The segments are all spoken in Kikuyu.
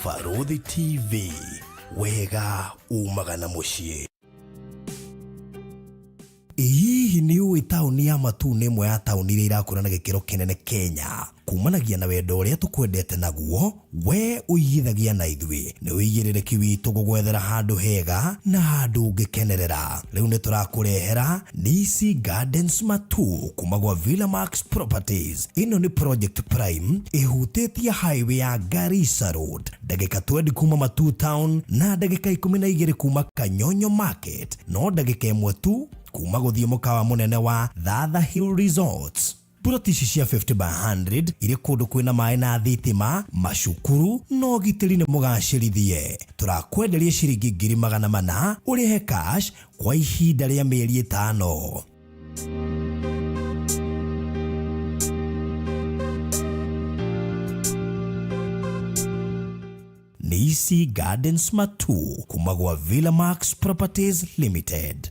Barũthi TV, wega umaga na mũciĩ. Ĩ hihi nĩ ũĩ taũni ya Matuu nĩ ĩmwe ya taũni iria irakũra na gĩkĩro kĩnene Kenya? Kumanagia na wendo ũrĩa tũkwendete naguo, we ũigithagia na ithuĩ. Nĩ ũigĩrĩrĩki witũ gũgwethera handũ hega na handũ ũngĩkenerera. Rĩu nĩ tũrakũrehera Nisi Gardens Matuu kuma gwa Villa Max Properties. Ĩno nĩ project prime ĩhutĩtie highway ya Garissa Road, ndagĩka 20 kuma Matuu Town na ndagĩka 12 kuma Kanyonyo Market, no ndagĩka ĩmwe tu kuma gũthiĩ mũkawa mũnene wa Thatha Hill Resorts. Puroti ici cia 50 by 100 irĩ kũndũ kwĩna maĩ na thitima, macukuru na ũgitĩri nĩ mũgacĩrithie. Tũrakwenderia ciringi 400,000 ũrĩhe cash kwa ihinda rĩa mĩeri ĩtano. Nisi Gardens Matuu kuma gwa Villa Max Properties Limited.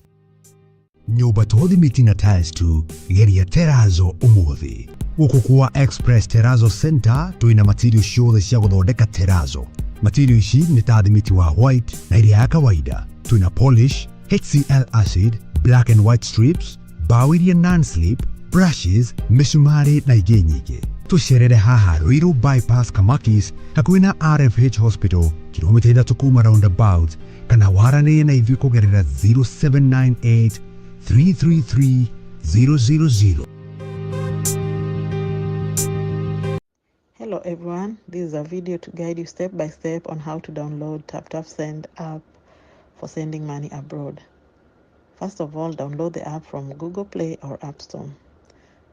Nyũmba to thimiti na tiles tu, geria terazo ũmũthĩ. Gũkũ kwa Express Terazo Center twĩna material ciothe cia gũthondeka terazo. Material ici nĩ ta thimiti wa white na ĩrĩa ya kawaida. Twĩna polish, HCl acid, black and white strips, mbaũ iria non-slip, brushes, mĩcumarĩ na ingĩ nyingĩ. Tũcerere haha Ruiru Bypass Kamakis hakuhĩ na RFH Hospital, kilomita 3 kuma roundabout, kana waranĩrie na ithuĩ kũgerera 0798 333 000. Hello everyone, this is a video to guide you step by step on how to download TapTap Send app for sending money abroad. First of all, download the app from Google Play or App Store.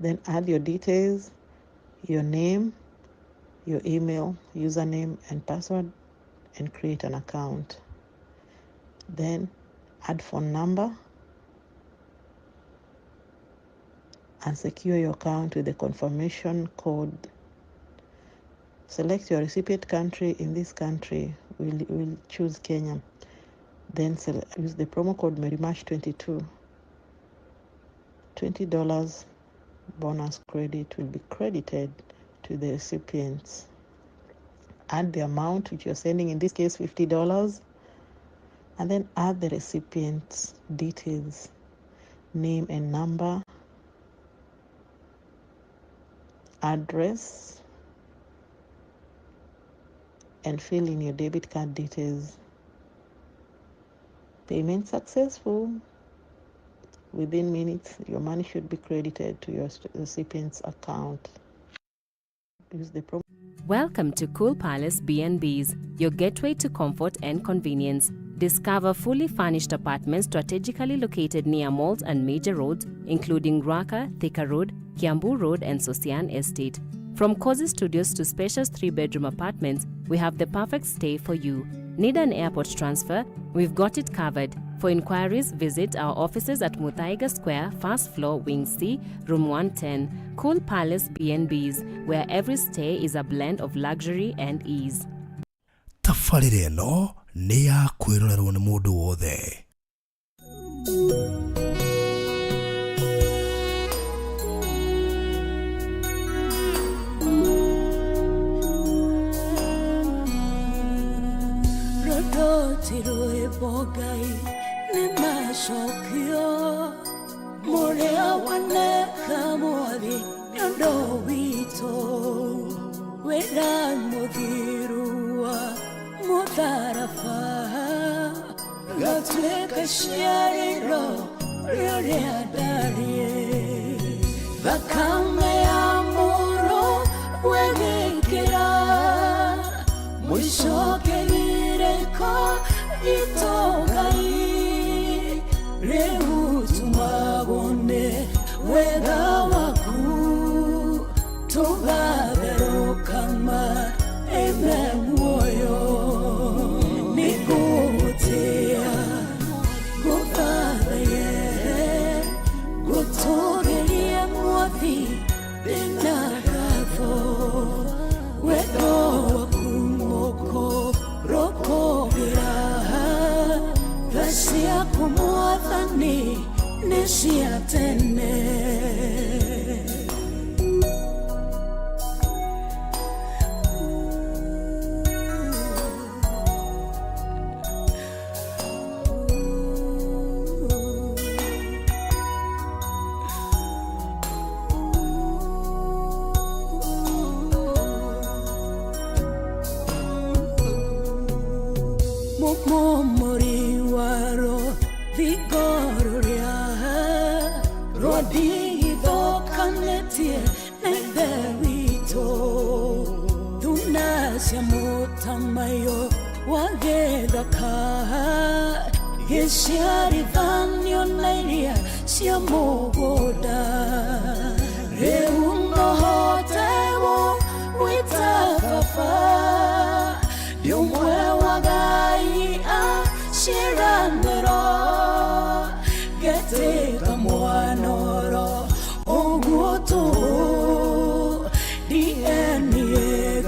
Then add your details, your name, your email, username and password, and create an account. Then add phone number and secure your account with the confirmation code. Select your recipient country. In this country, we'll choose Kenya. Then use the promo code MaryMash22. $20 bonus credit will be credited to the recipients. Add the amount which you're sending, in this case $50, and then add the recipient's details, name and number, address, and fill in your debit card details. Payment successful. Within minutes, your money should be credited to your recipient's account. Use the promo. Welcome to Cool Palace B&Bs, your gateway to comfort and convenience. Discover fully furnished apartments strategically located near malls and major roads, including Ruaka, Thika Road, Kiambu Road, and Sosian Estate. From cozy studios to spacious 3-bedroom apartments, we have the perfect stay for you. Need an airport transfer? We've got it covered. For inquiries, visit our offices at Muthaiga Square, first floor, Wing C, Room 110. Cool Palace B&Bs, where every stay is a blend of luxury and ease. Tabarĩra ĩno nĩ ya kwĩrorerwo nĩ mũndũ wothe. Rũrũ rwĩmbo Ngai nĩ macokio mũrĩa waneka mwathi nĩ ũndũ witũ wĩra mũthiru wa mũtharaba gatuĩka ciarĩro rĩrĩa ndariĩ thakame ya mũrũ wegĩkĩra mũico kĩgirĩko gitũ Ngai rĩu tumagwo nĩ wega waku tũgatherũka ime muoyo nĩngũgũtĩĩa ngũthathaye ngũtũgĩrie mwathi ndĩna ngatho wendo waku mũkũrũkũgĩra tha ciaku mwathani nĩ cia tene. Rũrĩa rwandigithũkanĩtie na Ithe witũ, thuna cia mũtamaiyũ wa gĩthaka gĩciarithanio na iria cia mũgũnda. Rĩu nohote gũgwĩta baba, ndĩ ũmwe wa Ngai a ciĩranĩro, ngetĩka mwana oro ũguo tũhũ, DNA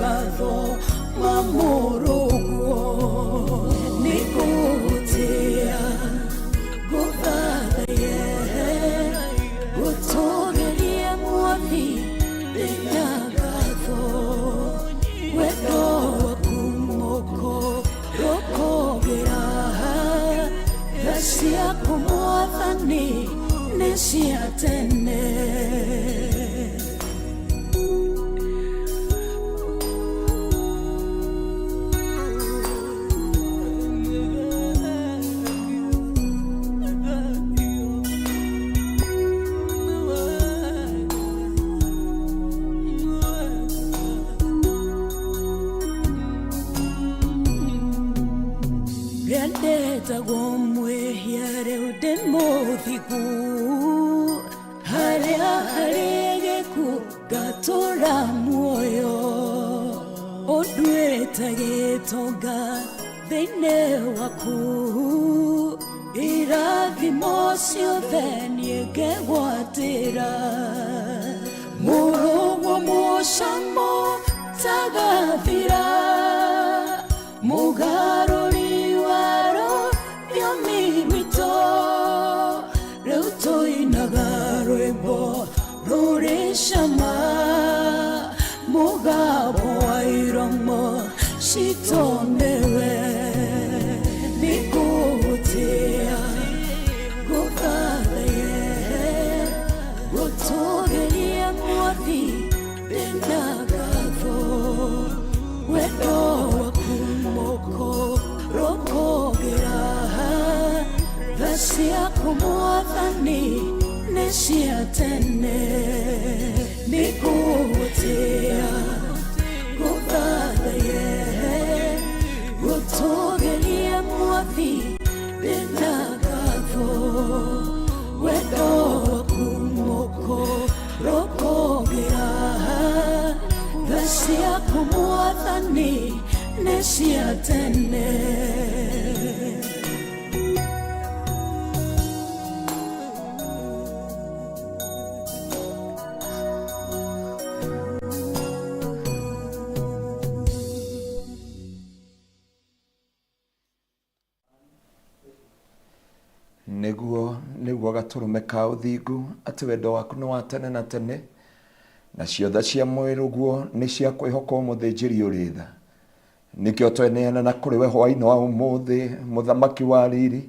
gathoma mũrũguo. Nĩngũgũtĩĩa, ngũthathaiye, ngũtũũgĩrie Mwathi, ndĩna ngatho. Wendo waku mũkũrũkũgĩra, tha ciaku Mwathani nĩ cia tene. Rĩandetagwo mwĩhia, rĩu ndĩ mũthingu, harĩa harĩ gĩkuũ ngatũra muoyo. Ũnduĩte gĩtonga thĩinĩ waku, irathimo ciothe niĩ ngegwatĩra. Mũrũguo mũcamo tagathira, mũgarũri wa rũthiomi rwitũ, rĩu tũinaga rwĩmbo rũrĩ cama, mũgambo wa iromo citũ nĩwe. Nĩngũgũtĩĩa, ngũthathaiye, ngũtũũgĩrie Mwathi, ndĩna ngatho. Wendo waku mũkũrũkũgĩra, tha ciaku Mwathani nĩ cia tene. Nĩngũgũtĩĩa, ngũthathaiye, ngũtũũgĩrie Mwathi, ndĩna ngatho. Wendo waku mũkũrũkũgĩra, tha ciaku Mwathani nĩ cia tene. Nĩguo gatũrũme ka ũthingu, atĩ wendo waku nĩ wa tene na tene, na ciothe cia mwĩrũguo nĩ cia kwĩhokwo, mũthĩnjĩri ũrĩ tha. Nĩkĩo tweneana na kũrĩ we hwaĩ-inĩ wa ũmũthĩ, mũthamaki wa riri,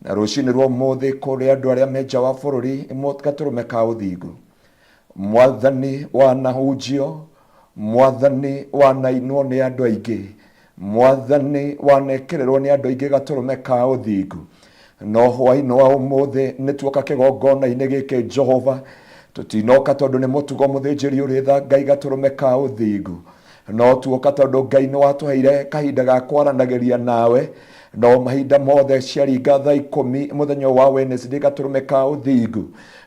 na rũcinĩ rwa ũmũthĩ kũrĩ andũ arĩa me nja wa bũrũri, gatũrũme ka ũthingu. Mwathani wanahunjio, Mwathani wanainwo nĩ andũ aingĩ, Mwathani wanekĩrĩrwo nĩ andũ aingĩ, gatũrũme ka ũthingu. No hwaĩ-inĩ wa ũmũthĩ nĩ tuoka kĩgongona-inĩ gĩkĩ, Jehova. Tũtinoka tondũ nĩ mũtugo, mũthĩnjĩri ũrĩ tha Ngai, gatũrũme ka ũthingu, no tuoka tondũ Ngai nĩ watũheire kahinda ga kwaranagĩria nawe. No mahinda mothe ciaringa thaa 10 mũthenya wa Wednesday, gatũrũme ka ũthingu,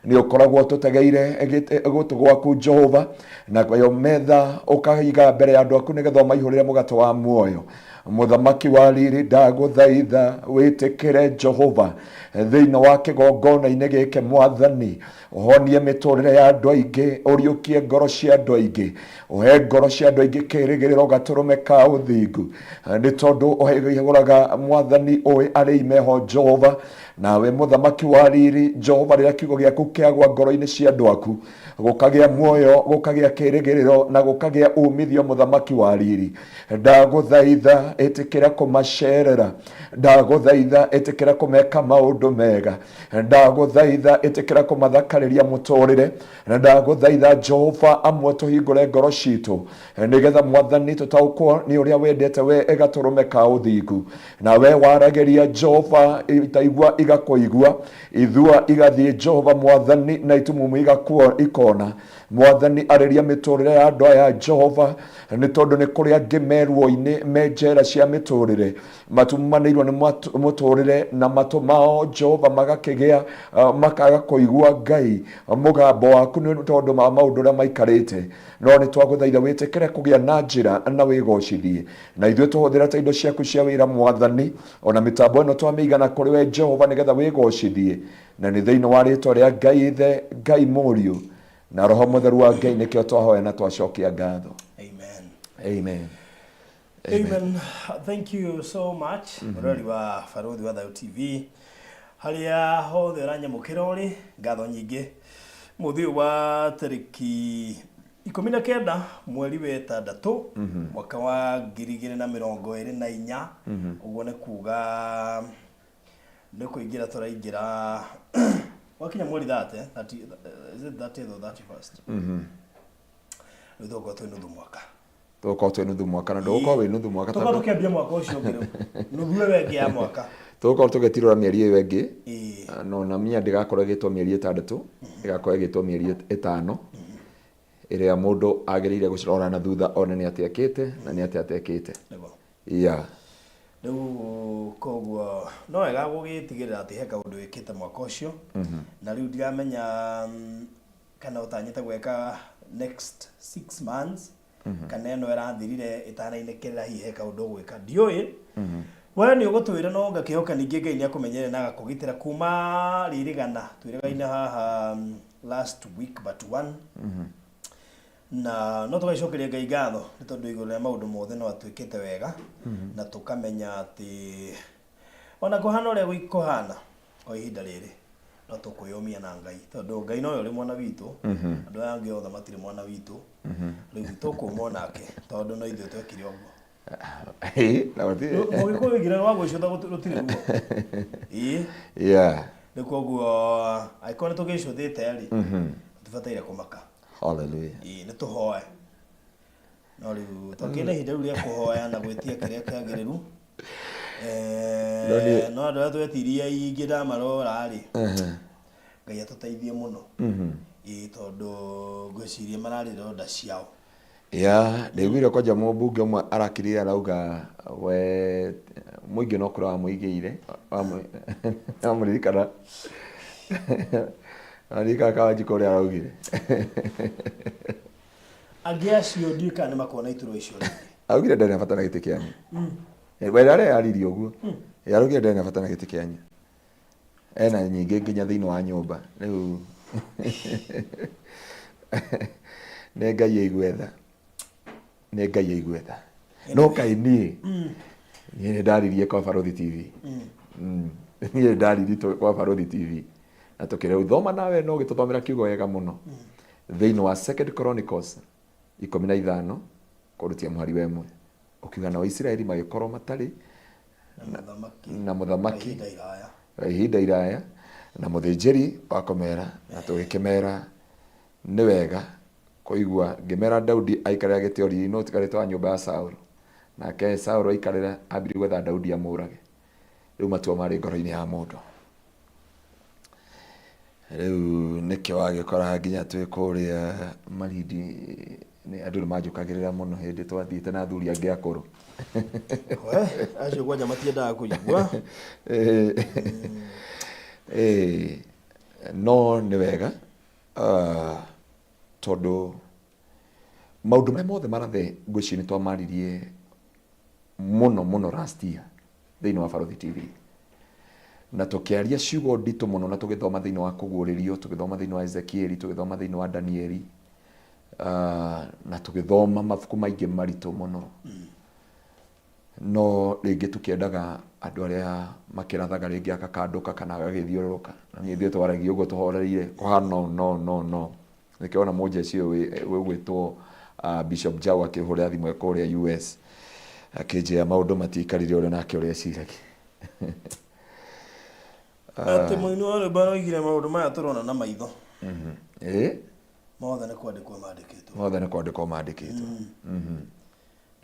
nĩ ũkoragwo tũtegeire gũtũ gwaku, Jehova, nayo metha ũkaiga mbere ya andũ aku nĩgetha ũmaihũrĩre mũgate wa muoyo. Mũthamaki wa riri, ndagũthaitha wĩtĩkĩre, Jehova, thĩinĩ wa kĩgongona-inĩ gĩkĩ. Mwathani, ũhonie mĩtũrĩre ya andũ aingĩ, ũriũkie ngoro cia andũ aingĩ, ũhe ngoro cia andũ aingĩ kĩrĩgĩrĩro, gatũrũme ka ũthingu, nĩ tondũ ũheagũraga, Mwathani, ũĩ arĩi meho, Jehova. Nawe mũthamaki wa riri, Jehova, rĩrĩa kiugo gĩaku kĩagwa ngoro-inĩ cia andũ aku, gũkagĩa muoyo, gũkagĩa kĩrĩgĩrĩro na gũkagĩa umithio. Mũthamaki wa riri, ndagũthaitha ĩtĩkĩra kũmacerera, ndagũthaitha ĩtĩkĩra kũmeka maũndũ mega, ndagũthaitha ĩtĩkĩra kũmathakarĩria mũtũrĩre, na ndagũthaitha, Jehova, amwe tũhingũre ngoro citũ nĩgetha, Mwathani, tũtaũkwo nĩ ũrĩa wendete we, gatũrũme ka ũthingu. Na we waragĩria, Jehova, itaigua. igakũigua, ithua igathiĩ Jehova Mwathani, na itumumu ikona. Mwathani, arĩria mĩtũrĩre ya andũ aya Jehova, nĩ tondũ nĩ kũrĩ angĩ me ruo-inĩ, me njera cia mĩtũrĩre, matumumanĩirwo nĩ mũtũrĩre, na matũ mao Jehova magakĩgĩa, makaga kũigua Ngai mũgambo waku nĩ tondũ wa maũndũ ũrĩa maikarĩte. No nĩ twagũthaitha wĩtĩkĩre kũgĩa na njĩra na wĩgocithie, na ithuĩ tũhũthĩre ta indo ciaku cia wĩra Mwathani, ona mĩtambo ĩno twamĩigana kũrĩ we Jehova, nĩgetha wĩgocithie, na nĩ thĩinĩ wa rĩtwa rĩa Ngai Ithe, Ngai Mũriũ, na Roho Mũtheru wa Ngai nĩkĩo twahoya na twacokia ngatho. Amen. Amen. Amen. Thank you so much. Mũrori wa Barũthi wa Thayũ TV. Harĩa hothe ũranyamũkĩra ũrĩ, ngatho nyingĩ. Mũthĩ ũyũ wa tarĩki 19 mweri wa ĩtandatũ mwaka wa 2024, ũguo nĩ kuga nĩ kũingĩra tũraingĩra wakinya mweri 30, 30, is it 30th or 31st? Rĩu tũgũkorwo twĩ nuthu mwaka. Tũgũkorwo twĩ nuthu mwaka, na ndũgũkorwo wĩ nuthu mwaka. Tũkorwo tũkĩambia mwaka ũcio ũngĩ rĩu. Nuthu ĩyo ĩngĩ ya mwaka. Tũgũkorwo tũgĩtirũra mĩeri ĩyo ĩngĩ. No na mia ndĩgakorwo ĩgĩtwo mĩeri 6, ĩgakorwo ĩgĩtwo mĩeri 5, ĩrĩa mũndũ agĩrĩire gũcirora na thutha one nĩ atĩa ekĩte na nĩ atĩa atekĩte. Nĩguo. Yeah. Rĩu koguo no wega gũgĩtigĩrĩra atĩ he kaũndũ wĩkĩte mwaka ũcio. Na rĩu ndiramenya kana ũtanyĩte gwĩka next 6 months, kana ĩno ĩrathirire ĩtanainĩkĩrĩra, hihi he kaũndũ ũgwĩka, ndiũĩ. We nĩ ũgũtwĩra, no ngakĩhoka ningĩ Ngai nĩ akũmenyerera na agakũgitĩra kuma rĩrĩgana twĩrĩgaine haha last week but one. Na no tũgagĩcokeria Ngai ngatho nĩ tondũ igũrũ rĩa maũndũ mothe no atwĩkĩte wega, na tũkamenya atĩ ona kũhana ũrĩa kũhana kwa ihinda rĩrĩ, no tũkwĩyũmia na Ngai, tondũ Ngai nowe ũrĩ mwana witũ, andũ aya angĩ othe matirĩ mwana witũ. Rĩu tũkũma onake tondũ no ithuĩ twekire ũguo. Na gũtirĩ- Mũgĩkũyũ oigire rwa gwĩcũtha rũtirĩ ruo. Ĩĩ. Rĩu koguo angĩkorwo nĩ tũgĩcũthĩte rĩ, tũtibataire kũmaka. Hallelujah. Ĩĩ, nĩ tũhoe. No rĩu twakĩrĩ na ihinda rĩu rĩa kũhoya na gwĩtia kĩrĩa kĩagĩrĩru. No niĩ- No andũ arĩa twetirie aingĩ ndamarora rĩ, Ngai atũteithie mũno. Ĩĩ, tondũ ngwĩciria mararĩ ironda ciao. Ya, ndaiguire kwanja mũmbunge ũmwe arakirire arauga we mũingĩ no kũrĩa wamũigĩire, wamũririkana, waririkana Kawanjikũ ũrĩa araugire? Angĩ acio ndiũĩ kana nĩ makona iturwa icio rĩngĩ. Augire ndarĩ na bata na gĩtĩ kĩanyu. We arĩa aririe ũguo. Araugire ndarĩ na bata na gĩtĩ kĩanyu. Ena nyingĩ nginya thĩinĩ wa nyũmba. Rĩu nĩ Ngai aigue tha. Nĩ Ngai aigue tha. No kaĩ niĩ niĩ nĩ ndaririe kwa Barũthi TV. Niĩ nĩ ndaririe kwa Barũthi TV. Na tũkĩrĩu thoma nawe no ũgĩtũthomera kiugo wega mũno. Thĩinĩ wa Second Chronicles 15 kũrutia mũhari wa 1. Ũkiuga nao Isiraeli magĩkorwo matarĩ na mũthamaki ihinda iraya, na mũthĩnjĩri wa kũmera, na tũgĩkĩmera nĩ wega kũigua ngĩmera Daudi aikarĩra gĩtĩ o riri no ũtigarĩte wa nyũmba ya Saũlũ. Nake Saũlũ aikarĩra ambirie gwetha Daudi amũrage. Rĩu matua marĩ ngoro-inĩ ya mũndũ. Rĩu nĩkĩo wagĩkora nginya twĩ kũrĩa Malindi nĩ andũ nĩ manjũkagĩrĩra mũno hĩndĩ twathiĩte na athuri angĩ akũrũ. We, acio kwanja matiendaga kũigua. No nĩ wega tondũ maũndũ marĩa mothe marathe ngwĩciria nĩ twamaririe mũno mũno last year thĩinĩ wa Barũthi TV. Na tũkĩaria ciugo nditũ mũno na tũgĩthoma thĩinĩ wa Kũguũrĩrio, tũgĩthoma thĩinĩ wa Ezekieli, tũgĩthoma thĩinĩ wa Danieli, na tũgĩthoma mabuku maingĩ maritũ mũno. No rĩngĩ tũkĩendaga andũ arĩa makĩrathaga rĩngĩ agakandũka kana agagĩthiũrũrũka. Na niĩ ithuĩ twaragia ũguo tũhoreire, kũhana no no no no. Nĩkĩo ona mũnjeci ũyũ ũgwĩtwo Bishop Jau akĩhũrĩra thimũ e kũrĩa US akĩnjĩra maũndũ matiikarire ũrĩa nake ũrĩa eciragia. Atĩ mũini wa rwĩmbo aroigire maũndũ maya tũrona na maitho. Ĩĩ. Mothe nĩ kwandĩkwo mandĩkĩtwo. Mothe nĩ kwandĩkwo mandĩkĩtwo.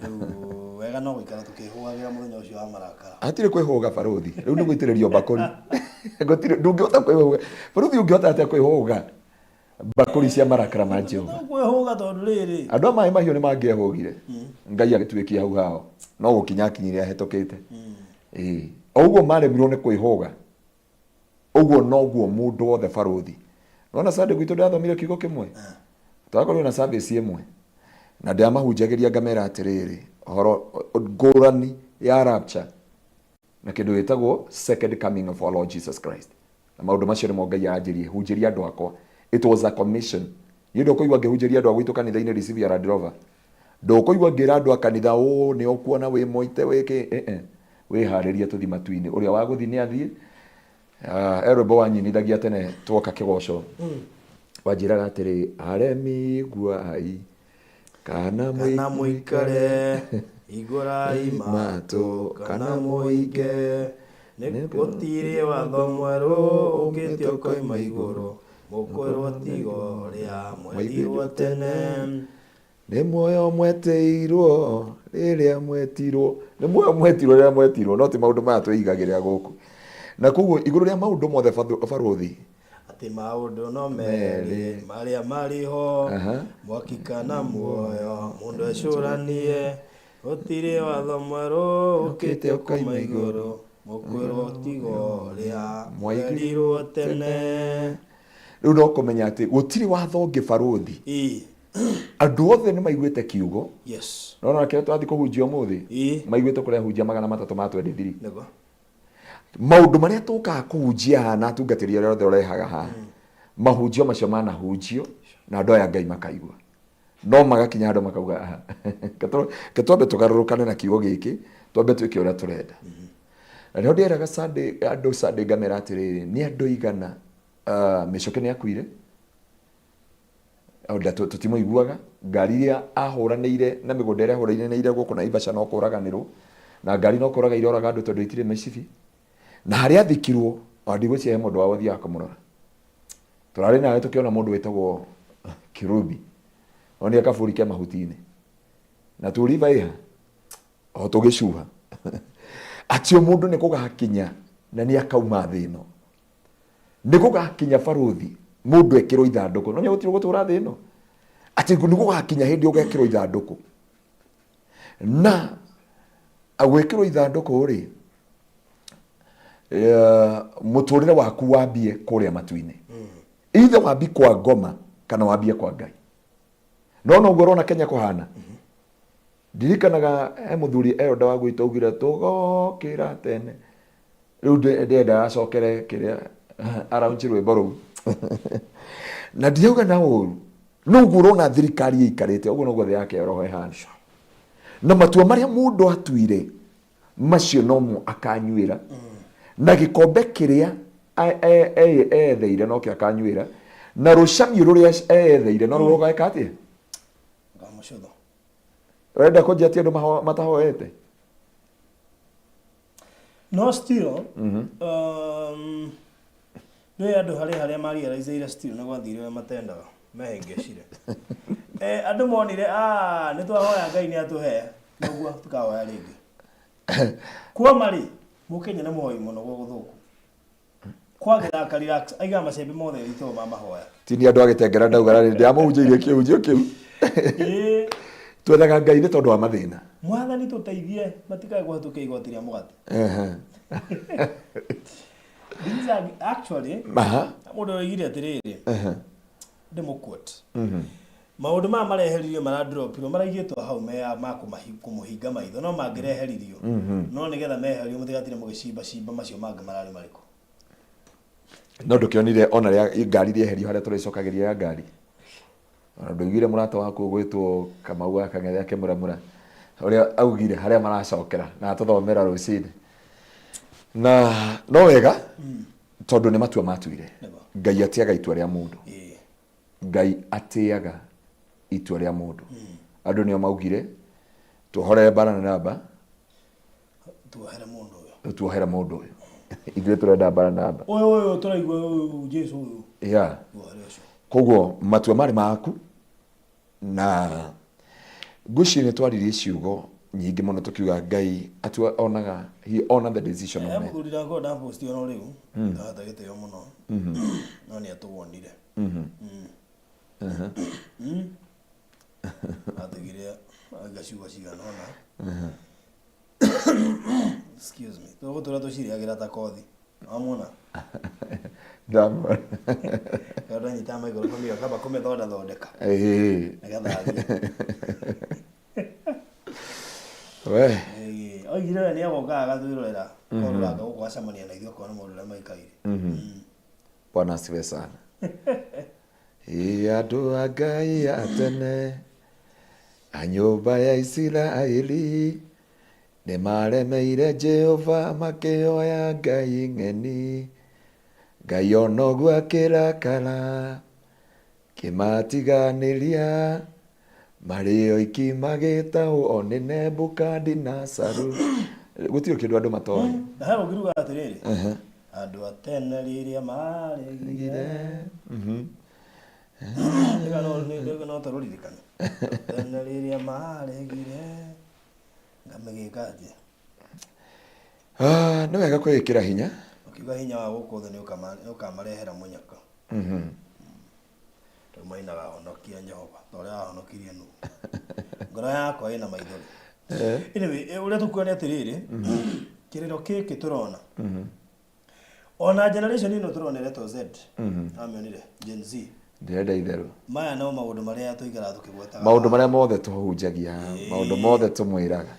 Rĩu wega no gũikara tũkĩhũgagĩra mũthenya ũcio wa marakara. Hatirĩ kwĩhũga barũthi. Rĩu nĩ gũitĩrĩrio mbakũri. Gũtirĩ, ndũngĩhota kwĩhũga. Barũthi, ũngĩhota atĩa kwĩhũga mbakũri cia marakara ma Jehova? Kwĩhũga tondũ rĩrĩ, Andũ a maĩ mahiũ nĩ mangĩehũgire, Ngai agĩtuĩkia hau hao, no gũkinya akinyire ahĩtũkĩte. Ĩĩ. O ũguo maremirwo nĩ kwĩhũga, ũguo noguo mũndũ wothe. Barũthi, nona Sunday gwitũ ndĩrathomire kiugo kĩmwe, twakorirwo na service ĩmwe na ndĩramahunjagĩria, ngamera atĩrĩrĩ, ũhoro ngũrani ya rapture na kĩndũ gĩtagwo second coming of our Lord Jesus Christ, na maũndũ macio nĩmo Ngai aranjĩrie hunjĩria andũ akwa. It was a commission. Niĩ ndũkũigua ngĩhunjĩria andũ a gwitũ kanitha-inĩ receive your Land Rover. Ndũkũigua ngĩra andũ a kanitha ũũ nĩ ũkuona wĩ mũite wĩkĩ. Eh, eh. Wĩharĩrie tũthi matu-inĩ, ũrĩa wa gũthi nĩ athiĩ. Ah, e rwĩmbo wanyinithagia tene twoka kĩgoco, wanjĩraga atĩrĩ, aremi guai kana kana mũikare, hingũrai matũ kana mũhinge, nĩ gũtirĩ watho mwerũ ũkĩte ũkoima igũrũ, mũkwĩrwo tigo rĩa mwerirwo tene. Nĩ muoyo mwetĩirwo rĩrĩa mwetirwo, nĩ muoyo mwetirwo rĩrĩa mwetirwo, no ti maũndũ maya twĩigagĩrĩra gũkũ. Na koguo igũrũ rĩa maũndũ mothe, barũthi, atĩ maũndũ no merĩ marĩa marĩ ho, mwaki kana muoyo, mũndũ ecũranie. Gũtirĩ watho mwerũ ũkĩte ũkoima igũrũ, mũkwĩrwo tigo rĩa mwerirwo tene. Rĩu no kũmenya atĩ gũtirĩ watho ũngĩ, barũthi. Andũ othe nĩ maiguĩte kiugo. No na kĩrĩa tũrathiĩ kũhunjia ũmũthĩ, maiguĩte kũrĩa hunjia 323. Maũndũ marĩa tũkaga kũhunjia haha na atungatĩri arĩa othe ũrehaga haha, mahunjio macio manahunjio na andũ aya Ngai makaigua, no magakinya handũ makauga, "Aha, ke twambe tũgarũrũkane na kiugo gĩkĩ, twambe twĩke ũrĩa tũrenda." Na nĩho ndĩeraga Sunday andũ, Sunday ngamera atĩrĩrĩ, nĩ andũ igana, mĩcoke nĩ akuire. Onda tũtimũiguaga. Ngari iria ahũranĩire na mĩgũnda ĩrĩa ahũranĩire gũkũ Naivasha no kũraganĩrwo na ngari, no kũraga iroraga andũ tondũ itirĩ mĩcibi. Na harĩa athikirwo, ona ndigwĩciria he mũndũ wao ũthiaga kũmũrora. Tũrarĩ nawe tũkĩona mũndũ wĩtagwo Kirubi, onire kaburi ke mahuti-inĩ na tũriba ĩha o tũgĩcuha atĩ o mũndũ nĩ kũgakinya na nĩ akauma thĩ ĩno. Nĩ gũgakinya, barũthi, mũndũ ekĩrwo ithandũkũ, no nĩ gũtirĩ gũtũra thĩ ĩno, atĩ nĩ gũgakinya hĩndĩ ũgekĩrwo ithandũkũ. Na gwĩkĩrwo ithandũkũ rĩ, mũtũrĩre waku wambie kũrĩa matu-inĩ, either wambi kwa ngoma kana wambie kwa Ngai. No noguo ũrona Kenya kũhana. Ndirikanaga he mũthuri elda wa gwitũ augire tũgokĩra tene. Rĩu ndĩrenda acokere kĩrĩa araunchi rwĩmbo rũu, na ndirauga na ũru, no ũguo ũrona thirikari ĩikarĩte ũguo noguo thĩ yake roho ĩhana, na matua marĩa mũndũ atuire macio nomo akanyuĩra, na gĩkombe kĩrĩa eyetheire nokĩo akanyuĩra, na rũcamiũ rũrĩa eyetheire no ruo rũgeka atĩa? Ngamũcũtha. Ũrenda kũnjia atĩ andũ matahoete? No still, nĩ andũ harĩ harĩa marealizeire still nĩ gwathire ũrĩa matendaga mehĩngĩcire. Andũ monire, "Ah, nĩ twahoya Ngai nĩ atũhe noguo, tukahoya rĩngĩ." Kuoma rĩ, mũkenya nĩ mũhoi mũno gwa gũthũku kwagĩthaka relax, aigaga macembe mothe thitoo ma mahoya. Ti nĩ andũ agĩtengera, ndauga na ndĩramũhunjĩirie kĩhunjio kĩu. Twethaga Ngai nĩ tondũ wa mathĩna. Mwathani tũteithie matikae kũhetũkia igoti rĩa mũgate. These are actually mũndũ oigire atĩrĩrĩ, ndĩmũquote, maũndũ maya mareheririo, maradropirwo, maraigĩtwo hau me ma kũmũhinga maitho, no mangĩreheririo, no nĩgetha meherio mũtigatinde mũgĩcimba cimba macio mangĩ mararĩ marĩkũ. No ndũkĩonire ona rĩa ngari rĩeherio harĩa tũrĩcokagĩria ya ngari? Ona ndũiguire mũrata waku ũgwĩtwo Kamau wa Kang'ethe akĩmũramũra ũrĩa augire harĩa maracokera na atũthomera rũcinĩ? Na no wega tondũ nĩ matua matuire. Ngai atĩaga itua rĩa mũndũ. Ngai atĩaga itua rĩa mũndũ. Andũ nĩo maugire tuohorere mbara na namba. Tuohere mũndũ ũyũ. Tuohere mũndũ ũyũ, ithuĩ tũrenda mbara na namba. Ũyũ tũraigua ũyũ Jesu ũyũ. Tuohere ũcio. Koguo matua marĩ maku, na ngwĩciria nĩ twaririe ciugo. Nyingĩ mũno tũkiuga Ngai atua onaga, he honor the decision of He men. mũthuri ndakorwo ndaposti ono rĩu ndahota gĩtĩo mũno, no nĩ atũwonire. Atigire anga ciugo cigana ũna, excuse me, tũgũtũra tũcirĩagĩra ta kothi, wamwona? Ndamwona. Tondũ ndanyita microphone ĩyo kamba kũmĩthonda thondeka nĩgetha athiĩ. We. Ĩĩ, oigire we nĩagoka agatwĩrorera korwo ũranga gũkũ acemania na ithuĩ akona maũndũ ũrĩa maikaire. Bwana asifiwe sana. Ĩ andũ a Ngai a tene, a nyũmba ya Isiraeli, nĩ maremeire Jehova makĩhoya ngai ng'eni. Ngai ona ũguo akĩrakara, kĩmatiganĩria, marĩ oiki magĩtahwo o nĩ Nebukadinasaru. Gũtirĩ kĩndũ andũ matoĩ. Na he ũngiuga atĩrĩrĩ, andũ a tene rĩrĩa maregire. Rĩga no tũrũririkane. Tene rĩrĩa maregire ngamĩgĩka atĩa? Ah, nĩ wega kwĩĩkĩra hinya. Ũkiuga hinya wa gũkũ thĩ nĩ ũkamarehera mũnyaka. Rĩu mainaga honokia Jehova ta ũrĩa wahonokirie Nuhu. Ngoro yakwa ĩna maithori. Anyway, ũrĩa tũkuona nĩ atĩrĩrĩ, kĩrĩro gĩkĩ tũrona ona generation ĩno tũrona ĩretwo Z, amĩonire Gen Z. Ndĩrenda itherũ. Maya no maũndũ marĩa tũikaraga tũkĩgwetaga. Maũndũ marĩa mothe tũhunjagia, maũndũ mothe tũmwĩraga.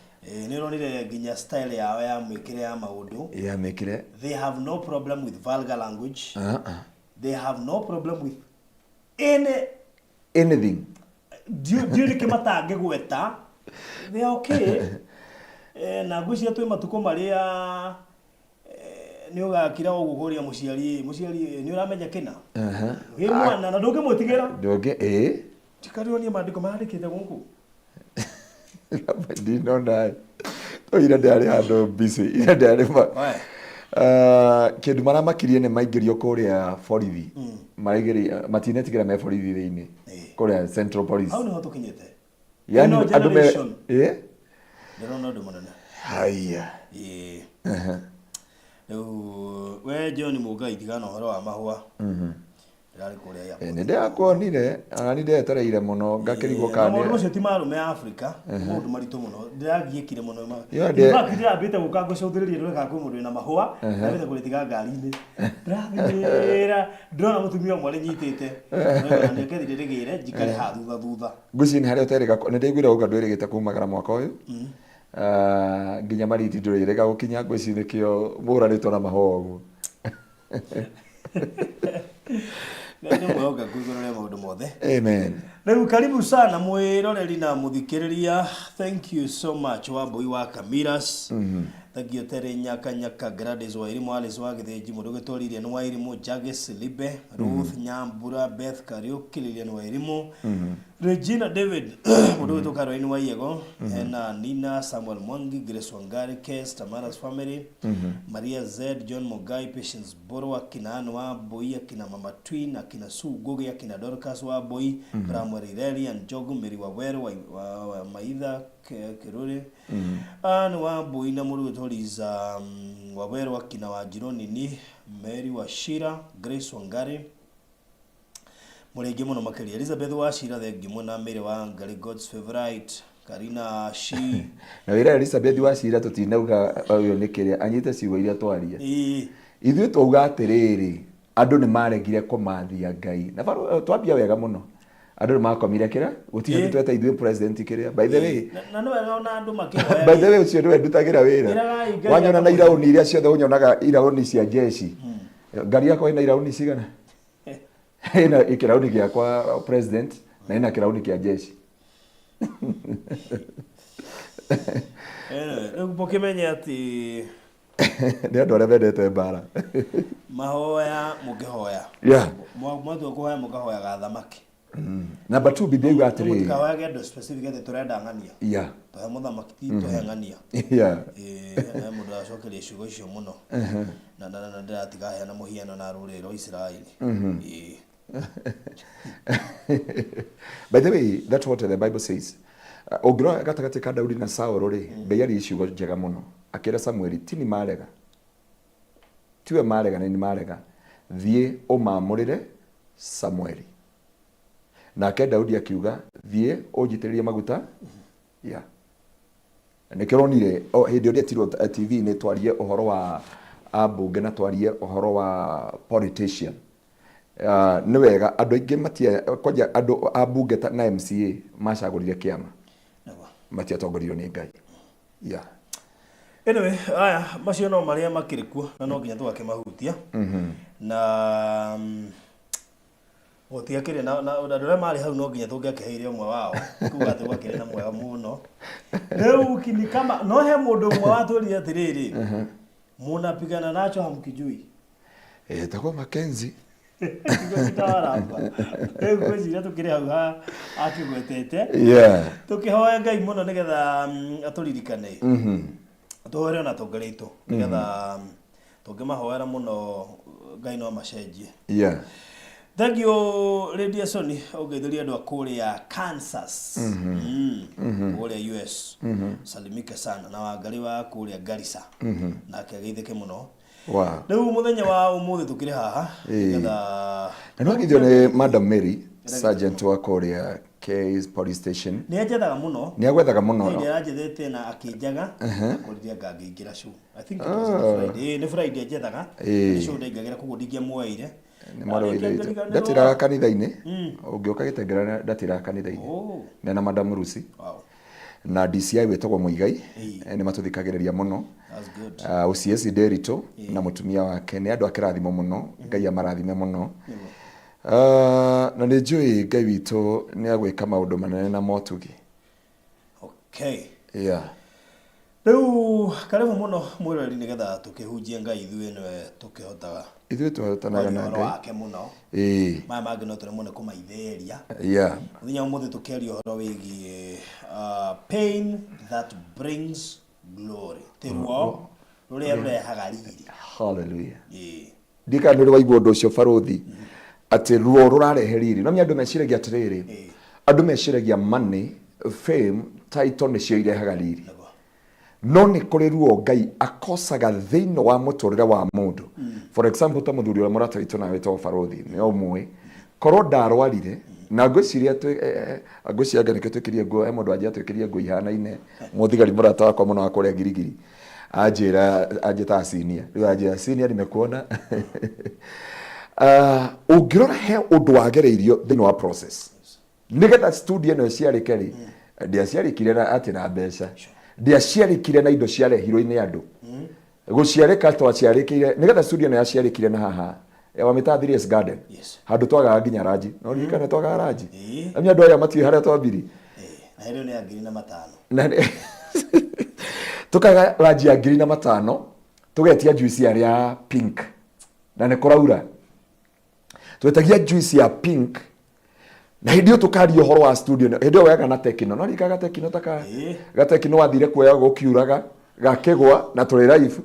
Nĩ ũronire nginya style yao ya mwĩkĩre ya maũndũ. Ya mĩkĩre. They have no problem with vulgar language. Ah, ah. They have no problem with any anything. Ndiũĩ nĩkĩ matangĩgweta. They are okay. Na ngwĩciria twĩ matukũ marĩa nĩ ũgakira ũguo kũria mũciari, mũciari, nĩ ũramenya kĩna wĩ mwana na ndũngĩmwĩtigĩra. Ndũngĩ, ĩĩ. Tikarĩo niĩ maandĩko marandĩkĩte gũkũ. Ndinona ira ndĩrarĩ handũ busy, ira ndĩrarĩ ma Oe. Ah, kĩndũ maramakirie nĩ maingĩrio kũrĩa borithi, maraingĩrio matinetigĩra me borithi thĩinĩ kũrĩa Central Police. Hau nĩho tũkinyĩte. Yani Ĩno andũ me generation. ĩ Ndĩrona ũndũ mũnene. Haya. Ĩĩ. Rĩu we John Mũngai, tigana ũhoro wa mahũa. Ndĩrarĩ kũrĩa airport. Nĩ ndĩrakuonire ona nĩ ndetereire mũno ngakĩrigwo Na kana maũndũ macio ti ma arũme a Afrika, nĩ maũndũ maritũ mũno. Ndĩragiĩkire mũno. Yo, In fact, ndĩrambĩte gũka ngũcũthĩrĩrie ndore kana kwĩ mũndũ wĩna mahũa, ndambĩte kũrĩtiga ngari-inĩ. Ndĩrathiĩra, ndĩrona mũtumia ũmwe arĩnyitĩte. Ndĩrona nĩ reke thiĩ ndĩrĩgĩre, njikare haha thutha thutha. Ngwĩciria nĩ harĩa ũterĩga, nĩ ndaiguire auga ndwĩrĩgĩte kumagara mwaka ũyũ. Ah, nginya mariti ndũrĩrĩga gũkinya, ngwĩciria nĩkĩo mũranĩtwo na mahũa ũguo. Ngai nĩ mwĩhokeku igũrũ rĩa maũndũ mothe. Amen. Rĩu karibu sana mwĩroreri na mũthikĩrĩria. Thank you so much Wambui wa Kamiras. Thank you Terry Nyaka Nyaka, Gladys Wairimu, Alice wa Gĩthĩnji, mũndũ ũgĩtwo Lilian Wairimu, Jagis Libe, Ruth Nyambura, Beth Kariuki, Lilian Wairimu, Regina David, mũndũ ũgĩtwo Caroline Waiyego, hena Nina Samuel Mwangi, Grace Wangari, Kes, Tamara's family, Maria Z, John Mogai, Patience Boro, akina Ann wa Mbui, akina Mama Twin, akina Sue Ngugi, akina Dorcas wa Mbui, Bramwell Ireri, and Njogu, Mary Waweru, wa, wa, wa Maitha Kiruri, Ann wa Mbui na mũndũ ũgĩtwo Liza Waweru, akina Wanjirũ Nini, Mary Wachira, Grace Wangari, mũrĩ aingĩ mũno makĩria. Elizabeth Wachira, thengiũ mũno. Mary Wangari, God's favorite, Karina Shi. Na wĩra Elizabeth Wachira, tũtinauga ũyũ nĩ kĩrĩa anyite ciugo iria twaria. Ithuĩ twauga atĩrĩrĩ, andũ nĩ maregire kũmathia Ngai na twambia wega mũno, andũ nĩ makomire kĩra gũtirĩ tweta ithuĩ president kĩrĩa, by the way. Na nĩ wega ona andũ makĩhoya. By the way, ũcio nĩwe ndutagĩra wĩra. Ĩragai Ngai Wanyona na akamũhe. iraũni iria ciothe ũnyonaga, iraũni cia jeshi, ngari yakwa ĩna iraũni cigana? Ĩna kĩraũni gĩakwa president na ĩna kĩraũni kĩa jeshi. Rĩu mũkĩmenye atĩ nĩ andũ arĩa mendete mbara. Mahoya mũngĩhoya, mwatua kũhoya mũkahoyaga thamaki. Number two, Biblia yuga atĩrĩrĩ, Mũtikahoyage andũ specific atĩ tũrenda ng'ania, tũhe mũthamaki, ti tũhe ng'ania. Ĩĩ, he mũndũ aracokeria ciugo icio mũno na ndĩratiga heana mũhiano na rũrĩrĩ rwa Isiraeli. Ĩĩ. By the way, that's what the Bible says. Ũngĩrora gatagatĩ ka Daudi na Saũlũ rĩ, Ngai aririe ciugo njega mũno. Akĩra Samueli, ti ni marega. Tiwe marega nĩ ni marega. Thiĩ ũmaamũrĩre Samueli. Nake Daudi akiuga, thiĩ ũnjitĩrĩrie maguta. Yeah. Nĩkĩo ũronire o hĩndĩ ĩrĩa tirwo TV-inĩ twarie ũhoro wa ambunge na twarie ũhoro wa politician. Ah, nĩ wega andũ aingĩ matia kwanja andũ a mbunge ta- na MCA macagũrire kĩama Nĩguo. matiatongoririo nĩ Ngai. Yeah. Anyway, aya macio no marĩa makĩrĩ kuo na no nginya tũgakĩmahutia na gũtiakĩrĩ na na andũ arĩa marĩ hau no nginya tũngĩakĩheire ũmwe wao kuga atĩ gwakĩrĩ na mwega mũno rĩu kini kama no he mũndũ ũmwe watwĩrire atĩrĩrĩ munapigana nacho hamkijui Etagwo Mackenzie. Nĩguo citawaramba rĩu ngwĩciria tũkĩrĩ hau ha akĩgwetete Yeah. tũkĩhoe ngai mũno nĩgetha atũririkane tũhoere ona atongoria aitũ nĩgetha tũngĩmahoera mũno ngai no amacenjie Yeah. Thank you Radio Sony ũngeithĩria andũ a kũrĩa Kansas kũrĩa US salimike sana na Wangarĩ wa kũrĩa Garissa nake ageithĩke mũno Wow. rĩu mũthenya wa ũmũthĩ tũkĩrĩ haha Ĩĩ. nĩgetha Na nĩwageithio nĩ Madam Mary, sergeant wa kũrĩa K's police station. nĩ anjethaga mũno Nĩ agwethaga mũno. hĩndĩ aranjethete na akĩnjaga akorire anga ngĩingĩra show I think it was on Friday. Ĩĩ, nĩ Friday anjethaga Ĩĩ. nĩ show ndaingagĩra koguo ndingĩamuoeire Nĩ mwarĩ wa ithe Arĩkia witũ. ngariganĩrwo. Ndatiraga kanitha-inĩ. Ũngĩũka gĩtengera ndatiraga kanitha-inĩ. Oh. Nena Madam Lucy. Wow. Na DCI wĩtagwo Mũigai. Ĩĩ. Nĩ matũthikagĩrĩria mũno. That's good. OCS Nderitu na mũtumia wake nĩ andũ a kĩrathimo mũno. Ngai amarathime mũno. Na nĩ njũĩ Ngai witũ nĩ agwĩka maũndũ manene na motugi. Okay. Yeah. Rĩu karibu mũno mwĩroreri nĩgetha tũkĩhunjie Ngai ithuĩ nĩwe tũkĩhotaga Ithuĩ tũhotanaga kwaria na ũhoro Ngai. wake mũno Ĩĩ. maya mangĩ no tũremwo nĩ kũmaithĩria Yeah. mũthenya wa ũmũthĩ tũkĩaria ũhoro wĩgiĩ pain that brings glory ti ruo rũrĩa rũrehaga riri. Hallelujah. Ĩĩ. Ndiũĩ kana nĩ ũrĩ waigua ũndũ ũcio barũthi atĩ ruo rũrarehe riri. No andũ meciragia atĩrĩrĩ, andũ meciragia money, fame, title nĩcio irehaga riri. No nĩ kũrĩ ruo Ngai akocaga thĩinĩ wa mũtũrĩre wa mũndũ. For example ta mũthuri ũrĩa mũrata witũ nawe wĩtagwo barũthi, nĩ ũmũĩ. Korwo ndarwarire, na ngwĩciria ngwĩciria anga nĩkĩo twĩkĩrire nguo, he mũndũ wanjia twĩkĩrire nguo ihanaine, mũthigari mũrata wakwa mũno wa kũrĩa Girigiri. Anjĩra, anjĩtaga senior. Rĩu anjĩra senior nimekuona. Ũngĩrora he ũndũ wagereirio thĩinĩ wa process. Nĩgetha studio ĩno ĩciarĩke rĩ, ndĩaciarĩkire na atĩ na mbeca. Ndĩaciarĩkire na indo ciarehirwo nĩ andũ. Gũciarĩka twaciarĩkire, nĩgetha studio ĩno yaciarĩkire na haha, wamĩtaga Thirius Garden. Yes. Handũ twagaga nginya ranji. No ririkane twagaga ranji. Ĩĩ. Amenya andũ aya matiũĩ harĩa twambiri. Ĩĩ, na hĩndĩ ĩyo nĩ ya ngiri na matano. Na tukaga ranji ya ngiri na matano tugetia juice yarĩ ya pink na nĩ kũraura twetagia juice ya pink na hĩndĩ ĩyo tũkaria ũhoro wa studio hĩndĩ ĩyo wega na tekino no rika gatekino taka Ĩĩ. gatekino wathire kuoya gũkiuraga gakĩgwa na tũrĩ live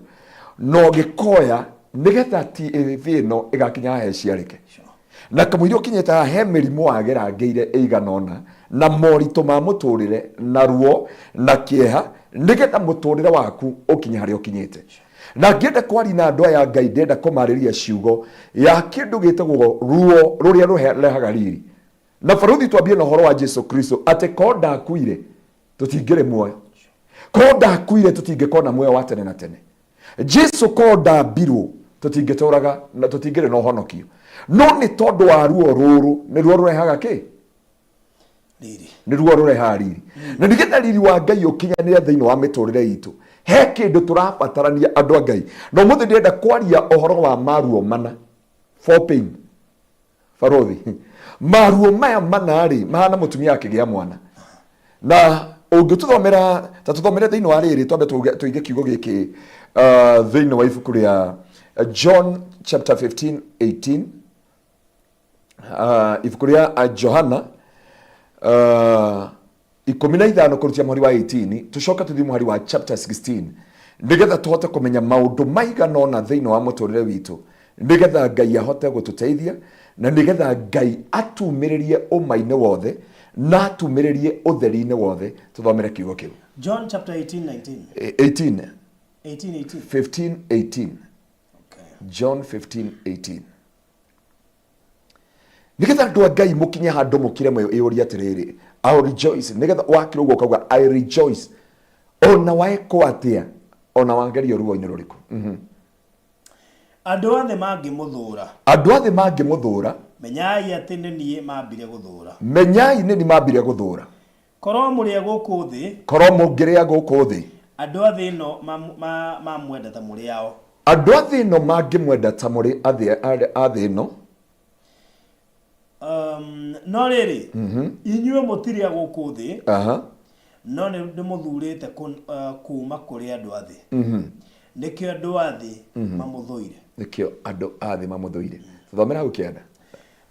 no gĩkoya nĩgetha TV ĩno ĩgakinya haha ĩciarĩke na kamũira ũkinyĩte haha he mĩrimũ wagerangĩire ĩigana ũna na moritũ ma mũtũrĩre na ruo na kĩeha nĩgetha mũtũrĩre waku ũkinye harĩa ũkinyĩte na ngĩenda kwaria na andũ aya ngai ndĩrenda kũmarĩria ciugo ya kĩndũ gĩtagwo ruo rũrĩa rũrehaga riri na baruthi twambie na ũhoro wa Jesu Kristo atĩ ko ndakuire tũtingĩrĩ muoyo ko ndakuire tũtingĩkona muoyo wa tene na tene Jesu ko ndambirwo tũtingĩtũraga na tũtingĩrĩ na ũhonokio no nĩ tondũ wa ruo rũrũ nĩ ruo rũrehaga kĩ Riri. nĩ ruo rũrehaga riri na nĩgetha riri wa ngai ũkinyanĩre thĩinĩ wa mĩtũrĩre itũ he kĩndũ tũrabatarania andũ a ngai na ũmũthĩ ndĩrenda kwaria ũhoro wa maruo mana for pain barothi maruo maya mana rĩ mahana mũtumia akĩgĩa mwana na ũngĩtũthomera ta tũthomere thĩinĩ wa rĩrĩ twambe tũige kiugo gĩkĩ thĩinĩ wa ibuku rĩa John chapter 15 18 ibuku rĩa Johana 15 kũrutia mũhari wa 18 tũcoke tũthiĩ mũhari wa chapter 16 nĩgetha tũhote kũmenya maũndũ maigana ũna thĩinĩ wa mũtũrĩre witũ nĩgetha Ngai ahote gũtũteithia na nĩgetha Ngai atumĩrĩrie ũma-inĩ wothe Na atumĩrĩrie ũtheri-inĩ wothe. Tũthomere kiugo kĩu. John chapter 18 19. 18. 18 18. 15 18. Okay. John 15 18. Nĩgetha andũ a Ngai mũkinye handũ mũkire mwĩyũrie atĩrĩrĩ, I rejoice. Nĩgetha wakira ũguo ũkauga I rejoice, ona waekwo atĩa, ona wagerio ruo-inĩ rũrĩkũ. Andũ a thĩ mangĩmũthũũra, Andũ a thĩ mangĩmũthũũra, menyai atĩ nĩ niĩ maambire gũthũũra. Menyai nĩ niĩ maambire gũthũũra. Korwo mũrĩ a gũkũ thĩ, Korwo mũngĩrĩ a gũkũ thĩ, andũ a thĩ ĩno mamwenda ta mũrĩ ao. Andũ a thĩ ĩno mangĩmwenda ta mũrĩ a thĩ ĩno. No rĩrĩ, inyuĩ mũtirĩ a gũkũ thĩ, no nĩ ndĩmũthuurĩte kuuma kũrĩ andũ a thĩ. Nĩkĩo andũ a thĩ mamũthũire. Nĩkĩo andũ a thĩ mamũthũire. Tũthomere hau kĩanda.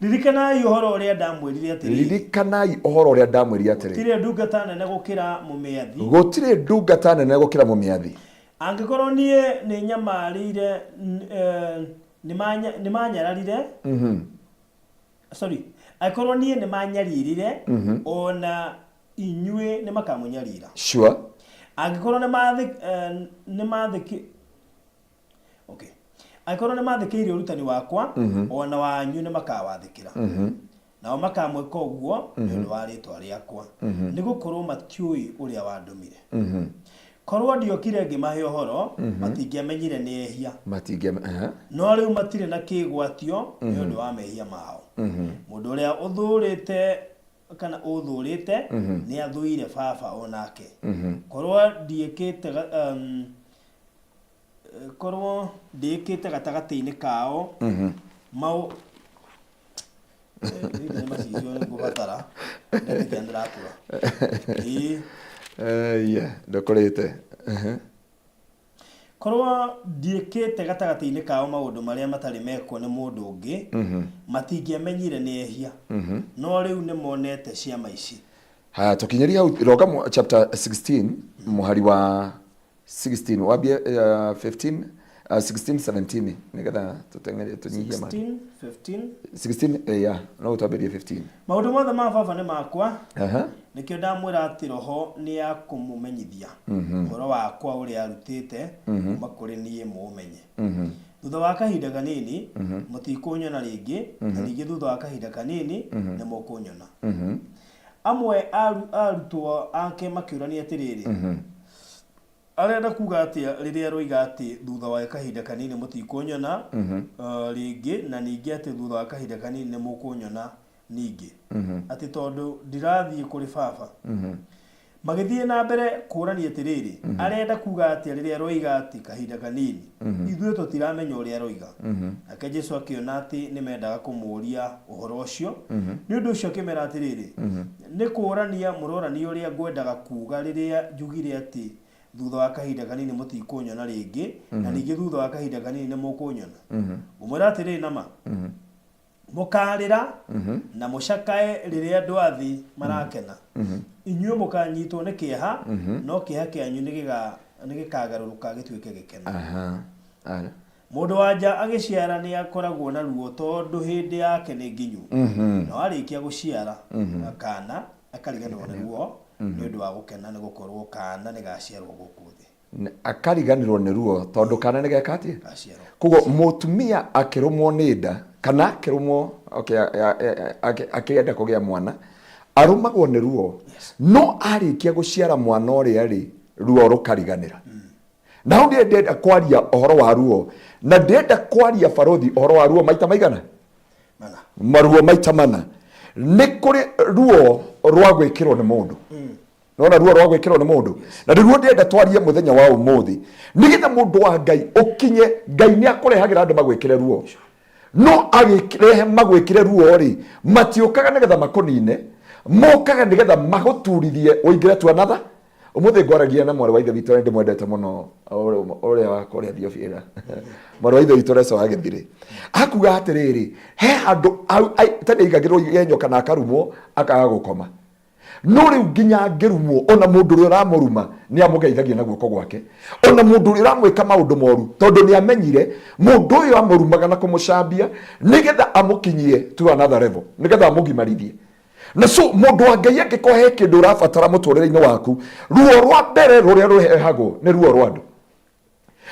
Ririkanai ũhoro ũrĩa ndamwĩrire atĩrĩ. Ririkanai ũhoro ũrĩa ndamwĩrire atĩrĩ. Gũtirĩ ndungata nene gũkĩra mũmĩathi. Gũtirĩ ndungata nene gũkĩra mũmĩathi. Angĩkorwo niĩ nĩnyamarĩire, nĩmanyararire, sorry, angĩkorwo niĩ nĩmanyaririre, o na inyuĩ nĩmakamũnyarira. Sure. Angĩkorwo nĩmathĩkĩ okay. Angĩkorwo nĩmathĩkĩire ũrutani wakwa, o na wanyu nĩmakawathĩkĩra. Nao makamwĩka ũguo nĩ ũndũ wa rĩĩtwa rĩakwa, nĩ gũkorwo matiũĩ ũrĩa wandũmire. Korwo ndiokire ngĩmahe ũhoro, matingĩamenyire nĩ ehia. Matingĩame, aha. No rĩu matirĩ na kĩĩgwatio nĩ ũndũ wa mehia mao. Mũndũ ũrĩa ũthũũrĩte kana ũthũũrĩte nĩ athũire Baba o nake. Korwo ndiĩkĩte korwo ndĩĩkĩte gatagatĩ-inĩ kao mau nĩ macicio nĩ ngũbatara ndetĩkia ndĩrakũra. Ĩĩ. Ĩĩ, ndũkũrĩte. Korwo ndiĩkĩte gatagatĩ-inĩ kao maũndũ marĩa matarĩ mekwo nĩ mũndũ ũngĩ, matingĩamenyire nĩ ehia. No rĩu nĩmonete ciama ici. Haya, tũkinyĩrie hau roga chapter 16 mũhari wa 16 wambie 15 16 17 nĩgetha tũteng'erie tũnyihie ma 16, 15. 16 yeah, no ũtwambĩrie 15. Maũndũ mothe ma Baba nĩ makwa, nĩkĩo ndamwĩra atĩ Roho nĩ akũmũmenyithia ũhoro wakwa ũrĩa arutĩte kuuma kũrĩ niĩ mũũmenye. Thutha wa kahinda kanini mũtikũnyona rĩngĩ, na ningĩ thutha wa kahinda kanini nĩ mũkũnyona. Amwe a arutwo ake makĩũrania atĩrĩrĩ, Arenda kuuga atĩa rĩrĩa aroiga atĩ thutha wa kahinda kanini mũtikũnyona rĩngĩ, na ningĩ atĩ thutha wa kahinda kanini nĩ mũkũnyona ningĩ, atĩ tondũ ndirathiĩ kũrĩ Baba? Magĩthiĩ na mbere kũũrania atĩrĩrĩ, Arenda kuuga atĩa rĩrĩa aroiga atĩ kahinda kanini? Ithuĩ tũtiramenya ũrĩa aroiga. Nake Jesu akĩona atĩ nĩ meendaga kũmũũria ũhoro ũcio, nĩ ũndũ ũcio akĩmeera atĩrĩrĩ, Nĩ kũũrania mũrorania ũrĩa ngwendaga kuuga rĩrĩa njugire atĩ thutha wa kahinda kanini mũtikũnyona rĩngĩ, na ningĩ thutha wa kahinda kanini nĩ mũkũnyona? Ngũmwĩra atĩrĩ na ma, mũkaarĩra na mũcakae rĩrĩa andũ a thĩ marakena. Inyuĩ mũkaanyitwo nĩ kĩeha, no kĩeha kĩanyu nĩ gĩkaagarũrũka gĩtuĩke gĩkeno. Mũndũ wa nja agĩciara nĩ akoragwo na ruo tondũ hĩndĩ yake nĩ nginyu. No arĩkia gũciara kaana, akariganĩrwo nĩ ruo nĩ ũndũ wa gũkena nĩ gũkorwo kaana nĩ gaciarwo gũkũ thĩ. Akariganĩrwo nĩ ruo tondũ kaana nĩ geka atĩa? Gaciarwo. Koguo mũtumia akĩrũmwo nĩ nda kana akĩrũmwo, okay, akĩenda kũgĩa mwana arũmagwo nĩ ruo, no arĩkia gũciara mwana ũrĩa rĩ, ruo rũkariganĩra. Na hau ndĩrĩ ndĩrenda kwaria ũhoro wa ruo, na ndĩrenda kwaria barothi ũhoro wa ruo maita maigana? Mana. Maruo maita mana. Nĩ kũrĩ ruo rwa gwĩkĩrwo nĩ mũndũ. Nona ruo rwa gwĩkĩrwo nĩ mũndũ, na nĩruo ndĩrenda twarie mũthenya wa ũmũthĩ, nĩgetha mũndũ wa Ngai ũkinye. Ngai nĩ akũrehagĩra andũ magwĩkĩre ruo, no agĩrehe magwĩkĩre ruo rĩ, matiũkaga nĩgetha makũnine, mokaga nĩgetha magũturithie ũingĩre to another. Ũmũthĩ ngwaragia na mwarĩ wa ithe witũ ũrĩa ndĩmwendete mũno, ũrĩa wa kũrĩa Thiobĩra, mwarĩ wa ithe witũ Reco wa Gĩthirĩ, akuga atĩrĩrĩ, he handũ tene aigagĩrwo igenyo kana akarumwo akaga gũkoma, no rĩu nginya angĩrumwo, ona mũndũ ũrĩa ũramũruma nĩ amũgeithagia na guoko gwake, ona mũndũ ũrĩa ũramwĩka maũndũ moru, tondũ nĩ amenyire mũndũ ũyũ amũrumaga na kũmũcambia nĩgetha amũkinyie to another level, nĩgetha amũgimarithie. Na so mũndũ wa Ngai, angĩkorwo he kĩndũ ũrabatara mũtũrĩre-inĩ waku, ruo rwa mbere rũrĩa rũrehagwo nĩ ruo rwa andũ.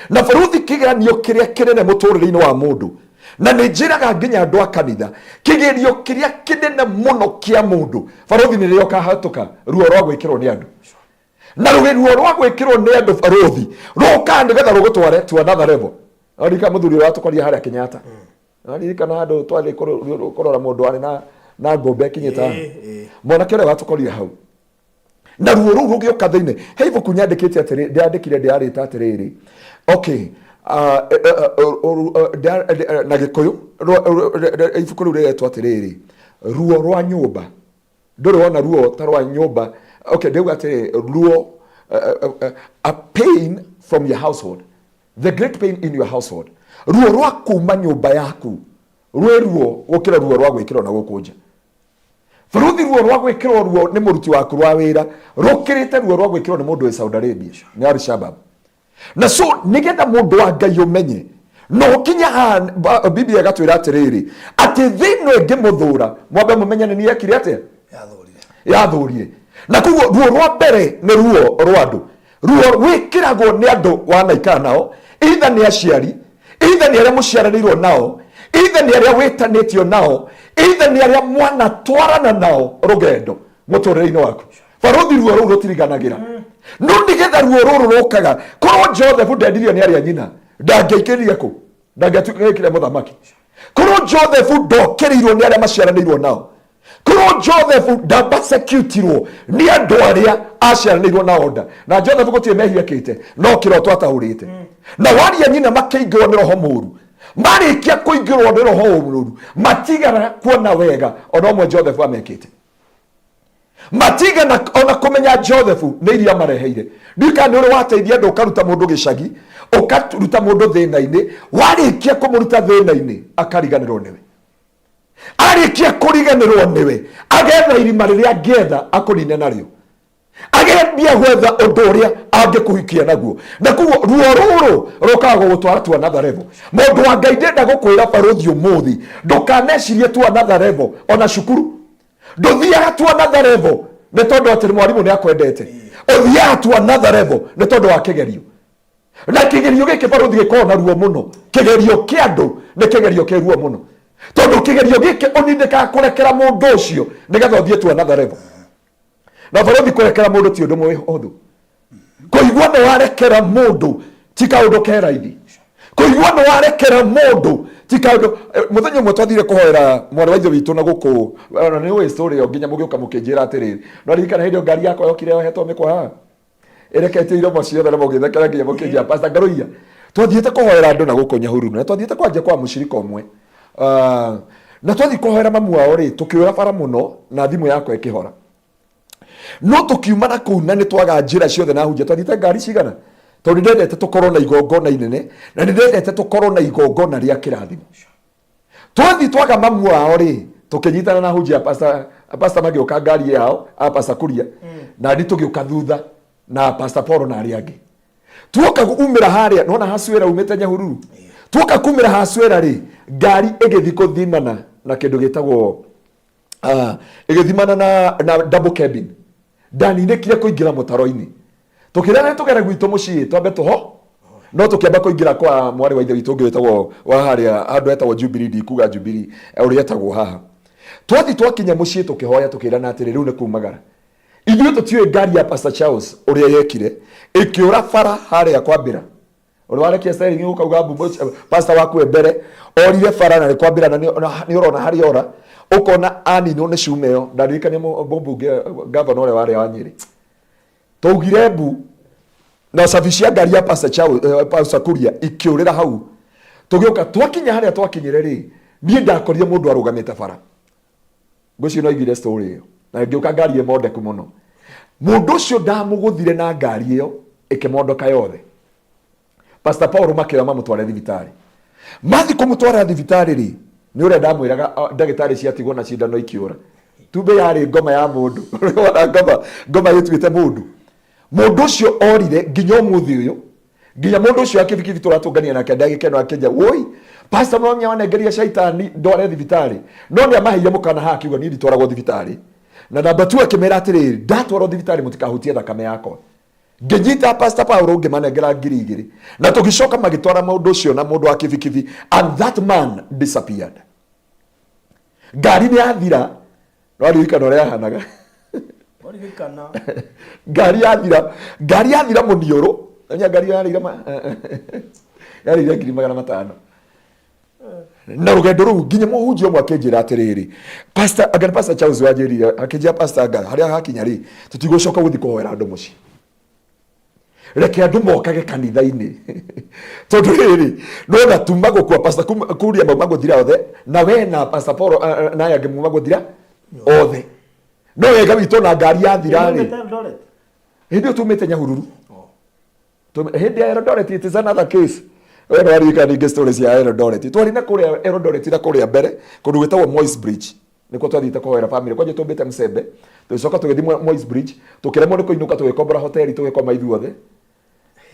Na baruthi, kĩgeranio kĩrĩa kĩnene mũtũrĩre-inĩ wa mũndũ, na nĩ njĩraga nginya andũ a kanitha, kĩgerio kĩrĩa kĩnene mũno kĩa mũndũ, baruthi, nĩ rĩrĩa ũkahatũka ruo rwa gwĩkĩrwo nĩ andũ. Na ruo rwa gwĩkĩrwo nĩ andũ, baruthi, rũkaga nĩgetha rũgũtware to another level. Ririkana mũthuri ũrĩa watũkoria harĩa Kenyatta? Ririkana handũ twathiĩ kũrora mũndũ warĩ na ngũmbe ĩkinyĩte haha? Mwanake ũrĩa watũkorire hau na ruo rũu rũgĩũka thĩinĩ, he ibuku nyandĩkĩte atĩrĩ, ndĩandĩkire, ndĩarĩte atĩrĩrĩ, okay, na Gĩkũyũ ibuku rĩu rĩretwo atĩrĩrĩ, Ruo rwa Nyũmba. Ndũrĩ wona ruo ta rwa nyũmba. Okay, ndĩuga atĩrĩ, ruo, a pain from your household, the great pain in your household, ruo rwa kuma nyũmba yaku rwĩ ruo gũkĩra ruo rwa gwĩkĩrwo na gũkũ nja. Baruthi, ruo rwa gwĩkĩrwo ruo nĩ mũruti waku rwa wĩra rũkĩrĩte ruo rwa gwĩkĩrwo nĩ mũndũ wĩ Saudi Arabia nĩ Al-Shabaab. Na so nĩgetha mũndũ wa Ngai ũmenye no ũkinye haha, Biblia ĩgatwĩra atĩrĩrĩ, atĩ thĩ ĩno ĩngĩmũthũra, mwambe mũmenye nĩ niĩ ekire atĩa? Yathũrire. Yathũrire. Na koguo ruo rwa mbere nĩ ruo rwa andũ, ruo rwĩkĩragwo nĩ andũ wanaikara nao, itha nĩ aciari, itha nĩ arĩa mũciaranĩirwo nao, itha nĩ arĩa wĩtanĩtio nao, itha nĩ arĩa mwanatwarana nao rũgendo mũtũrĩre-inĩ waku. Baruthi, ruo rũu rũtiriganagĩra. No nĩgetha ruo rũrũ rũkaga, korwo Joseph ndendirio nĩ arĩa nyina, ndangĩaikĩrire kũ? Ndangĩatuĩkire mũthamaki. Korwo Joseph ndokĩrĩirwo nĩ arĩa maciaranĩirwo nao, korwo Joseph ndabasecutirwo nĩ andũ arĩa aciaranĩirwo nao nda, na Joseph gũtirĩ mehia ekĩte, no kĩroto ataũrĩte, na waria nyina makĩingĩrwo nĩ roho mũru. Marĩkia kũingĩrwo nĩ roho mũru, matigana kuona wega ona ũmwe Joseph amekĩte, matigana ona kũmenya Joseph nĩ iria mareheire. Ndika nĩ ũrĩ wateithia andũ, ũkaruta mũndũ gĩcagi, ũkaruta mũndũ thĩna-inĩ, warĩkia kũmũruta thĩna-inĩ akariganĩrwo nĩwe. Arĩkia kũriganĩrwo nĩwe, agetha irima rĩrĩa angĩetha akũnine narĩo, agembia gwetha ũndũ ũrĩa angĩkũhikia naguo. Na koguo ruo rũrũ rũkaga gũgũtwara to another level. Mũndũ wa Ngai, ndenda gũkwĩra, barũthi, ũmũthĩ ndũkanecirie to another level. Ona cukuru ndũthiaga to another level nĩ tondũ atĩ mwarimũ nĩ akwendete. Ũthiaga to another level nĩ tondũ wa kĩgerio. Na kĩgerio gĩkĩ, barũthi, gĩkoragwo na ruo mũno. Kĩgerio kĩa andũ nĩ kĩgerio kĩ ruo mũno, tondũ kĩgerio gĩkĩ ũnindĩkaga kũrekera mũndũ ũcio nĩgetha ũthiĩ to another level. Na barũthi, kũrekera mũndũ ti ũndũ mũhũthũ. Kũigua nĩ warekera mũndũ ti kaũndũ ke raithi. Kũigua nĩ warekera mũndũ ti kaũndũ. Mũthenya ũmwe twathire kũhoera mwarĩ wa ithe witũ na gũkũ, ona nĩ ũĩ story ĩyo, nginya mũgĩũka mũkĩnjĩra atĩrĩrĩ, no ririkana hĩndĩ ĩyo ngari yakwa yokire yohetwo mĩkwa haha, ĩreketie iromo ciothe, na mũgĩthekera nginya mũkĩnjĩra, "Pastor Ngaruiya." Twathiĩte kũhoera andũ na gũkũ Nyahururu, na twathiĩte kwanjia kwa mũcirika ũmwe. Ah, na twathiĩ kũhoera mamu wao rĩ, tũkĩũra bara mũno na thimũ yakwa ĩkĩhora. No tũkiuma na kũu na nĩ twaga njĩra ciothe na hunjia. Twathiĩte ngari cigana, tondũ nĩ ndendete tũkorwo na igongona inene, na nĩ ndendete tũkorwo na igongona rĩa kĩrathimo. Twathiĩ twaga mamu wao rĩ, tũkĩnyitana na hunjia, pastor magĩũka ngari yao a Pastor Kuria, na ni tũgĩũka thutha na Pastor Paul na arĩa angĩ. Tuoka umĩra harĩa nona Hasuera umĩte Nyahururu, tuoka kumĩra Hasuera rĩ, ngari ĩgĩthiĩ kũthimana na kĩndũ gĩtagwo, ĩgĩthimana na double cabin. Ndaninĩkire kũingĩra mũtaro-inĩ. Tũkĩrera tũgere gwitũ mũciĩ twambe tũho, no tũkĩamba kũingĩra kwa mwarĩ wa ithe witũ ũngĩ wĩtagwo wa harĩa handũ hetagwo Jubilee. Ndikuga Jubilee, ũrĩa etagwo haha. Twathiĩ twakinya mũciĩ, tũkĩhoya, tũkĩrana atĩrĩ, rĩu nĩ kumagara. Ithuĩ tũtiũĩ ngari ya Pastor Charles ũrĩa yekire ĩkĩũra bara harĩa kwambĩra. Ũrĩa warekia steering ũkauga mbu pastor waku e mbere orire bara na nĩ kwambĩra, na nĩ ũrona harĩa ora, ũkona aninwo nĩ cuma ĩyo. Ndandirikania mũmbunge, gavana ũrĩa warĩa wa Nyĩrĩ. Twaugire mbu na cabi cia ngari ya Pastor Charles, Pastor Kuria ikĩũrĩra hau. Tũgĩũka twakinya harĩa twakinyire rĩ, niĩ ndakorire mũndũ arũgamĩte bara. Ngwĩciria no aiguire story ĩyo. Na ngĩũka ngari ĩmondeku mũno. Mũndũ ũcio ndamũgũthire na ngari ĩyo ĩkĩmondoka yothe. Pastor Paul makĩoya mamũtware thibitarĩ. Mathiĩ kũmũtwara thibitarĩ rĩ, nĩ ũrĩa ndamwĩraga, ndagĩtarĩ ciatigwo na cindano ikĩũra. Tumbĩ yarĩ ngoma ya mũndũ. Wona ngoma ĩtuĩte mũndũ. Mũndũ ũcio orire nginya ũmũthĩ ũyũ. Nginya mũndũ ũcio wa kibikibi tũratũngania nake ndagĩka ĩno akĩnja, "Woi pastor, no nyawanengeria caitani ndware thibitarĩ." No nĩ amaheire mũkana haha, akiuga, "Niĩ nditwaragwo thibitarĩ." Na namba tu akĩmera atĩrĩrĩ, ndatwarwo thibitarĩ mũtikahutie thakame yakwa. Ngĩnyita Pastor Paulo ngĩmanengera 2000 na tũgĩcoka magĩtwara mũndũ ũcio na mũndũ wa kibikibi, and that man disappeared. Ngari nĩ yathira, nĩwaririkana ũrĩa yahanaga? Waririkana. Ngari yathira, ngari yathira mũniũrũ, nya ngari yarĩire ma yarĩire 500,000. Na rũgendo rũu nginya mũhunjia ũmwe akĩnjĩra atĩrĩrĩ, pastor, anga nĩ Pastor Charles wanjĩrire, akĩnjĩra pastor, anga harĩa hakinya rĩ, tũtigũcoka gũthiĩ kũhoera andũ mũciĩ, reke andũ mokage kanitha-inĩ, tondũ rĩrĩ nona tuma gũkua pastor kuria mauma gũthira othe, na we na pastor Paul na aya angĩ mauma gũthira othe, no wega witũ na ngari yathira rĩ. Tumĩte Eldoret? Hĩndĩ ĩyo tumĩte Nyahururu. Hĩndĩ ya Eldoret, it is another case. We nĩwaririkana ningĩ story cia Eldoret? Twarĩ na kũrĩa Eldoret na kũrĩa mbere kũndũ gwĩtagwo Moi's Bridge, nĩkuo twathiĩte kũhoera family kwanja. Tũmbĩte Msembe, tũgĩcoka tũgĩthiĩ Moi's Bridge, tũkĩremwo nĩ kũinũka, tũgĩkombora hoteli, tũgĩkoma ithuothe.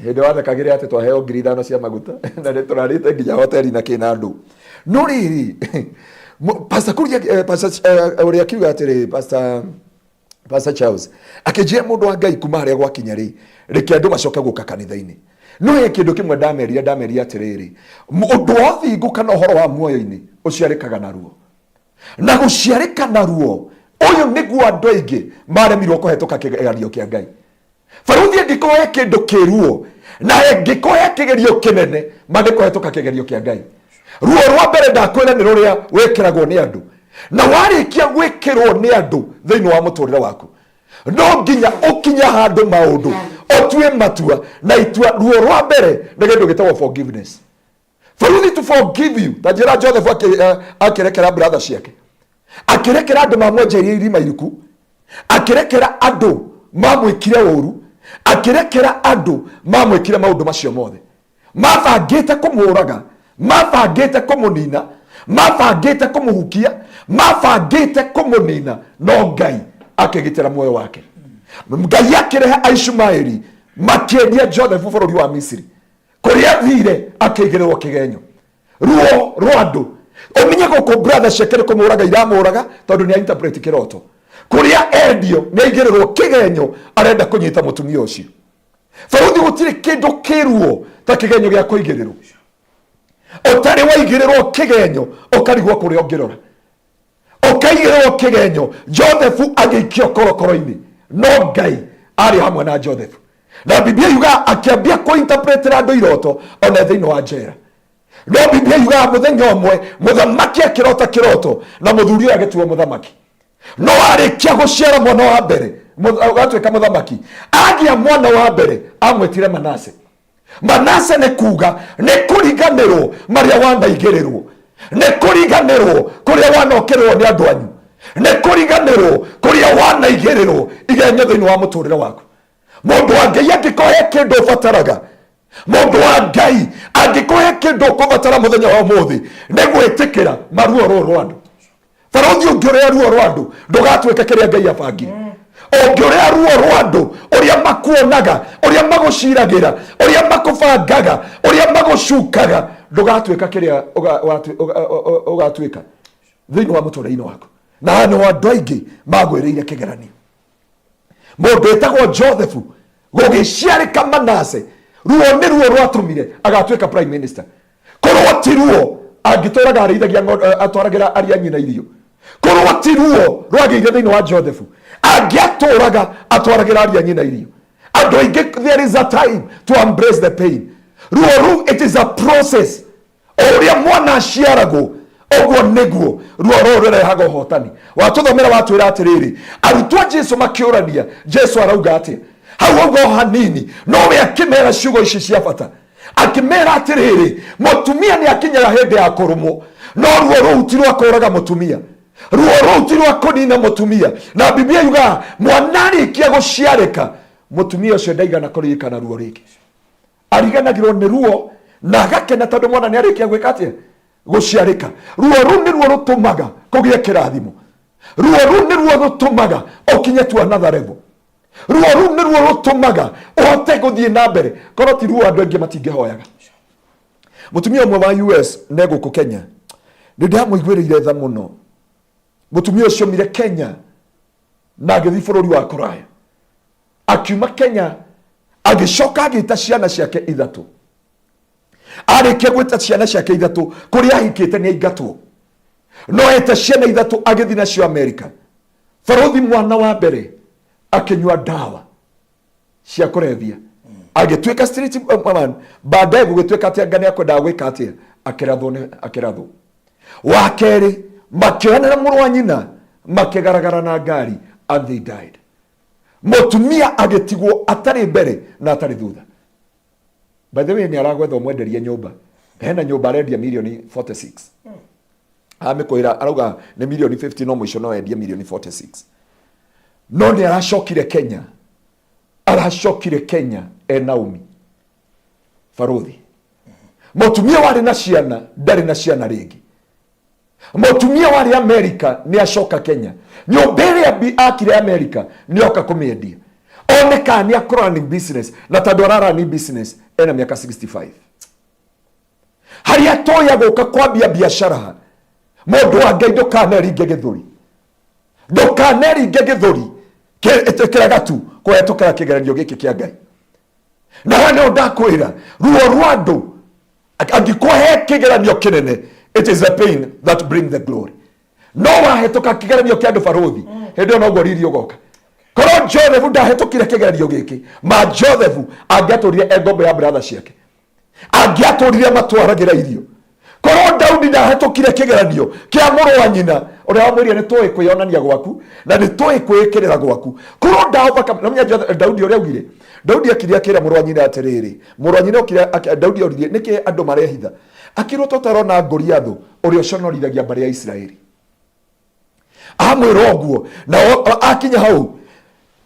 Hĩndĩ wathekagĩre atĩ twaheo 5,000 cia maguta na nĩ tũrarĩte nginya hoteli na kĩna andũ. No rĩrĩ, Pastor Kuria, Pastor, ũrĩa akiuga atĩrĩ, Pastor Charles akĩnjĩra, mũndũ wa Ngai, kuma harĩa gwakinya rĩ, reke andũ macoke gũka kanitha-inĩ. No he kĩndũ kĩmwe ndamerire. Ndamerire atĩrĩrĩ, ũndũ wa ũthingu kana ũhoro wa muoyo-inĩ ũciarĩkaga na ruo, na gũciarĩka na ruo ũyũ nĩguo andũ aingĩ maremirwo kũhetũka kĩgeranio kĩa Ngai. Baruthi, angĩkorwo he kĩndũ kĩruo na angĩkorwo he kĩgerio kĩnene ma nĩ kũhetũka kĩgerio kĩa Ngai, ruo rwa mbere ndakwĩra nĩ rũrĩa wĩkĩragwo nĩ andũ. Na warĩkia gwĩkĩrwo nĩ andũ thĩinĩ wa mũtũrĩre waku, no nginya ũkinye handũ maũndũ ũtue matua na itua. Ruo rwa mbere nĩ kĩndũ gĩtagwo forgiveness. Baruthi, to forgive you, ta njĩra Joseph akĩrekera brother ciake, akĩrekera andũ mamwenjeirie irima iriku, akĩrekera andũ mamwĩkire ũru, akĩrekera andũ mamwĩkire maũndũ macio mothe, mabangĩte kũmũraga, mabangĩte kũmũnina, mabangĩte kũmũhukia, mabangĩte kũmũnina, no Ngai akĩgitĩra muoyo wake. Ngai akĩrehe Aishumaeli, makĩendia Joseph bũrũri wa Misiri, kũrĩa athire akĩigĩrĩrwo kĩgenyo. Ruo rwa andũ, ũmenye gũkũ brother ciake nĩ kũmũraga iramũraga, tondũ nĩ interpret kĩroto. Kũrĩa endio nĩ aigĩrĩrwo kĩgenyo, arenda kũnyita mũtumia ũcio. Baruthi, gũtirĩ kĩndũ kĩruo ta kĩgenyo gĩa kũigĩrĩrwo. Ũtarĩ waigĩrĩrwo kĩgenyo, ũkarigwo kũrĩa ũngĩrora. Ũkaigĩrĩrwo kĩgenyo, Joseph agĩikio korokoro-inĩ, no Ngai arĩ hamwe na Joseph, na Biblia yugaga akĩambia kũinterpretera andũ iroto ona thĩinĩ wa njera. No Biblia yugaga mũthenya ũmwe mũthamaki akĩrota kĩroto, na mũthuri ũyũ agĩtuo mũthamaki. No arĩkia gũciara mwana wa mbere, agatuĩka mũthamaki, agĩa mwana wa mbere amwĩtire Manase. Manase nĩ kuga nĩ kũriganĩrwo marĩa wanaigĩrĩrwo, nĩ kũriganĩrwo kũrĩa wanokĩrĩrwo nĩ andũ anyu, nĩ kũriganĩrwo kũrĩa wanaigĩrĩrwo igenyo thĩinĩ wa mũtũrĩre waku. Mũndũ wa Ngai, angĩkorwo he kĩndũ ũbataraga, mũndũ wa Ngai, angĩkorwo he kĩndũ ũkũbatara mũthenya wa ũmũthĩ, nĩ gwĩtĩkĩra maruo rũrũ rwa andũ. Barothi, ũngĩũrĩa ruo rwa andũ, ndũgatuĩke kĩrĩa Ngai abangire. Ũngĩũrĩa ruo rwa andũ, ũrĩa makuonaga, ũrĩa magũciragĩra, ũrĩa makũbangaga, ũrĩa magũcukaga, ndũgatuĩka kĩrĩa ũgatuĩka thĩinĩ wa mũtũrĩre-inĩ waku. Na haha nĩho andũ aingĩ magwĩrĩire kĩgeranio. Mũndũ wĩtagwo Joseph gũgĩciarĩka Manase, ruo nĩ ruo rwatũmire agatuĩka prime minister. Korwo ti ruo, angĩtũraga arĩithagia atwaragĩra aria nyina irio. Korwo ti ruo rwagĩire thĩinĩ wa Joseph, angĩatũraga atwaragĩra aria nyina irio. Andũ aingĩ, there is a time to embrace the pain. Ruo rũu, it is a process. O ũrĩa mwana aciaragwo, ũguo nĩguo ruo rũrũ rũrehaga ũhotani. Watũthomera, watwĩra atĩrĩrĩ, arutwo a Jesu makĩũrania, Jesu arauga atĩa hau? Auga o hanini, no we akĩmera ciugo ici cia bata, akĩmera atĩrĩrĩ, mũtumia nĩ akinyaga hĩndĩ ya kũrũmwo, no ruo rũu ti rwa kũraga mũtumia, ruo rũu ti rwa kũnina mũtumia. Na Biblia yugaga mwana arĩkia gũciarĩka, mũtumia ũcio ndaigana kũririkana ruo rĩngĩ, ariganagĩrwo nĩ ruo na agakena tondũ mwana nĩ arĩkia gwĩka atĩa? Gũciarĩka. Ruo rũu nĩruo rũtũmaga kũgĩe kĩrathimo. Ruo rũu nĩruo rũtũmaga ũkinye to another level. Ruo rũu nĩruo rũtũmaga ũhote gũthiĩ na mbere. Korwo ti ruo, andũ aingĩ matingĩhoyaga. Mũtumia ũmwe wa US ne gũkũ Kenya, nĩ ndamũiguĩrĩire tha mũno. Mũtumia ũcio aumire Kenya. Na agĩthiĩ bũrũri wa kũraya. Akiuma Kenya, agĩcoka agĩta ciana ciake ithatũ. Arĩkia gwĩta ciana ciake ithatũ, kũrĩa ahikĩte nĩ aingatwo. No eta ciana ithatũ agĩthiĩ nacio Amerika. Barũthi mwana wa mbere akĩnyua ndawa cia kũrebia, agĩtuĩka street man. Baadaye gũgĩtuĩka atĩ anga nĩ akwendaga gwĩka atĩa, akĩrathwo nĩ akĩrathwo. Wa kerĩ makĩoyanĩra mũrũ wa nyina, makĩgaragara na ngari and they died. Mũtumia agĩtigwo atarĩ mbere na atarĩ thutha. By the way, nĩ aragwetha ũmwenderie nyũmba. Hena nyũmba arendia mirioni 46, amĩkwĩra arauga nĩ mirioni 50, no mũico no endie mirioni 46. No nĩ aracokire Kenya, aracokire Kenya e Naomi. Barũthi, mũtumia warĩ na ciana ndarĩ na ciana rĩngĩ. Mũtumia warĩ Amerika nĩ acoka Kenya. Nyũmba ĩrĩa akire Amerika nĩ oka kũmĩendia, one kana nĩ akũrani business, na tondũ ararani business ena mĩaka 65, harĩa toya gũka kwambia biacara. Mũndũ wa Ngai, ndũkaneringe gĩthũri, ndũkaneringe gĩthũri kĩragatu kũhetũkĩra kĩgeranio gĩkĩ kĩa Ngai. Na we no ndakwĩra ruo rwa andũ, angĩkorwo he kĩgeranio kĩnene, it is the pain that bring the glory. No wahetũka kĩgeranio kĩa andũ, barũthi, hĩndĩ ĩyo noguo riri ũgoka. Korwo Joseph ndahetũkire kĩgeranio gĩkĩ, ma Joseph angĩatũrire e ngombo ya brother ciake, angĩatũrire matwaragĩra irio. Korwo Daudi ndahetũkire kĩgeranio kĩa mũrũ wa nyina ũrĩa wamwĩrire, nĩ tũĩ kwĩyonania gwaku na nĩ tũĩ kwĩĩkĩrĩra gwaku, korwo ndaoba na menya Daudi ũrĩa augire. Daudi akire akĩra mũrũ wa nyina atĩrĩrĩ, mũrũ wa nyina okire Daudi oririe nĩkĩ andũ marehitha, akĩrwo tũtarona Goliathũ ũrĩa ũconorithagia mbarĩ ya Isiraeli. Amwĩra ũguo na akinya hau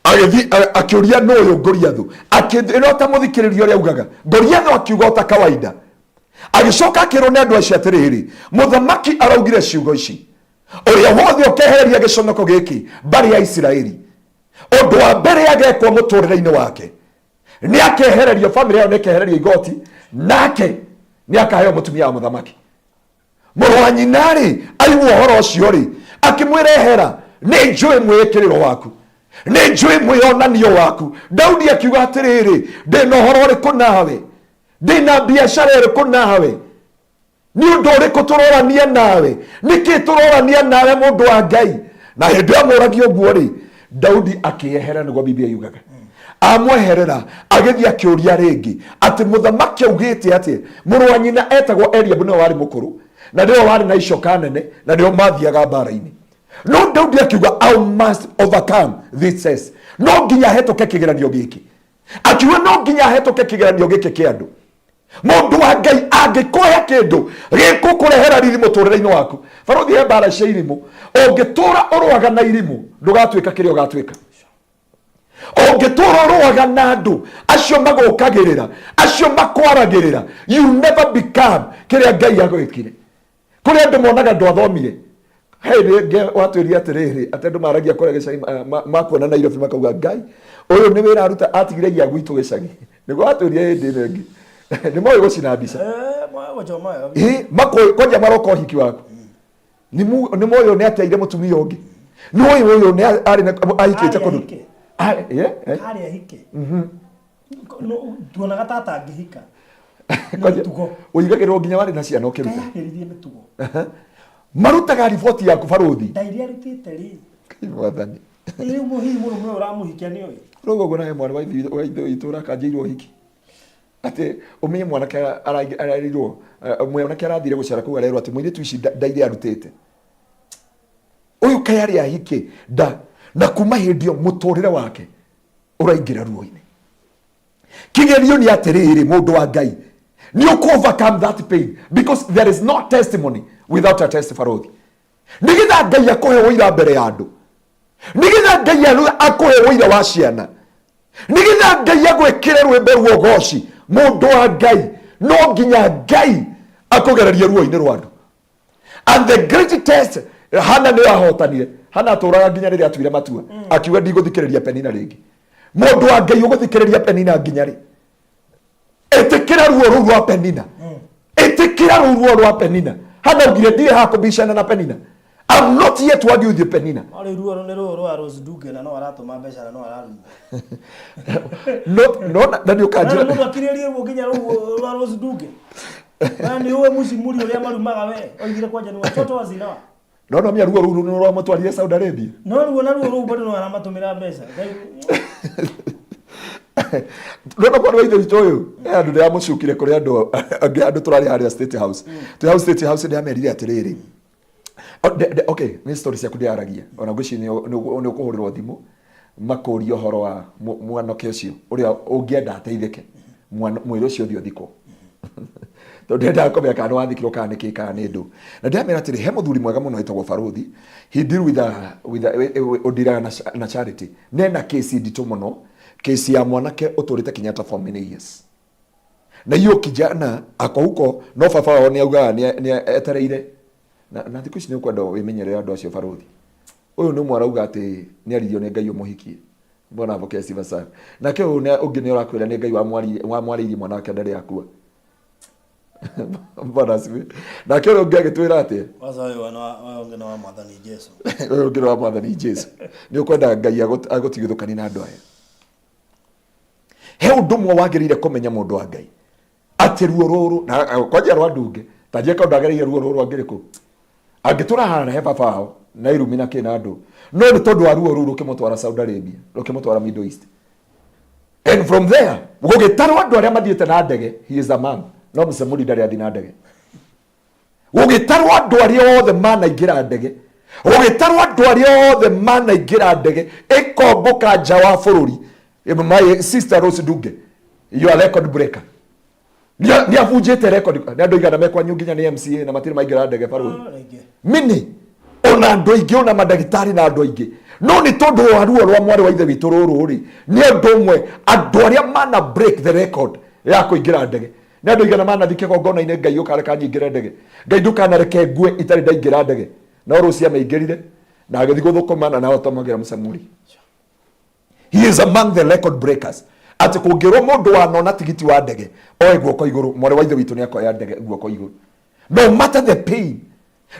agĩthiĩ akĩũria nũ ũyũ Goliathũ, akĩĩra ta mũthikĩrĩria ũrĩa augaga. Goliathũ akiuga o ta kawaida. Agĩcoka akĩrwo nĩ andũ acio atĩrĩrĩ, mũthamaki araugire ciugo ici, ũrĩa wothe ũkehereria gĩconoko gĩkĩ mbarĩ ya Isiraeli, ũndũ wa mbere agekwo mũtũrĩre-inĩ wake nĩ akehererio bamĩrĩ yao, nĩ ĩkehererio igoti, nake nĩ akaheo mũtumia wa mũthamaki. Mũrũ wa nyina rĩ, aigua ũhoro ũcio rĩ, akĩmwĩra, ehera, nĩ njũĩ mwĩĩkĩrĩro waku, nĩ njũĩ mwĩonanio waku. Daudi akiuga atĩrĩrĩ, ndĩna ũhoro ũrĩkũ nawe? Ndĩna biacara ĩrĩkũ nawe? Nĩ ũndũ ũrĩkũ tũrorania nawe? Nĩkĩ tũrorania nawe, mũndũ wa Ngai? Na hĩndĩ ĩyo amũragia ũguo rĩ, Daudi akĩehera, nĩguo Biblia yugaga. Amweherera agĩthiĩ akĩũria rĩngĩ atĩ mũthamaki augĩte atĩ mũrũ wa nyina etagwo Eliabu nĩwe warĩ mũkũrũ na nĩwe warĩ na icoka nene na nĩo mathiaga mbara-inĩ. No Daudi akiuga, I must overcome this test, no nginya hetũke kĩgeranio gĩkĩ. Akiuga no nginya hetũke kĩgeranio gĩkĩ kĩa andũ. Mũndũ wa Ngai, angĩkũhe kĩndũ gĩkũkũrehera riri mũtũrĩre-inĩ waku, barũthi, he mbara cia irimũ. Ũngĩtũra ũrũaga na irimũ, ndũgatuĩka kĩrĩa ũgatuĩka. Ũngĩtũra ũrũaga na andũ acio magũkagĩrĩra, acio makwaragĩrĩra, you never become kĩrĩa Ngai agwĩkire. Kũrĩ andũ monaga ndwathomire. He rĩngĩ watwĩria atĩrĩrĩ, atĩ andũ maragia kũrĩa gĩcagi, makuona Nairobi makauga, Ngai ũyũ nĩ wĩra aruta, atigire ia gwitũ gĩcagi. Nĩguo watwĩria hĩndĩ ĩno ĩngĩ nĩ moĩ gũcina mbica. Moĩ gũchoma wega. Ĩ, kwanja maroka ũhiki waku nĩ moĩ ũyũ nĩ ateire mũtumia ũngĩ, nĩ ũyũ ũyũ nĩ arĩ ahikĩte Arĩ kũndũ ahike. Arĩ, eh. Harĩa hike. Tuonaga ta atangĩhika. Nĩ Kwanja, mĩtugo. ũigagĩrĩrwo nginya warĩ na ciana ũkĩruta. Kayagĩririe mĩtugo. Marutaga riboti yaku, barũthi. Nda iria arutĩte rĩ. Ngai Mwathani. Rĩu hihi mũrũme ũyũ ũramũhikia nĩ ũyũ. Rĩu ũguo nawe mwana wa ithe wa ithe witũ ũrakanjĩirwo ũhiki, atĩ ũmenye mwanake arerirwo, mwanake arathire gũcera kũu, arerwo atĩ mũirĩtu ici nda iria arutĩte ũyũ kaĩ arĩ ahike nda, na kuma hĩndĩ ĩyo mũtũrĩre wake ũraingĩra ruo-inĩ. Kĩgerio nĩ atĩrĩrĩ, mũndũ wa Ngai, nĩ ũkũ overcome that pain, because there is no testimony without a test. Barothi, nĩgetha Ngai akũhe ũira mbere ya andũ, nĩgetha Ngai akũhe ũira wa ciana, nĩgetha Ngai agwĩkĩre rwĩmbo rwa ũgoci, mũndũ wa Ngai, no nginya Ngai akũgererie ruo-inĩ rwa andũ. And the great test, Hana nĩyo ahotanire. Hana atũraga nginya rĩrĩa atuire matua, akiuga, ndigũthikĩrĩria Penina rĩngĩ. Mũndũ wa Ngai, ũgũthikĩrĩria Penina nginya rĩ? Ĩtĩkĩra ruo rũu rwa Penina, ĩtĩkĩra rũu ruo rwa Penina. Hana augire, ndirĩ hakũbicana na Penina. I'm not here to argue with you, Penina. No rĩu ruo nĩ rũũ rwa Rose Ndunge na no aratũma mbeca na no ararumwo. No, no, na nĩ ũkanjĩra. Mũndũ akirĩrie ũguo nginya rũu rwa Rose Ndunge. We nĩ ũĩ mũcimuri ũrĩa marumaga we oigire kwanja nĩ watoto wa zina. No no mia ruo rũu nĩ rwamũtwarire Saudi Arabia. No ruo na ruo rũu bado no aramatũmĩra mbeca. No no kwa ithe witũ ũyũ he andũ ndĩramũcukire kũrĩ andũ angĩ andũ tũrarĩ harĩa State House. Twĩ hau State House ndĩramerire atĩrĩrĩ. Okay, nĩ story ciaku ndĩraragia ona ngwĩciria nĩ ũkũhũrĩrwo thimũ makũrie ũhoro wa mwanake ũcio ũrĩa ũngĩenda ateithĩke mwĩrĩ ũcio ũthiĩ ũthikwo tondũ ndendaga kũmenya kana nĩ wathikirwo kana nĩ kĩ kana nĩ ndũ na ndĩramera atĩrĩ he mũthuri mwega mũno wĩtagwo barũthi he deal with a, with a, ũndiraga na, na charity nena kesi nditũ mũno kesi ya mwanake ũtũrĩte Kenyatta for many years na hiyo kijana ako huko no baba wao nĩ augaga nĩ etereire na, na thikũ ici nĩ ũkwenda wĩmenyerere andũ acio barũthi ũyũ nĩ ũmwe arauga atĩ nĩ aririo nĩ Ngai ũmũhikie mbona apokea sifa sana nake ũyũ ũngĩ nĩ ũrakwĩra nĩ Ngai wamwarĩirie mwana wake ndarĩ akua mbona asifiwe nake ũrĩa ũngĩ agĩtwĩra atĩa Kwanza ũyũ ũyũ ũngĩ nĩ wa mwathani Jesu. Ũyũ ũngĩ nĩ wa mwathani Jesu. Nĩ ũkwenda Ngai agũtigithũkanie na andũ aya. He ũndũ ũmwe wagĩrĩire kũmenya mũndũ wa Ngai atĩ ruo rũrũ na kwanja rwa ndunge ta njĩka ũndũ agereire ruo rũrũ angĩrĩ kũ angĩtũra haha he baba wao na irumi na kĩ na andũ no nĩ tondũ wa ruo rũu rũkĩmũtwara Saudi Arabia rũkĩmũtwara Middle East and from there gũgĩtarwo andũ arĩa mathiĩte na ndege he is a man no mũcemuri ndarĩ athi na ndege gũgĩtarwo andũ arĩa othe manaingĩra ndege gũgĩtarwo andũ arĩa othe manaingĩra ndege ĩkombũka nja wa bũrũri. My sister Rose Ndunge, you are record breaker. Nĩ abunjĩte record nĩ andũ igana mekwanyu nginya nĩ MCA na matirĩ maingĩra ndege barũthi mini ona andũ aingĩ ona mandagĩtarĩ na andũ aingĩ no nĩ tondũ wa ruo rwa mwarĩ wa ithe witũ rũrũ rĩ nĩ ũndũ ũmwe andũ arĩa mana break the record ya kũingĩra ndege nĩ andũ igana manathiĩ kĩgongona-inĩ Ngai ũkareka nyingĩre ndege Ngai ndũkanareke ngue itarĩ ndaingĩra ndege no rũci amĩingĩrire na agĩthiĩ gũthũkũma na nawe ũtũmagĩra mũcamuri. He is among the record breakers. Atĩ kũngĩrwo mũndũ wanona tigiti wa ndege oe guoko igũrũ mwarĩ wa ithe witũ nĩ akoya ndege guoko igũrũ no matter the pain.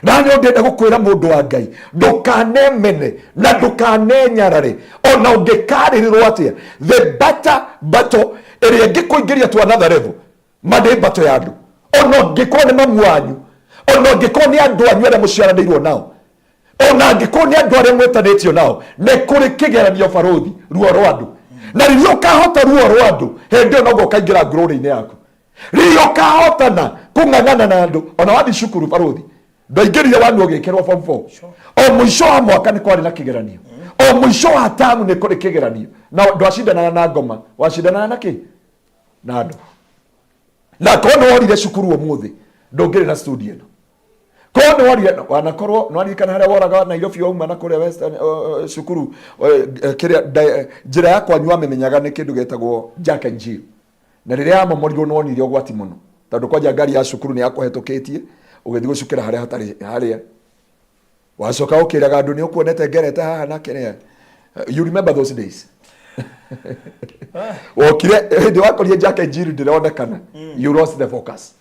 Na nĩ ndĩrenda gũkwĩra mũndũ wa Ngai ndũkanemene na ndũkanenyarare ona ũngĩkarĩrĩrwo atĩa the better battle ĩrĩa ĩngĩkũingĩria to another level ma nĩ battle ya andũ ona ũngĩkorwo nĩ mamu wanyu ona ũngĩkorwo nĩ andũ anyu arĩa mũciaranĩirwo nao ona angĩkorwo nĩ andũ arĩa mwĩtanĩtio nao nĩ kũrĩ kĩgeranio barũthi ruo rwa andũ na rĩrĩa ũkahota ruo rwa andũ hĩndĩ ĩyo noguo ũkaingĩra glory-inĩ yaku rĩrĩa ũkahotana kũng'ang'ana na andũ ona wathiĩ cukuru barũthi ndwaingĩrire wanu ũgĩkĩrwo form 4 o mũico wa mwaka nĩ kwarĩ na kĩgeranio o mũico wa tamu nĩ kũrĩ kĩgeranio na ndwacindanaga na ngoma wacindanaga na kĩ na andũ na korwo nĩ worire cukuru ũmũthĩ ndũngĩrĩ na studio ĩno korwo nĩ worire wanakorwo nĩ waririkana harĩa woraga Nairobi wauma na kũrĩa Western cukuru kĩrĩa njĩra ya kwanyu wamĩmenyaga nĩ kĩndũ gĩtagwo Jack and Jill na rĩrĩa yamomorirwo nĩ wonire ũgwati mũno tondũ kwanja ngari ya cukuru nĩ yakũhetũkĩtie ũgĩthiĩ gũcukĩra harĩa hatarĩ harĩa wacoka ũkĩraga andũ nĩ ũkuonete ngerete haha na kĩrĩa. You remember those days? Wokire hĩndĩ wakorire Jack and Jill ndĩronekana you lost the focus.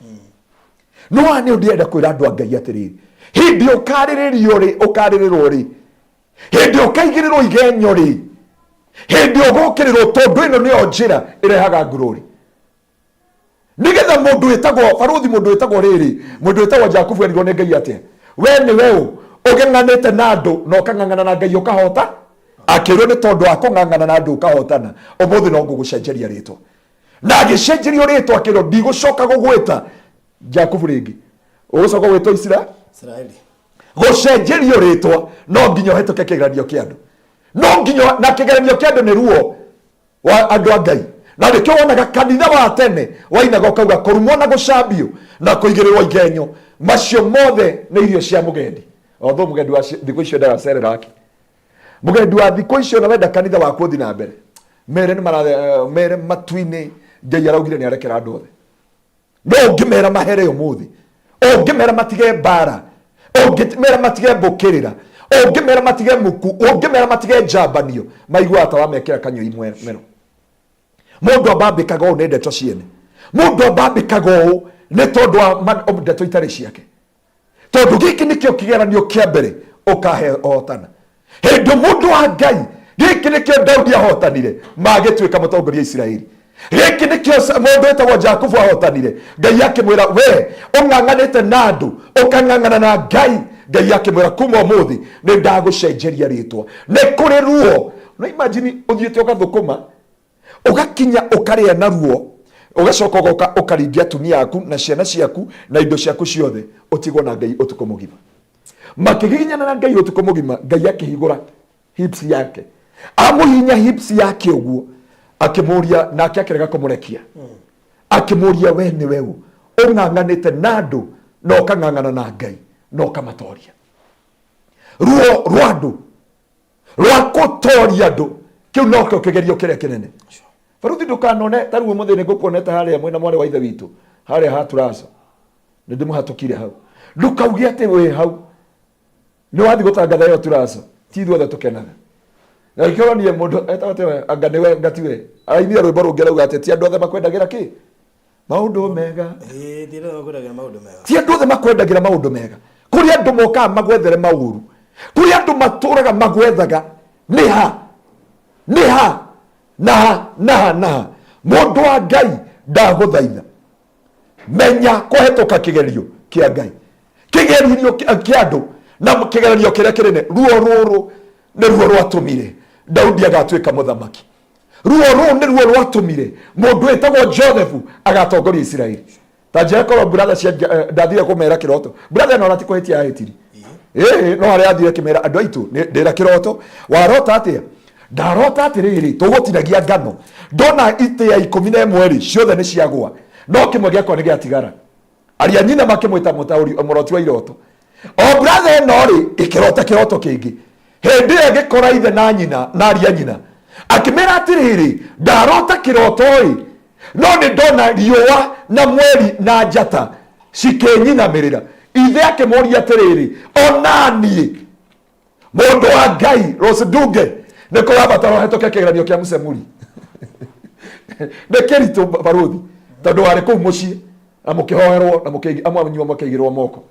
No haha nĩ ndĩrenda kwĩra andũ a Ngai atĩrĩrĩ hĩndĩ ũkarĩrĩrio rĩ ũkarĩrĩrwo rĩ hĩndĩ ũkaigĩrĩrwo igenyo rĩ hĩndĩ ũgũkĩrĩrwo tondũ ĩno nĩyo njĩra ĩrehaga glory nĩgetha mũndũ wĩtagwo barũthi mũndũ wĩtagwo rĩrĩ mũndũ wĩtagwo Jakubu erirwo nĩ Ngai atĩa we nĩwe ũ ũgeng'anĩte na andũ na ũkang'ang'ana na Ngai ũkahota akĩrwo nĩ tondũ wa kũng'ang'ana na andũ ũkahotana ũmũthĩ no ngũgũcenjeria rĩtwa na agĩcenjerio rĩtwa akĩrwo ndigũcoka gũgwĩta Jakubu rĩngĩ ũgũcoka gwĩtwo Israeli gũcenjerio rĩtwa no nginya ũhetũke kĩgeranio kĩa andũ no nginya na kĩgeranio kĩa andũ nĩ ruo wa andũ a Ngai na nĩkĩo wonaga kanitha wa tene wainaga ũkauga kũrumwo na gũcambio na kũigĩrĩrwo igenyo macio mothe nĩ irio cia mũgendi although mũgendi wa thikũ icio endaga cereraki mũgendi wa thikũ icio na wenda kanitha waku ũthiĩ na mbere mere nĩ mara mere matu-inĩ Ngai araugire nĩ arekera andũ othe no ũngĩmera mahere ũmũthĩ ũngĩmera matige mbara ũngĩmera matige mbũkĩrĩra ũngĩmera matige muku ũngĩmera matige njambanio maiguaga ta wamekĩra kanyũi mero mũndũ ambambĩkaga ũũ nĩ ndeto ciene mũndũ ambambĩkaga ũũ nĩ tondũ wa ndeto itarĩ ciake tondũ gĩkĩ nĩkĩo kĩgeranio kĩa mbere Ũkahotana hĩndĩ mũndũ wa Ngai. Gĩkĩ nĩkĩo Daudi ahotanire, magĩtuĩka mũtongoria Isiraeli. Gĩkĩ nĩkĩo mũndũ wĩtagwo Jakubu ahotanire. Ngai akĩmwĩra, we ũng'ang'anĩte na andũ, ũkang'ang'ana na Ngai. Ngai akĩmwĩra, kuma ũmũthĩ nĩ ndagũcenjeria rĩtwa. Nĩ kũrĩ ruo. No imagine ũthiĩte ũgathũkũma, ũgakinya ũkarĩa na ruo, ũgacoka ũgoka ũkaringia atumia aku na ciana ciaku na indo ciaku ciothe, ũtigwo na Ngai ũtukũ mũgima. Makĩgiginyana na Ngai ũtukũ mũgima. Ngai akĩhingũra hips yake, amũhihinya hips yake ũguo, akĩmũria, nake akĩrega kũmũrekia. Akĩmũria, we nĩwe ũ ũng'ang'anĩte na andũ na ũkang'ang'ana na Ngai na ũkamatoria? Ruo rwa andũ, rwa kũtoria andũ, kĩu nokĩo kĩgerio kĩrĩa kĩnene. Baruthi, ndũkanone ta rĩu ũmũthĩ nĩ ngũkuonete harĩa mwĩna mwarĩ wa ithe witũ harĩa ha Turaco, nĩ ndĩmũhatũkire hau. Ndũkauge atĩ wĩ hau nĩ wathiĩ gũtangatha ĩyo Turaco. Ti ithuothe tũkenaga. Na nĩkĩo ũronire mũndũ etagwo atĩa, anga nĩwe ngatiwe arainire rwĩmbo rũngĩ, arauga atĩ ti andũ othe makwendagĩra kĩ maũndũ mega. Ĩĩ, ti andũ othe makwendagĩra maũndũ mega. Ti andũ othe makwendagĩra maũndũ mega. Kũrĩ andũ mokaga magwethere maũru, kũrĩ andũ matũraga magwethaga nĩ ha, nĩ ha, na ha, na ha, na ha. Mũndũ wa Ngai, ndagũthaitha, menya kũhetũka kĩgerio kĩa Ngai, kĩgerio kĩa andũ na kĩgeranio kĩrĩa kĩnene. Ruo rũrũ nĩ ruo rwatũmire Daudi agatuĩka mũthamaki. Ruo rũu nĩ ruo rwatũmire mũndũ wĩtagwo Joseph agatongoria Isiraeli. Ta njĩra korwo brother cia ndathire kũmera kĩroto, brother ĩno ona ti kũhĩtia ahĩtiri. Ĩĩ, no harĩa athire kĩmera andũ aitũ, ndĩra kĩroto. Warota atĩa? Ndarota atĩrĩrĩ, tũgũtinagia ngano, ndona itĩa 11 rĩ, ciothe nĩ ciagwa, no kĩmwe gĩakwa nĩ gĩatigara. Aria nyina makĩmwĩta mũtaũri, mũroti wa iroto. O brother ĩno rĩ, ĩkĩrota kĩroto kĩngĩ. Hĩndĩ ĩyo ĩgĩkora ithe na nyina na aria nyina, akĩmĩra atĩrĩrĩ, ndarota kĩroto ĩ, no nĩ ndona riũa na mweri na njata cikĩnyinamĩrĩra. Ithe akĩmũria atĩrĩrĩ, onaniĩ mũndũ wa Ngai Rose Ndunge, nĩ kũrabatara ũhetũke kĩgeranio kĩa mũcemuri. Nĩ kĩritũ, barũthi, tondũ warĩ kũu mũciĩ na mũkĩhoerwo na amwe anyu makĩigĩrwo moko,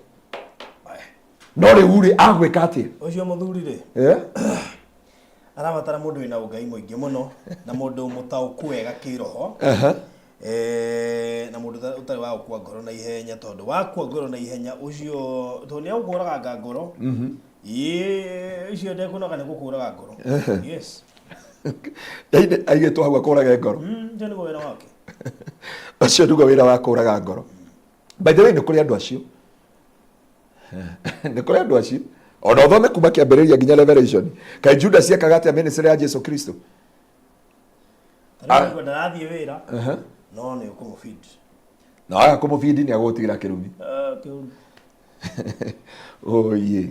no rĩu rĩ, agwĩka atĩa? Ũcio mũthuri rĩ, Eh? arabatara mũndũ wĩna ũngai mũingĩ mũno na mũndũ mũtaũku wega kĩroho, na mũndũ ũtarĩ wa gũkua ngoro na ihenya, tondũ wakua ngoro na ihenya ũcio, tondũ nĩ agũkũraganga ngoro. Ĩĩ, ũcio ndekũnoga nĩ gũkũraga ngoro, yes. Yaani aigĩtwo hau akũrage ngoro. Ũcio nĩguo wĩra wake. Ũcio nĩguo wĩra wa kũraga ngoro. By the way, nĩ kũrĩ andũ acio, nĩ kũrĩ andũ acio. Ona ũthome kuma kĩambĩrĩria nginya Revelation, kaĩ Judas ekaga atĩa ministry ya Jesu Kristo? Ta rĩu waigua ndarathiĩ wĩra, no nĩ ũkũmũbidi. Na waga kũmũbindi, nĩ agũgũtigĩra kĩrumi. Kĩu. Oye,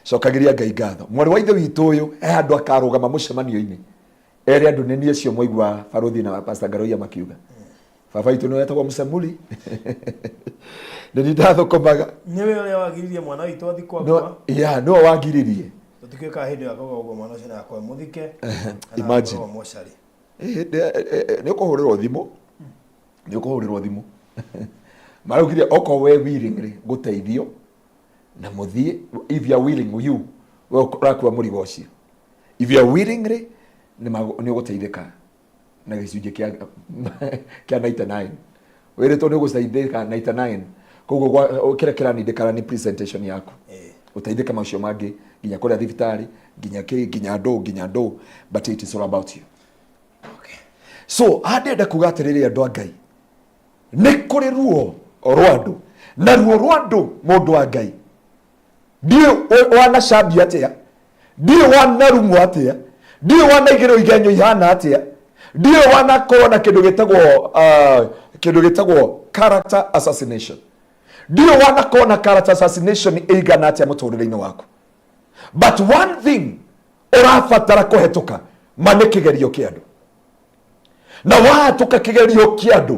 cokagĩria Ngai ngatho. Mwarĩ wa ithe witũ ũyũ he handũ akarũgama mũcemanio-inĩ ere andũ, nĩ niĩ acio mwaigua barũthi na Pastor Ngaroia makiuga baba witũ nĩ wetagwo Mũcemuri, nĩ niĩ ndathũkũmaga. Nĩwe ũrĩa wagiririe mwana witũ athi No- kwakwa. Ya, nĩwe wagiririe. Tũtikĩũĩ hĩndĩ ĩyo akauga ũguo mwana ũcio nĩakorwo mũthike kana Imagine. akorwo mocarĩ. Nĩ ũkũhũrĩrwo thimũ, nĩ ũkũhũrĩrwo thimũ. Maraugire okorwo we willingly gũteithio na mũthiĩ, if you are willing, you we ũrakua mũrigo ũcio, if you are willingly, nĩ ũgũteithĩka na gĩcunjĩ kĩa 99. Wĩrĩtwo nĩ ũgũteithĩka 99, koguo kĩrĩa kĩranindĩkana nĩ presentation yaku. Ũteithĩke macio mangĩ, nginya kũrĩa thibitarĩ, nginya kĩ, nginya ndũ, nginya ndũ, but it is all about you. So handenda kuga atĩrĩrĩ, andũ a Ngai, nĩ kũrĩ ruo rwa andũ, na ruo rwa andũ, mũndũ wa Ngai, ndiũĩ wanacambio atĩa, ndiũĩ wanarumwo atĩa, ndiũĩ wanaigĩrwo igenyo ihana atĩa, ndiũĩ wanakorwo na kĩndũ gĩtagwo kĩndũ gĩtagwo character assassination, ndiũĩ wanakorwo na character assassination ĩigana atĩa mũtũrĩre-inĩ waku, but one thing ũrabatara kũhetũka ma nĩ kĩgerio kĩa andũ. Na wahatũka kĩgerio kĩa andũ,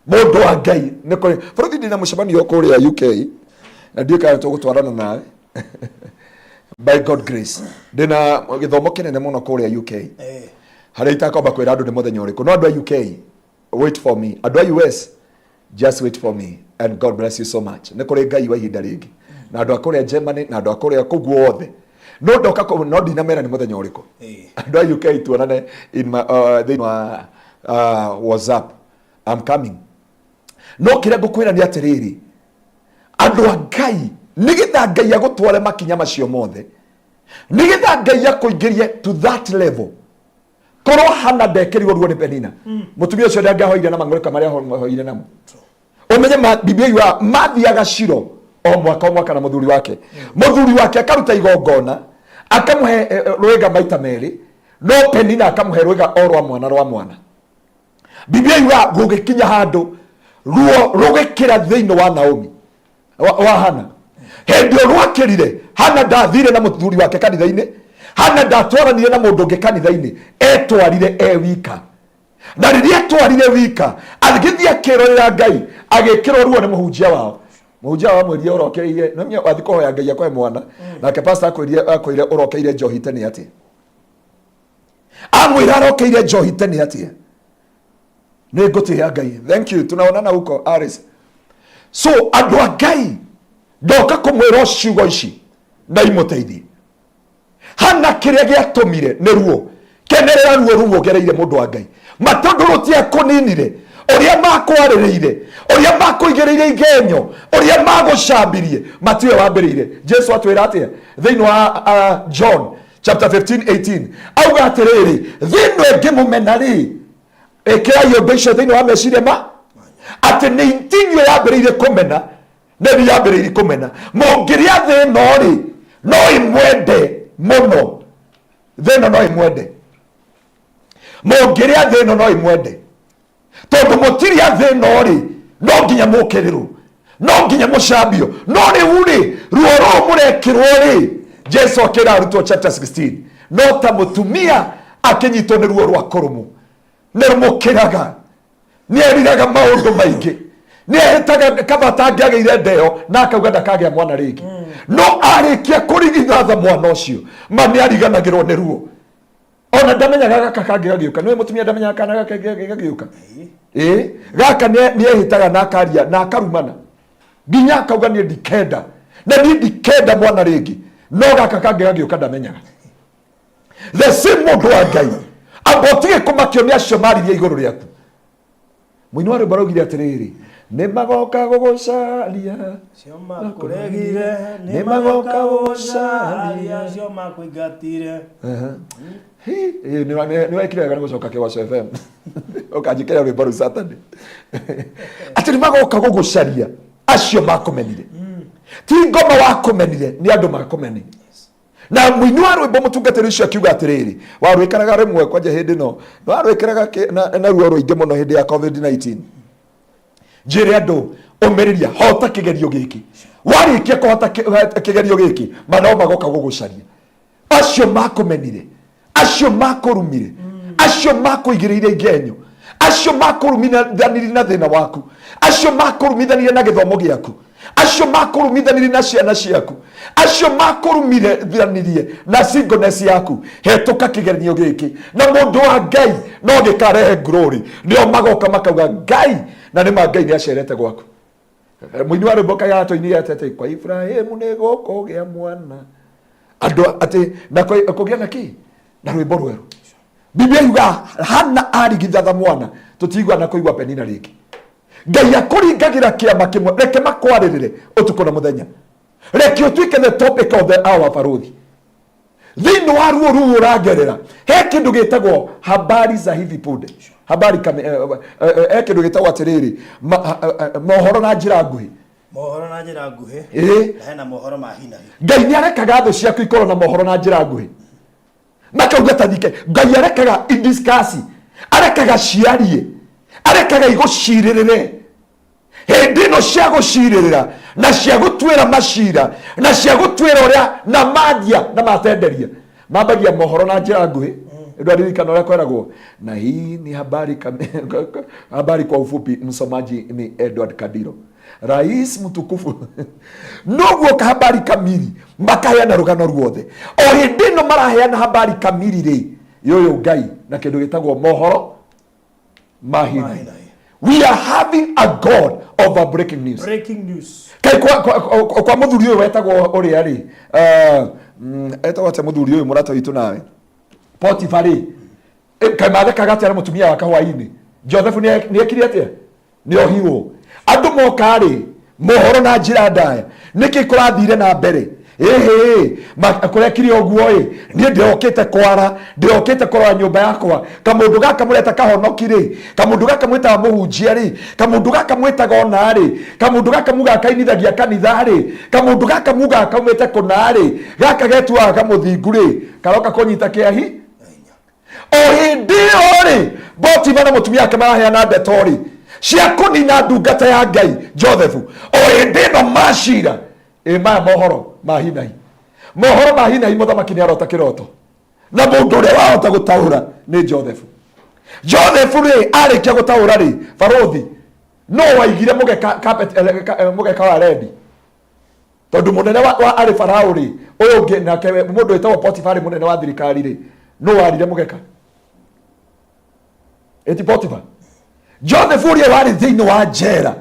mũndũ wa Ngai, nĩ kũrĩ bũrũri. Ndĩna mũcemanio kũrĩa UK na ndiũĩ kana tũgũtwarana nawe. By God grace, ndĩna gĩthomo kĩnene mũno kũrĩa UK, harĩa itakwamba kwĩra andũ nĩ mũthenya ũrĩkũ. No andũ a UK, wait for me. Andũ a US, just wait for me, and God bless you so much. Nĩ kũrĩ Ngai wa ihinda rĩngĩ. Na andũ a kũrĩa Germany na andũ a kũrĩa kũu guothe. No ndoka kũ no ndinamera nĩ mũthenya ũrĩkũ. Andũ a UK tuonane in my, thĩinĩ wa WhatsApp. I'm coming. No kĩrĩa ngũkwĩra nĩ atĩrĩrĩ, andũ a Ngai, nĩgetha Ngai agũtware makinya macio mothe, nĩgetha Ngai akũingĩrie to that level, korwo Hana ndekĩrirwo ruo nĩ Penina, mũtumia ũcio ndangĩahoire na mang'ũrĩka marĩa ahoire namo. Ũmenye Biblia yugaga mathiaga Shilo o mwaka o mwaka na mũthuri wake. Mũthuri wake akaruta igongona, akamũhe rwĩga maita merĩ, no Penina akamũhe rwĩga o rwa mwana rwa mwana. Biblia yugaga gũgĩkinya handũ ruo rũgĩkĩra thĩinĩ wa Naomi wa Hana. Hĩndĩ ĩyo rwakĩrire, Hana ndathire na mũthuri wake kanitha-inĩ, Hana ndatwaranire na mũndũ ũngĩ kanitha-inĩ, etwarire e wika. Na rĩrĩa etwarire wika, agĩthiĩ akĩrorera Ngai, agĩkĩrwo ruo nĩ mũhunjia wao. Mũhunjia wao amwĩrire ũrokeire, no nĩ wathiĩ kũhoya Ngai akũhe mwana, nake pastor akwĩrire ũrokeire njohi tene atĩa? Amwĩra arokeire njohi tene atĩa? Nĩ ngũtĩĩa Ngai. Thank you. Tunaonana huko Aris. So andũ a Ngai, ndoka kũmwĩra ciugo ici na imũteithie. Hana kĩrĩa gĩatũmire nĩ ruo. Kenerera ruo rũu ũgereire mũndũ wa Ngai. Ma tondũ rũtiakũninire, ũrĩa makwarĩrĩire, ũrĩa makũigĩrĩire igenyo, ũrĩa magũcambirie, matiwe wambĩrĩire. Jesu atwĩra atĩa thĩinĩ wa John chapter 15 18, auga atĩrĩrĩ, thĩ ĩno ĩngĩmũmena rĩ, ĩkĩrai ũndũ icio thĩinĩ wa meciria ma atĩ nĩ inyuĩ yambĩrĩirie kũmena, nĩ inyuĩ yambĩrĩirie kũmena. Mũngĩrĩa thĩ ĩno rĩ, no ĩmwende mũno. Thĩ ĩno no ĩmwende. Mũngĩrĩa thĩ ĩno no ĩmwende. Tondũ mũtirĩ a thĩ ĩno rĩ, no nginya mũkĩrĩrwo, no nginya mũcambio. No rĩu rĩ, ruo rũrũ mũrekĩrwo rĩ, Jesu akĩra arutwo chapter 16, no ta mũtumia akĩnyitwo nĩ ruo rwa kũrũmwo, nĩ rũmũkĩraga, nĩ eriraga maũndũ maingĩ, nĩ ehĩtaga kaba atangĩagĩire ndeo na akauga ndakagĩa mwana rĩngĩ. No arĩkia kũrigithatha mwana ũcio, ma nĩ ariganagĩrwo nĩ ruo. Ona ndamenyaga gaka kangĩ gagĩũka. Nĩwe mũtumia ndamenyaga kana gaka gagĩũka. Ĩĩ, gaka nĩ ehĩtaga na akaria na akarumana nginya akauga niĩ ndikenda, na niĩ ndikenda mwana rĩngĩ. No gaka kangĩ gagĩũka ndamenyaga. The same mũndũ wa Ngai, amba ũtige kũmakio nĩ acio maririe igũrũ rĩaku. Mũini wa rwĩmbo araugire atĩrĩrĩ, nĩ magoka gũgũcaria, Cio makũregire, nĩ magoka gũgũcaria, cio makũingatire. Nĩ wekire wega nĩ gũcoka Kĩgoco FM ũkanjĩkĩra rwĩmbo rũu Saturday. Atĩ nĩ magoka gũgũcaria acio makũmenire. Ti ngoma wakũmenire, nĩ andũ makũmenire. Na mũini wa rwĩmbo mũtungatĩri ũcio akiuga atĩrĩrĩ, warwĩkaraga rĩmwe kwanja hĩndĩ ĩno, warwĩkĩraga na ruo rũingĩ mũno hĩndĩ ya COVID-19. Njĩre andũ, ũmĩrĩria, hota kĩgerio gĩkĩ. Warĩkia kũhota kĩgerio gĩkĩ, ma no magoka gũgũcaria. Acio makũmenire, acio makũrumire, acio makũigĩrĩire igenyo, acio makũrumithanirie na thĩna waku, acio makũrumithanirie na gĩthomo gĩaku, acio makũrumithanirie na ciana ciaku, acio makũrumithanirie na singleness yaku, hetũka kĩgeranio gĩkĩ. Na mũndũ wa Ngai no gĩkarehe glory. Nĩo magoka makauga Ngai, na nĩ ma Ngai nĩ acerete gwaku. Mũini wa rwĩmbo kaĩ atũinire atĩ kwa Ibrahimu nĩ gũkũgĩa mwana. Andũ atĩ na kũgĩa na kĩ? Na rwĩmbo rwerũ. Biblia yuga Hana arigithatha mwana, tũtigua na kũigua Penina rĩngĩ. Ngai akũringagĩra kĩama kĩmwe, reke makwarĩrĩre ũtukũ na mũthenya. Reke ũtuĩke the topic of the hour, barothi. Thĩinĩ wa ruo rũu ũragerera, he kĩndũ gĩtagwo habari za hivi punde. Habari kame, he kĩndũ gĩtagwo atĩrĩrĩ, mohoro na njĩra nguhĩ. Mohoro na njĩra nguhĩ. Na hena mohoro ma hi na hi. Ngai nĩ arekaga thũ ciaku ikorwo na mohoro na njĩra nguhĩ. Makauga ta thike. Ngai arekaga idiscuss, arekaga ciarie, arekaga igũcirĩrĩre. Hĩndĩ ĩno cia gũcirĩrĩra na cia gũtuĩra macira na cia gũtuĩra ũrĩa na mandia na matenderia, mambagia mohoro na njĩra nguhĩ. Ndwaririkana ũrĩa kweragwo, na hii ni habari habari kwa ufupi, msomaji ni Edward Kadiro, rais mtukufu. Noguo habari kamili makaheana rũgano ruothe. O hĩndĩ ĩno maraheana habari kamili rĩ, yũyũ Ngai na kĩndũ gĩtagwo mohoro ma hi na hi. We are having a God of a breaking news. Breaking news. Kai kwa mũthuri ũyũ wetagwo ũrĩa rĩ, Etagwo atĩa mũthuri ũyũ mũrata witũ nawe Potifa rĩ, kaĩ mathekaga atĩa na mũtumia wake hwainĩ? Joseph nĩekire atĩa? Nĩ ohirwo. Andũ moka rĩ, mohoro na njĩra ndaya, nĩkĩ kũrathire na mbere? Ĩhĩ, kũrekire ũguo ĩ, niĩ ndĩrokĩte kwara, ndĩrokĩte kũrora nyũmba yakwa, kamũndũ gaka mũreta kahonoki rĩ, kamũndũ gaka mwĩtaga mũhunjia rĩ, kamũndũ gaka mwĩtaga ona rĩ, kamũndũ gaka mugaga kainithagia kanitha rĩ, kamũndũ gaka mugaga kaumĩte kũna rĩ, gaka getuaga kamũthingu rĩ, karoka kũnyita kĩahi o hĩndĩ ĩyo rĩ, Botifa na mũtumia wake maraheana ndeto rĩ cia kũnina ndungata ya Ngai Joseph. O hĩndĩ ĩno macira ĩ maya mohoro ma hinahi, mohoro ma hinahi, mũthamaki nĩ arota kĩroto na mũndũ ũrĩa wahota gũtaũra nĩ Joseph. Joseph rĩ, arĩkia gũtaũra rĩ, barũthi no waigire mũgeka carpet, mũgeka wa rendi, tondũ mũnene wa arĩ Farao rĩ, ũyũ ũngĩ nake mũndũ wĩtagwo Potifa arĩ mũnene wa thirikari rĩ, no warire mũgeka ĩti Potifa. Joseph ũrĩa warĩ thĩinĩ wa njera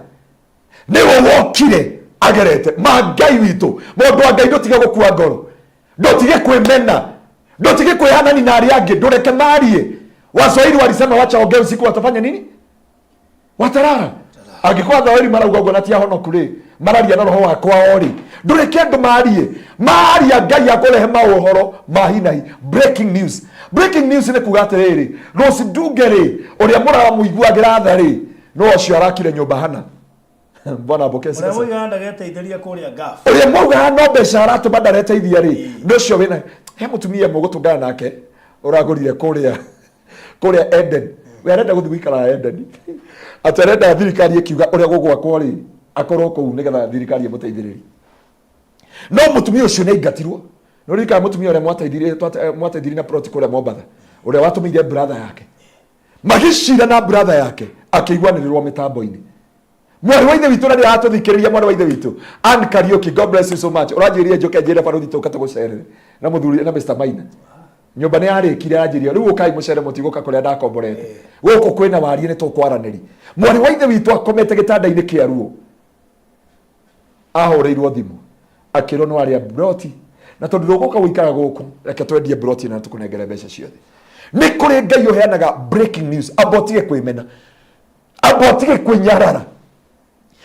nĩwe wokire agerete ma Ngai witũ. Mũndũ wa Ngai, ndũtige gũkua ngoro, ndũtige kwĩmena, ndũtige kwĩhanani na arĩa angĩ, ndũreke marie. Waswahili walisema wacha ongee usiku watafanya nini? Watarara. Angĩkorwo athoeri marauga ũguo na ti ahonoku rĩ, mararia na roho wa kwao rĩ, ndũreke andũ marie. Maria Ngai akũrehe maũhoro ma hinahi, breaking news. Breaking news nĩ kuga atĩrĩrĩ, Rose Ndunge rĩ, ũrĩa mũramũiguagĩra tha rĩ, no ũcio arakire nyũmba hana. Bwana apokee sifa Ũrĩa sana. mũigaga ndageteithĩria kũrĩa Gulf. Ũrĩa mwaugaga no mbeca aratũma ndareteithia rĩ, nĩ ũcio wĩna he mũtumia mũgũtũngana nake ũragũrire kũrĩa Eden. We arenda gũthiĩ gũikara Eden, atĩ arenda thirikari ĩkiuga ũrĩa gũgwakwo rĩ, akorwo kũu nĩgetha thirikari ĩmũteithĩrĩrie. No mũtumia ũcio nĩ aingatirwo. Nĩ ũririkana mũtumia ũrĩa mwateithirie na plot kũrĩa Mombatha, ũrĩa watũmĩire brother yake, magĩcira na brother yake, akĩiguanĩrĩrwo mĩtambo-inĩ. Mwarĩ wa ithe witũ na nĩaratũthikĩrĩria, mwarĩ wa ithe witũ Ann Kariũki, God bless you so much. Ũranjĩrire njũke njĩre barũthi tũke tũgũcerere na mũthuri na Mr Maina. Nyũmba nĩ yarĩkire, anjĩrire rĩu ũkai mũcere, mũtigũka kũrĩa ndakomborete, gũkũ kwĩna wariĩ, nĩ tũkwaranĩri. Mwarĩ wa ithe witũ akomete gĩtanda-inĩ kĩa ruo, ahũrĩirwo thimũ akĩrwo nĩ warĩa broti, na tondũ ndũgũka gũikara gũkũ, reke twendie broti na tũkũnengere mbeca ciothe. Nĩ kũrĩ Ngai ũheanaga breaking news. Amba ũtige kwĩmena, amba ũtige kwĩnyarara,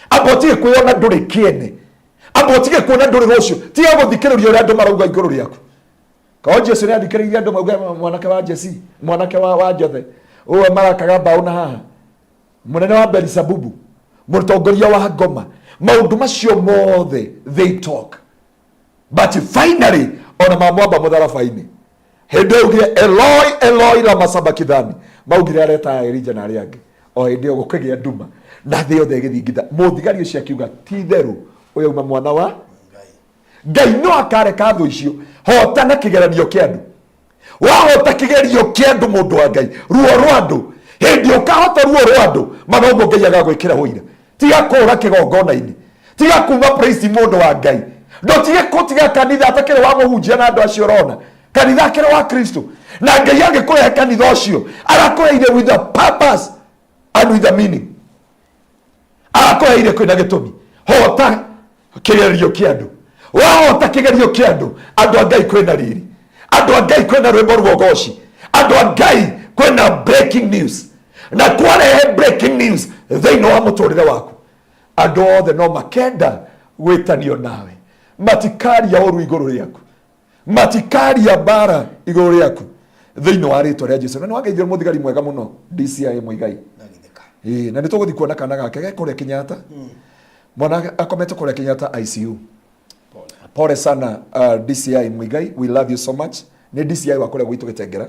amba ũtige kwĩona ndũrĩ kĩene, amba ũtige kuona ndũrĩ rũciũ. Tiga gũthikĩrĩria ũrĩa andũ marauga igũrũ rĩaku. Kao Jesu nĩ athikĩrĩirie andũ mauge mwanake wa Jesi, mwanake wa Jothe ũũ marakaga mbaũ na haha, mũnene wa Belisabubu, mũtongoria wa ngoma, maũndũ macio mothe they talk, but finally ona mamwamba mũtharaba-inĩ, hĩndĩ ĩyo augire, "Eloi, Eloi, lama sabakithani?" Maugire areta Elija na arĩa angĩ. O hĩndĩ ĩyo gũkĩgĩa nduma na thĩ yothe ĩgĩthingitha. Mũthigari ũcio akiuga, ti itherũ ũyũ auma mwana wa Ngai. No akareka thũ icio. Hotana kĩgeranio kĩa andũ. Wahota kĩgerio kĩa andũ, mũndũ wa Ngai, ruo rwa andũ, hĩndĩ ũkahota ruo rwa andũ, mana ũguo Ngai agagwĩkĩra ũira. Tiga kũũra kĩgongona-inĩ, tiga kuma praise, mũndũ wa Ngai, ndũtige kũtiga kanitha atakĩrĩ wa mũhunjia na andũ acio ũrona kanitha akĩrĩ wa Kristo. Na Ngai angĩkũrehe kanitha ũcio, arakũheire with a purpose and with a meaning, arakũheire kwĩna gĩtũmi. Hota kĩgerio kĩa andũ. Wahota kĩgerio kĩa andũ, andũ a Ngai, kwĩna riri, andũ a Ngai, kwĩna rwĩmbo rwa ũgoci, andũ a Ngai, kwĩna breaking news. Na kwarehe breaking news thĩinĩ wa mũtũrĩre waku, andũ othe no makenda gwĩtanio nawe, matikaria ũru igũrũ rĩaku, matikaria mbara igũrũ rĩaku thĩinĩ wa rĩtwa rĩa Jesu. Na nĩ wangeithio mũthigari mwega mũno DCI Muigai. Ndagithĩka. Ĩĩ, na nĩ tũgũthiĩ kuona kana gake ge kũrĩa Kenyatta. Mwana akomete kũrĩa Kenyatta ICU. Pole sana, DCI Muigai, we love you so much. Nĩ DCI wa kũrĩa gwitũ Gĩtengera,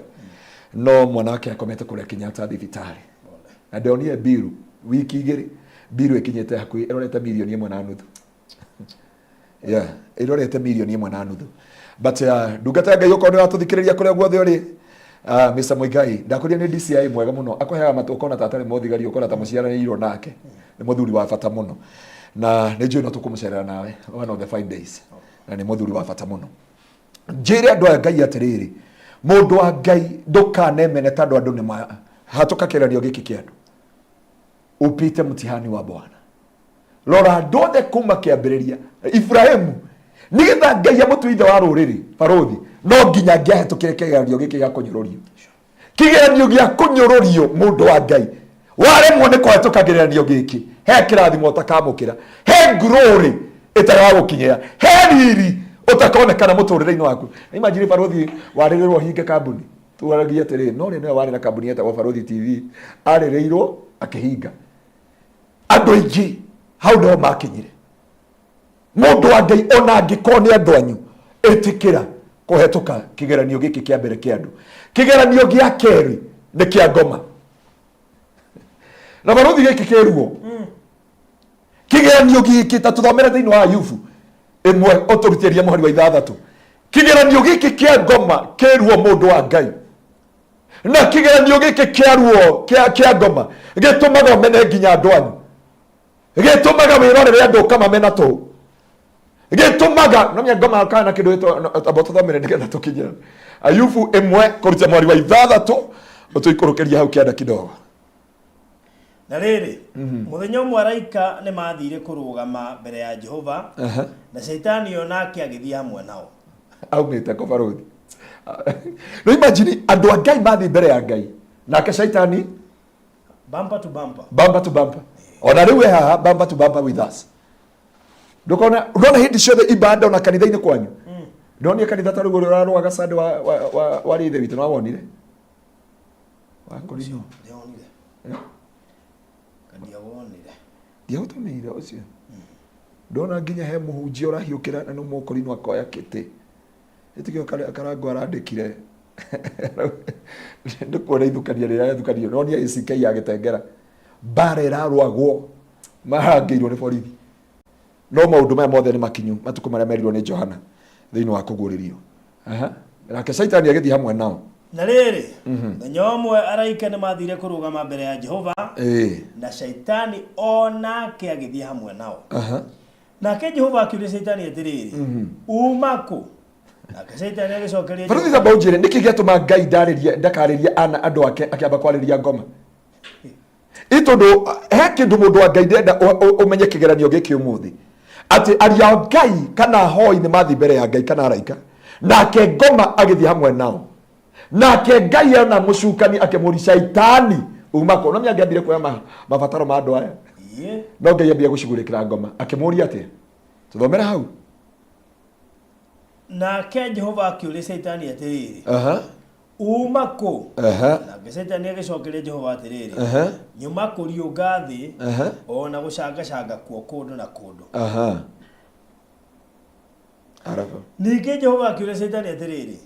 no mwana wake akomete kũrĩa Kenyatta thibitarĩ, na ndonire mbiru wiki 2, mbiru ĩkinyĩte hakuhĩ ĩrorete 1.5 million. Yeah, ĩrorete 1.5 million. But ndungata ya Ngai, okorwo nĩ ũratũthikĩrĩria kũrĩa guothe ũrĩ, Mr Muigai, ndakũria nĩ DCI mwega mũno, akũheaga matũ ũkona ta atarĩ mũthigari, ũkona ta mũciaranĩirwo nake. Nĩ mũthuri wa bata mũno, na nĩ njũĩ no tũkũmũcerera nawe one of the fine days, na nĩ mũthuri wa bata mũno. Njĩre andũ aya Ngai atĩrĩrĩ, mũndũ wa Ngai, ndũkanemene tondũ andũ nĩ hatũka kĩgeranio gĩkĩ kĩa andũ. Upite mtihani wa Bwana. Rora andũ othe kuma kĩambĩrĩria, Ibrahimu. Nĩgetha Ngai amũtue ithe wa rũrĩrĩ, barũthi, no nginya angĩahĩtũkire kĩgeranio gĩkĩ gĩa kũnyũrũrio. Kĩgeranio gĩa kũnyũrũrio, mũndũ wa Ngai, waremwo nĩ kũhetũka kĩgeranio gĩkĩ, he kĩrathimo ũtakamũkĩra, he glory ĩtagagũkinyĩra, he riri ũtakonekana mũtũrĩre-inĩ waku. Imagine barũthi warĩrĩrwo hinge kambuni. Tuaragia atĩrĩ, no ũrĩa nĩwe warĩ na kambuni yetagwo Barũthi TV, arĩrĩirwo akĩhinga. Andũ aingĩ hau nĩho makinyire. Mũndũ wa Ngai ona angĩkorwo nĩ andũ anyu, ĩtĩkĩra kũhetũka kĩgeranio gĩkĩ kĩa mbere kĩa andũ. Kĩgeranio gĩa kerĩ nĩ kĩa ngoma. Na barũthi gĩkĩ kĩ ruo. Kĩgeranio gĩkĩ ta tũthomere thĩinĩ wa Ayubu ĩmwe ũtũrutĩrie mũhari wa ithathatũ. Kĩgeranio gĩkĩ kĩa ngoma kĩ ruo mũndũ wa Ngai. Na kĩgeranio gĩkĩ kĩa ruo kĩa ngoma gĩtũmaga ũmene nginya andũ anyu. Gĩtũmaga wĩrorere andũ ũkamamena tũhũ. Gĩtũmaga no menya ngoma kana kĩndũ gĩtũ amba tũthomere nĩgetha tũkinye. Ayubu ĩmwe kũruta mweri wa ithathatũ ũtũikũrũkĩrie hau kĩanda kidogo. Na rĩrĩ, mũthenya ũmwe araika nĩ maathire kũrũgama mbere ya Jehova, na Shaitani o nake agĩthiĩ hamwe nao. Aumĩte kũ barũthi? Rĩu imagine andũ a Ngai mathiĩ mbere ya Ngai nake Shaitani Bumper to bumper. Bumper to bumper. Ona rĩu we haha bumper to bumper with us. Ndũkona ndona hĩndĩ ciothe ibada ona kanitha-inĩ kwanyu. Ndonire kanitha ta rĩu ũrĩa ũrarũaga Sunday wa wa wa wa ithe witũ nĩwawonire? Wakorino. Ndionire. Kandiawonire. Ndiagũtũmĩire ũcio. Ndona nginya he mũhunjia ũrahiũkĩra na nĩ mũkorino akoya kĩtĩ. Ĩtikio karango arandĩkire. Nĩ kuona ithukania rĩrĩa rĩathukanio. Nonia ACK ya Gĩtengera. Mbara ĩrarũagwo. Marangĩirwo nĩ borithi. No maũndũ maya mothe nĩ makinyu matukũ marĩa merirwo nĩ Johana thĩinĩ wa kũguũrĩrio. Aha. Nake Shaitani agĩthiĩ hamwe nao. Na rĩrĩ, mũthenya ũmwe araika nĩ maathire kũrũgama mbere ya Jehova, na Shaitani o nake agĩthiĩ hamwe nao. Nake Jehova akĩũria Shaitani atĩrĩrĩ, Uuma kũ? Nake Shaitani agĩcokeria Barũthi tamba ũnjĩre nĩkĩ gĩatũma Ngai ndarĩrie ndakarĩrie ana andũ ake akĩamba kwarĩria ngoma. Ĩ tondũ he kĩndũ mũndũ wa Ngai ndenda ũmenye kĩgeranio gĩkĩ ũmũthĩ atĩ aria a Ngai kana ahoi nĩ mathiĩ mbere ya Ngai kana araika nake ngoma agĩthiĩ hamwe nao nake Ngai ona mũcukani akĩmũri Shaitani uma kũ no nĩangĩambire kuoya mabataro ma andũ aya no Ngai ambia gũcugurĩkĩra ngoma akĩmũria atĩa tũthomere hau. Nake Jehova akĩũria Shaitani atĩrĩrĩ, Uuma kũ? Nake Shaitani agĩcokeria Jehova atĩrĩrĩ, Nyuma kũriũnga thĩ, o na gũcangacanga kuo kũndũ na kũndũ. Ningĩ Jehova akĩũria Shaitani atĩrĩrĩ,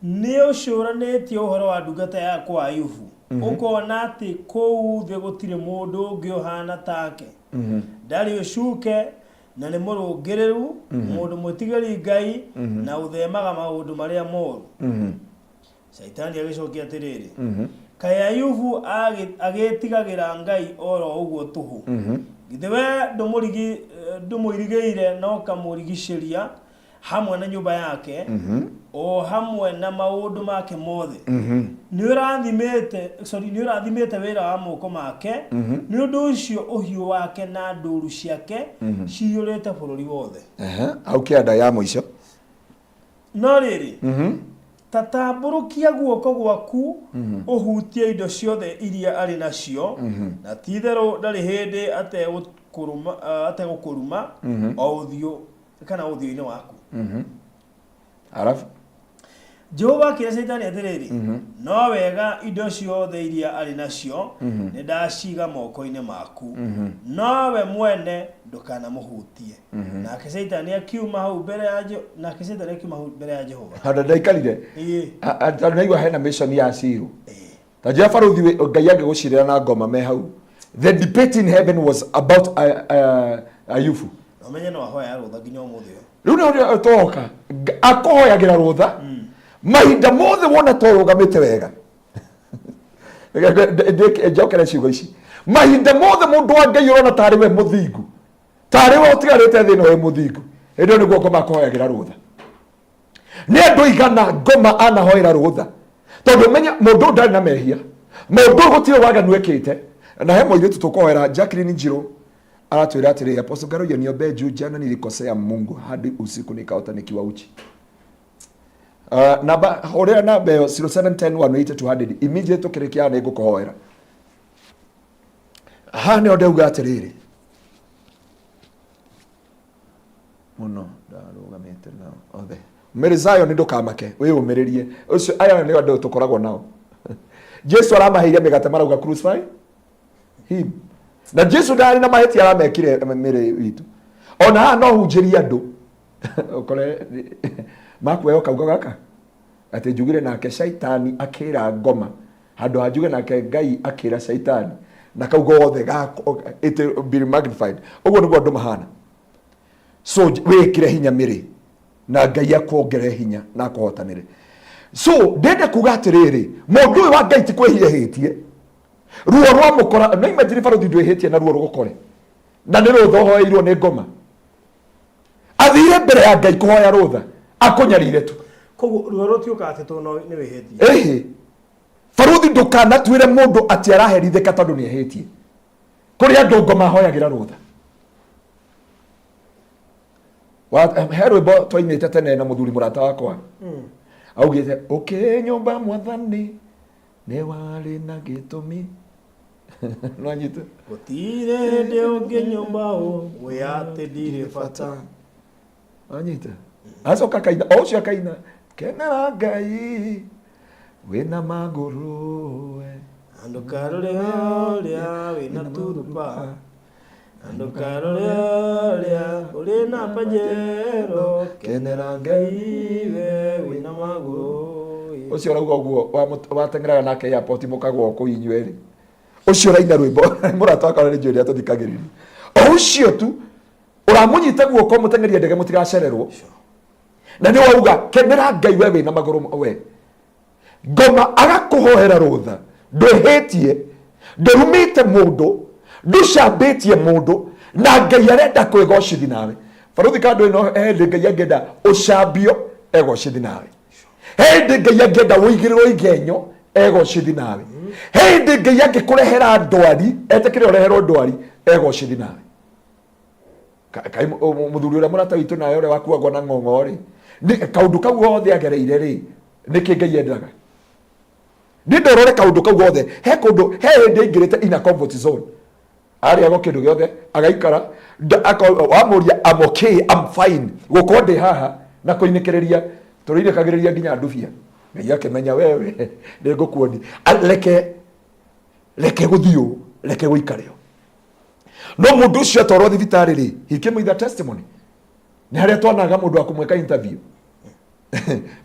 Nĩ ũcũranĩtie ũhoro wa ndungata yakwa Ayubu, ũkona atĩ kũu thĩ gũtirĩ mũndũ ũngĩ ũhaana take? Ndarĩ ũcuke na nĩ mũrũngĩrĩru, mũndũ mwĩtigĩri Ngai, na ũthemaga maũndũ marĩa moru. Shaitani agĩcokia atĩrĩrĩ, Kaĩ Ayubu agĩĩtigagĩra Ngai o ro ũguo tũhũ? Githĩ wee ndũmũirigĩire na ũkamũrigicĩria hamwe na nyũmba yake o hamwe na maũndũ make mothe? Nĩ ũrathimĩte, sorry, nĩ ũrathimĩte wĩra wa moko make, nĩ ũndũ ũcio ũhiũ wake na ndũru ciake ciyũrĩte bũrũri wothe. Hau kĩanda ya mũico. No rĩrĩ, ta tambũrũkia guoko gwaku ũhutie indo ciothe iria arĩ nacio, na ti-itherũ ndarĩ hĩndĩ ategũkũruma o ũthiũ kana ũthiũ-inĩ waku. Arabu Jehova akĩra Shaitani atĩrĩrĩ, no wega indo ciothe iria arĩ nacio nĩ ndaciga moko-inĩ maku, nowe mwene ndũkanamũhutie. Nake Shaitani akiuma hau mbere ya nake Shaitani akiuma hau mbere ya Jehova. Handũ ndaikarire. Tondũ naigua hena mission ya Ciro. Ta njĩra barũthi Ngai angĩgũcirĩra na ngoma me hau. The debate in heaven was about Ayubu. Na ũmenye no ahoya rũtha nginya ũmũthĩ ũyũ. Rĩu nĩ ũrĩa twoka akũhoyagĩra rũtha mahinda mothe wona to ũrũgamĩte wega. Njokere ciugo ici. Mahinda mothe mũndũ wa Ngai ũrona tarĩ we mũthingu, tarĩ we ũtigarĩte thĩ ĩno wĩ mũthingu, hĩndĩ ĩyo nĩguo ngoma akũhoyagĩra rũtha. Nĩ andũ aigana ngoma anahoera rũtha, tondũ menya mũndũ ũyũ ndarĩ na mehia, mũndũ ũyũ gũtirĩ waganu ekĩte. Na he mũirĩtu tũkũhoera Jacqueline Njirũ, Aratwĩra atĩrĩrĩ, Apostle Ngaruiya, niombee juu jana nilikosea Mungu hadi usiku nikaota nikiwa uchi. Namba hũrĩra namba ĩyo 0710180200 immediately tũkĩrĩkia nĩ ngũkũhoera. Haha nĩho ndauga atĩrĩrĩ, mũno ndarũgamĩte nao othe. Mary Zion ndũkamake, wĩyũmĩrĩrie. Ũcio aya nĩo andũ tũkoragwo nao. Jesu aramaheire mĩgate marauga crucify him. Na Jesu ndarĩ na mahĩtia aramekire mĩrĩ witũ. Ona haha no hunjĩrie andũ ũkore makuoya kaugo gaka atĩ njugire nake shaitani akĩra ngoma handũ ha njuge nake Ngai akĩra shaitani na kau gothe it will be magnified. Ũguo nĩguo andũ mahana. So wĩkĩre hinya mĩrĩ na Ngai akuongerere hinya na akũhotanĩre. So ndĩrenda kuga atĩrĩrĩ, mũndũ ũyũ wa Ngai ti kwĩhia ehĩtie, ruo rwa mũkora no imagine barothi ndwĩhĩtie na ruo rũgũkore na nĩ rũtha ũhoeirwo nĩ ngoma. Athire mbere ya Ngai kũhoya rũtha akũnyarire tu. Koguo ruo rũtiũkaga atĩ tondũ nĩ wĩhĩtie. Ĩhĩ, barothi ndũkanatuĩre mũndũ atĩ araherithĩka tondũ nĩ ehĩtie. Kũrĩ andũ ngoma ahoyagĩra rũtha. He rwĩmbo twainĩte tene na mũthuri mũrata wakwa augĩte ũkĩnyũmba mwathani nĩ warĩ na gĩtũmi. Nwanyita gũtirĩ hĩndĩ ũngĩnyũmba ũĩ atĩ ndirĩ bata. Nwanyita acoka akaina o ũcio akaina kenera Ngai wĩna magũrũ we. Ndũkarore ũrĩa wĩna turuba, ndũkarore ũrĩa ũrĩ na pajero, kenera Ngai we wĩna magũrũ. Ũcio ũrauga ũguo wateng'eraga nake airport mũkagwa kũu inyuĩ erĩ. Ũcio ũraina rwĩmbo mũrata wakwa nĩ njũĩ nĩ atũthikagĩrĩria. O ũcio tu ũramũnyita guoko mũteng'erie ndege mũtigacererwo. Na nĩ wauga kenera Ngai we wĩna magũrũ we. Ngoma agakũhoera rũtha, ndwĩhĩtie, ndũrumĩte mũndũ, ndũcambĩtie mũndũ, na Ngai arenda kwĩgocithi nawe. Baruthi kando ĩno he hĩndĩ Ngai angĩenda ũcambio egocithi nawe. He hĩndĩ Ngai angĩenda ũigĩrĩrwo igenyo egocithi nawe. He hĩndĩ Ngai angĩkũrehera ndwari, etĩkĩre ũreherwo ndwari egocithi nawe. Kaĩ mũthuri ũrĩa mũrata witũ nawe ũrĩa wakuagwo na ng'ong'o rĩ, nĩ kaũndũ kau gothe agereire rĩ, nĩkĩ Ngai endaga? Nĩ ndorore kaũndũ kau gothe, he kũndũ, he hĩndĩ aingĩrĩte in a comfort zone. Arĩagwo kĩndũ gĩothe, agaikara, wamũria I'm okay, I'm fine, gũkorwo ndĩ haha na kũinĩkĩrĩria, tũrĩinĩkagĩrĩria nginya ndubia. Ngai akĩmenya wewe, nĩ ngũkuonia. Reke, reke gũthiĩ ũũ, reke gũikare ũũ. No mũndũ ũcio atwarwo thibitarĩ rĩ, he came with a testimony. Nĩ harĩa twanaga mũndũ wa kũmwĩka interview.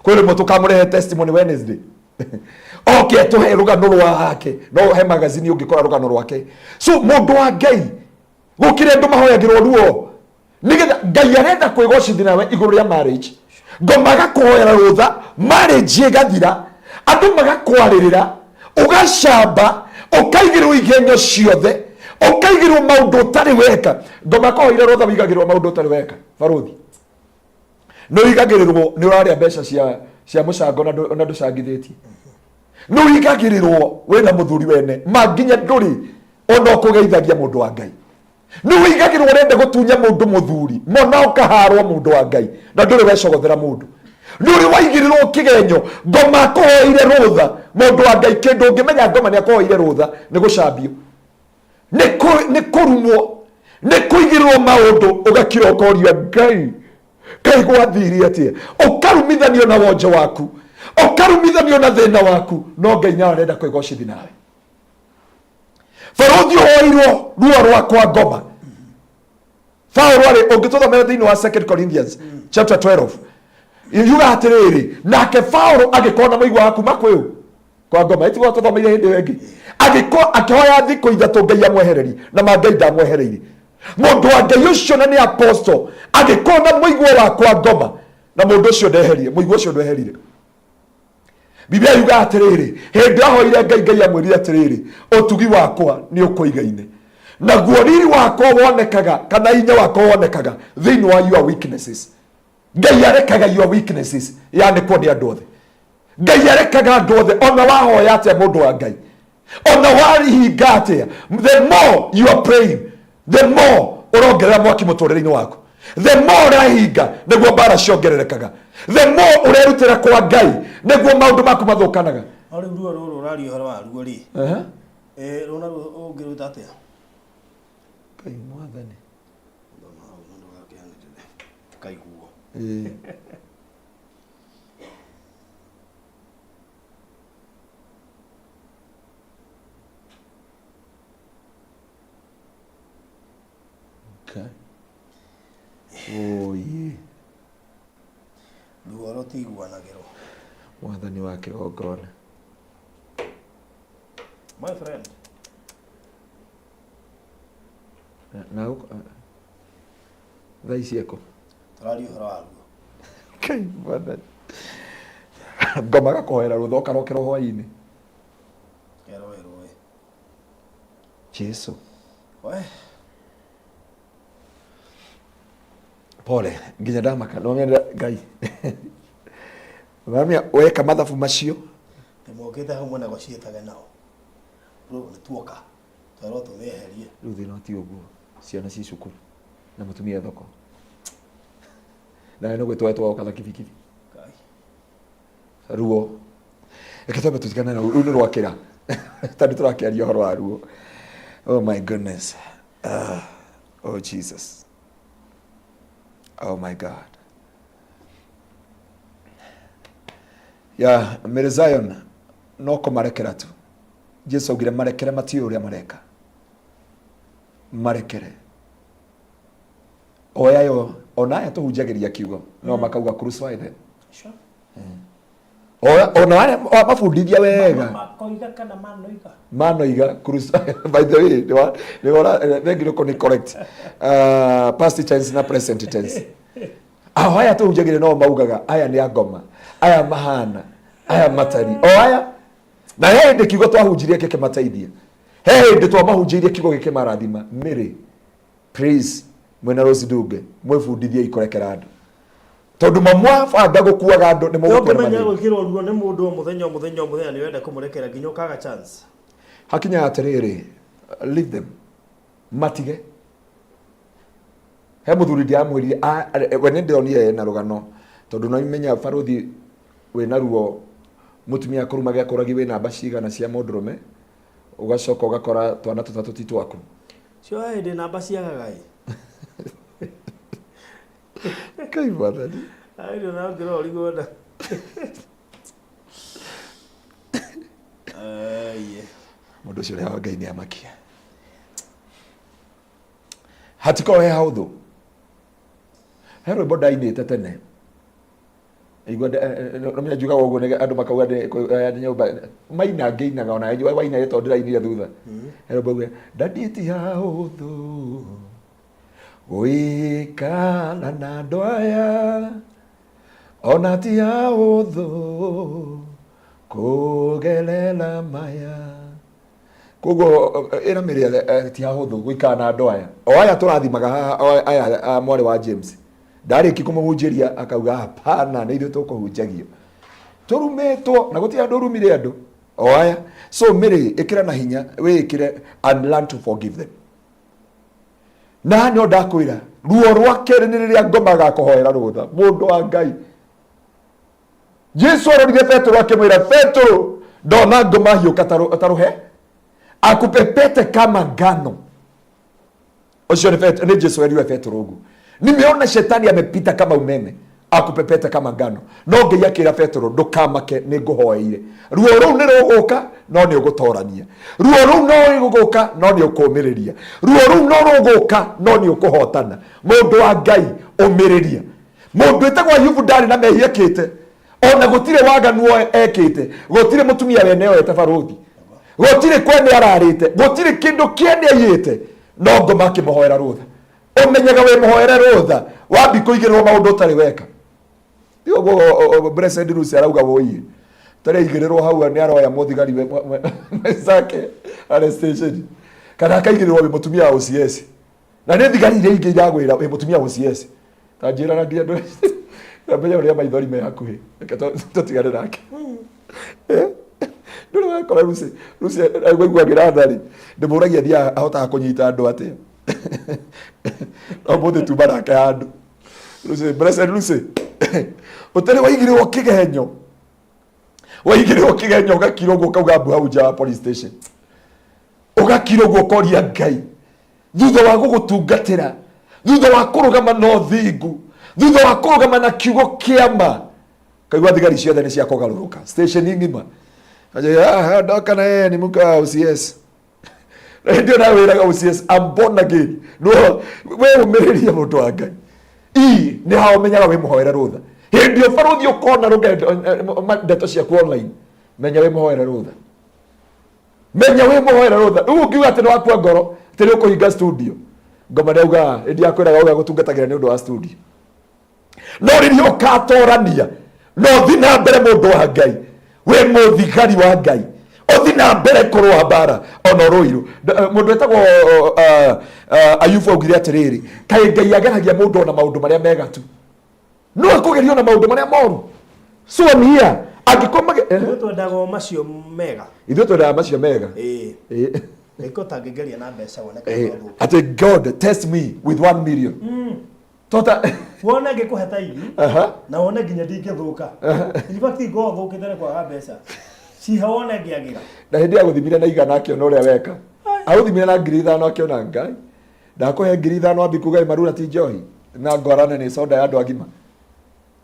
Kwĩ rĩmwe tũkamũrehe testimony Wednesday. Oke atũhe rũgano rwake. No he magazine ũngĩkora rũgano rwake. So mũndũ wa Ngai, gũkĩrĩ andũ mahoyagĩrwo ruo. Nĩgetha Ngai arenda kwĩgocithia nawe igũrũ rĩa marriage. Ngoma agakũhoera rũtha, marriage ĩgathira, andũ magakwarĩrĩra, ũgacamba, ũkaigĩrwo igenyo ciothe, ũkaigĩrwo maũndũ ũtarĩ weka. Ngoma akũhoire rũtha wĩigagĩrwo maũndũ ũtarĩ weka, barũthi. Nĩ ũigagĩrĩrwo nĩ ũrarĩa mbeca cia mũcango na ndũcangithĩtie. Nĩ ũigagĩrĩrwo wĩna mũthuri wene, ma nginya ndũrĩ ona ũkũgeithagia mũndũ wa Ngai. Nĩ ũigagĩrwo ũrenda gũtunya mũndũ mũthuri, mona ũkaharwo mũndũ wa Ngai, na ndũrĩ wecogothera mũndũ. Nĩ ũrĩ waigĩrĩrwo kĩgenyo, ngoma akũhoeire rũtha, mũndũ wa Ngai, kĩndũ ũngĩmenya ngoma nĩ akũhoeire rũtha, nĩ gũcambio. Nĩ kũrumwo, nĩ kũigĩrĩrwo maũndũ, ũgakira ũkoria Ngai, Ngai gwathire atĩa? Ũkarumithanio na wonje waku, ũkarumithanio na thĩna waku, no Ngai nĩ arenda kwĩgocithi nawe. Barũthi ũhoeirwo ruo rwakwa ngoma. Paũlũ arĩ, ũngĩtũthomera thĩinĩ wa 2 Corinthians chapter 12, yuga atĩrĩrĩ, nake Paũlũ agĩkorwo na mũigua wa kuma kwĩ ũ? Kwa ngoma. Ĩtigwo tũthomeire hĩndĩ ĩyo ĩngĩ. Agĩkorwo akĩhoya thikũ ithatũ Ngai amwehererie, na ma Ngai ndamwehereirie. Mũndũ wa Ngai ũcio na nĩ apostle, agĩkorwo na mũigua wa kwa ngoma, na mũndũ ũcio ndeherire, mũigua ũcio ndweherire. Biblia yuga atĩrĩrĩ, hĩndĩ ahoire Ngai, Ngai amwĩrire atĩrĩrĩ, ũtugi wakwa nĩ ũkũigaine, naguo riri wakwa wonekaga, kana hinya wakwa wonekaga thĩinĩ wa your weaknesses. Ngai arekaga your weaknesses yanĩkwo nĩ andũ othe. Ngai arekaga andũ othe, ona wahoya atĩa mũndũ wa Ngai, ona warihinga atĩa, the more you are praying, the more Ũrongerera mwaki mũtũrĩre-inĩ waku. The more ũrahinga nĩguo mbara ciongererekaga. The more ũrerutĩra kwa Ngai nĩguo maũndũ maku mathũkanaga. No rĩu ruo rũrũ ũraria ũhoro wa ruo rĩ, eh, rũu naruo ũngĩrũta atĩa? Ngai mwathani. Thoma hau na ndũgakĩanĩrĩre. Tũkaiguo. Ĩĩ. Okay. Oye. Ruo rũtiguanagĩrwo. Mwathani wa kĩgongona. My friend. Na, na thaa ici eko. Tũraria ũhoro wa ruo. Ngai mwathani. Ngoma gakũhoera rũtha ũkarokera hwaĩ-inĩ. Keroerwo ĩ. Jesu. We. Pole, nginya ndamaka. No ngenda Ngai. Mamia weka mathabu macio. Nĩmokĩte hau mũnegotiatage nao. Bro, nĩ tuoka. Twerwo tũmĩeherie. Rĩu thĩna ti ũguo. Ciana ci cukuru na mũtumia e thoko. Nawe no gwĩtwo wetwo na kibikibi. Ngai. Ruo. Reke twambe tũtigane na rũu nĩ rwakĩra. Tondũ tũrakĩaria ũhoro wa ruo. Oh my goodness. Oh Jesus. Oh my God. Ya Mary Zion no kũmarekera tu. Jesu augire marekere matiũĩ ũrĩa mareka. Marekere. Oya yo ona aya tũhunjagĩria kiugo no makauga crucify them. Sure. Oya ona arĩa mabundithia wega. Makoiga kana manoiga. Manoiga crucify. By the way, nĩ wora thank you nĩ correct. Past tense na present tense. Aho aya tũhunjagĩria no maugaga aya nĩ angoma, aya mahana, aya matari. O aya na he hĩndĩ kiugo twahunjirie gĩkĩmateithia. He hĩndĩ twamahunjĩirie kiugo gĩkĩmarathima. Mary, please mwĩna Rose Ndunge mwĩbundithiei kũrekera andũ tondũ mamwabanga gũkuaga andũ nĩ mũgũkuona Ũngĩmenya mathĩna. gwĩkĩrwo ruo nĩ mũndũ o mũthenya o mũthenya o mũthenya nĩ wenda kũmũrekera nginya ũkaga chance. Hakinyaga atĩrĩrĩ, leave them, matige. He mũthuri ndĩramwĩrire, we nĩ ndĩronire ena rũgano tondũ no imenya barũthi wĩna ruo mũtumia akũrumage akũragie wĩ namba cigana cia mũndũrũme ũgacoka ũgakora twana tũtatũ ti twaku. Cio he hĩndĩ namba ciagaga ĩ. Ngai mwathani. Hĩndĩ ona ũngĩrora ũrigwo na. Aiye. Mũndũ ũcio ũrĩa wa Ngai nĩ amakia. Hatikorwo he haũthũ. He rwĩmbo ndainĩte tene. Igua nomenya njugaga ũguo nĩ andũ makauga ndĩ nyũmba maina ngĩinaga ona waina tondũ ndĩrainire thutha. He rwĩmbo uge ndadi ti haũthũ gũikara na andũ aya ona ti haũthũ kũgerera maya. Koguo ĩra mĩrĩ ti hahũthũ gũikara na andũ aya. O aya tũrathimaga haha, o aya a mwarĩ wa James. Ndarĩki kũmũhunjĩria akauga hapana, nĩ ithuĩ tũkũhunjagio. Tũrumĩtwo na gũtirĩ andũ ũrumire andũ. O aya. So Mary, ĩkĩra na hinya, wĩĩkĩre and learn to forgive them. Na no ndakwĩra, ruo rwa kerĩ nĩ rĩrĩa ngoma agakũhoera rũtha, mũndũ wa Ngai. Jesu arorire Petero akĩmwĩra, Petero, ndona ngoma hiũka ta rũhe, akupepete kama ngano. Ũcio nĩ Petero, nĩ Jesu eriwe Petero ũguo. Nimeona shetani amepita kama umeme akupepete kama ngano. No Ngai akĩra Petero, ndũkamake, nĩ ngũhoeire. Ruo rũu nĩ rũgũka, no nĩ ũgũtorania. Ruo rũu no rũgũka, no nĩ ũkũũmĩrĩria. Ruo rũu no rũgũka, no nĩ ũkũhotana. Mũndũ wa Ngai, ũmĩrĩria. Mũndũ wĩtagwo Ayubu ndarĩ na mehia ekĩte, ona gũtirĩ waganu ekĩte, gũtirĩ mũtumia wene oete barũthi, gũtirĩ kwene ararĩte, gũtirĩ kĩndũ kĩene aiyĩte, no ngoma akĩmũhoera rũtha. Ũmenyaga wĩ mũhoere rũtha wambi kũigĩrĩrwo maũndũ ũtarĩ weka. Ti ũguo Blessed Lucy arauga wũiĩ. Tarĩ aigĩrĩrwo hau nĩ aroya mũthigari mwenzake arĩ station. Kana akaigĩrĩrwo wĩ mũtumia wa OCS. Na nĩ thigari iria ingĩ iragwĩra wĩ mũtumia wa OCS. Ta njĩra na nginya ndamenya ũrĩa maithori me hakuhĩ. Reke tũtigane nake. Ndũrĩ wakora Lucy, Lucy aiguagĩra tha rĩ, ndĩmũragia athiaga ahotaga kũnyita andũ atĩa. No mũthĩ tuma nake handũ. Lucy, Blessed Lucy. Ũtarĩ waigĩrĩrwo kĩgenyo. Waigĩrĩrwo kĩgenyo ũgakira ũguo ũkauga mbu hau nja wa police station. Ũgakira ũguo ũkoria Ngai. Thutha wa gũgũtungatĩra, thutha wa kũrũgama na ũthingu, thutha wa kũrũgama na kiugo kĩa ma, kaigua thigari ciothe nĩ cia kũgarũrũka station ng'ima. Anjĩra, "Ah, ndoka na yeye ni mke wa OCS." Hĩndĩ ĩyo nawe wĩraga OCS, I'm born again. No, we ũmĩrĩrie mũndũ wa Ngai. Ii, nĩ ha ũmenyaga wĩ mũhoere rũtha. Hĩndĩ ĩyo barũthi ũkona rũgendo, ndeto ciaku online, menya wĩ mũhoere rũtha. Menya wĩ mũhoere rũtha. Rĩu ũngiuga atĩ nĩ wakua ngoro, atĩ nĩ ũkũhinga studio. Ngoma nĩ auga, hĩndĩ yakwĩraga uga gũtungatagĩra nĩ ũndũ wa studio. No rĩrĩa ũkatorania na ũthi na mbere mũndũ wa Ngai, wĩ mũthigari wa Ngai, ũthi na mbere kũrũa mbara ona ũrũirũ. Mũndũ wetagwo Ayubu augire atĩrĩrĩ, kaĩ Ngai ageragia mũndũ ona maũndũ marĩa mega tu, no akũgeria ona maũndũ marĩa moru. So I'm here. Angĩkorwo mage- Ithuĩ twendaga o macio mega. Ithuĩ twendaga macio mega. Ĩĩ. Ĩĩ. Ngai ũtangĩngeria na mbeca wone kana no thũke. Atĩ God test me with 1 million. Tota Wone ngĩkũhe ta ithi na wone nginya ndingĩthũka. In fact ngorwo thũkĩte nĩ kwaga mbeca. Cihe wone ngĩagĩra. Na hĩndĩ ya gũthimire na igana akĩona ũrĩa weka. Agũthimire na 5,000 akĩona Ngai. Ndakũhe 5,000 ambi kuga marura ti njohi. Na ngwarane nĩ soda ya andũ agima.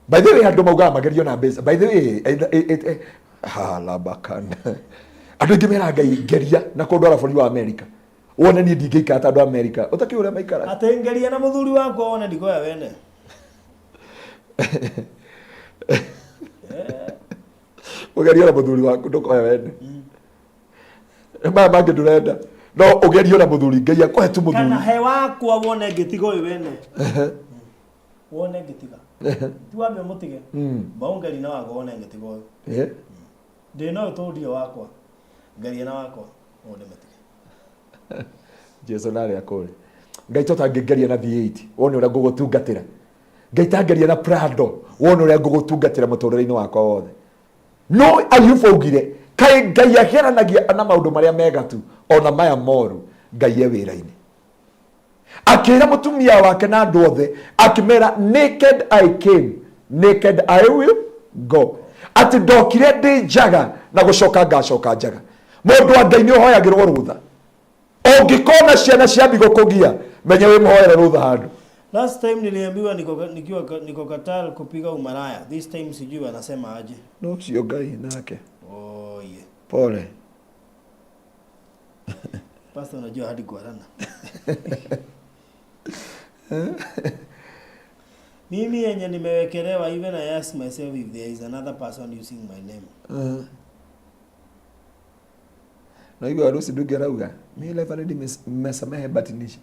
By the way andũ maugaga magerio na mbeca. By the way, halabakan. Andũ aingĩ meraga Ngai ngeria na kũndwara bũrũri wa Amerika. Wone niĩ ndingĩikara ta andũ a Amerika. Ũtakĩũĩ ũrĩa maikaraga. Atĩ ngeria na mũthuri wakwa wone ndikoya wene. Ũgerio na mũthuri waku ndũkoya wene. Maya mangĩ ndũrenda. No ũgerio na mũthuri Ngai akũhe tu mũthuri. Kana he wakwa wone ngĩtiga ũyũ wene. Wone ngĩtiga. Ti wambe ũmũtige. Mbaũngeri na wakwa wone ngĩtiga ũyũ. Ndĩ na ũyũ tondũ ndirĩ wakwa. Ngeria na wakwa ũyũ ndĩmũtige. Jesu narĩ akũrĩ. Ngai totangĩngeria na V8 wone ũrĩa ngũgũtungatĩra. Ngai tangeria na Prado wone ũrĩa ngũgũtungatĩra mũtũrĩre-inĩ wakwa wothe. No Ayubu augire kaĩ Ngai ageranagia na maũndũ marĩa mega tu ona maya moru Ngai e wĩra-inĩ. Akĩra mũtumia wake na andũ othe akĩmera naked I came, naked I will go. Atĩ ndokire ndĩ njaga na gũcoka ngacoka njaga. Mũndũ wa Ngai nĩ ũhoyagĩrwo rũtha. Ũngĩkona ciana cia mbi gũkũgia, menya wĩ mũhoere rũtha handũ. Last time niliambiwa nikiwa niko Qatar kupiga umaraya. This time sijui wanasema aje. No cio Ngai nake. Oh yeah. Pole. Pastor unajua hadi kuarana. Mimi yenye nimewekelewa, even I ask myself if there is another person using my name. Na hivyo harusi ndugu arauga mi life already nimesamehe but ni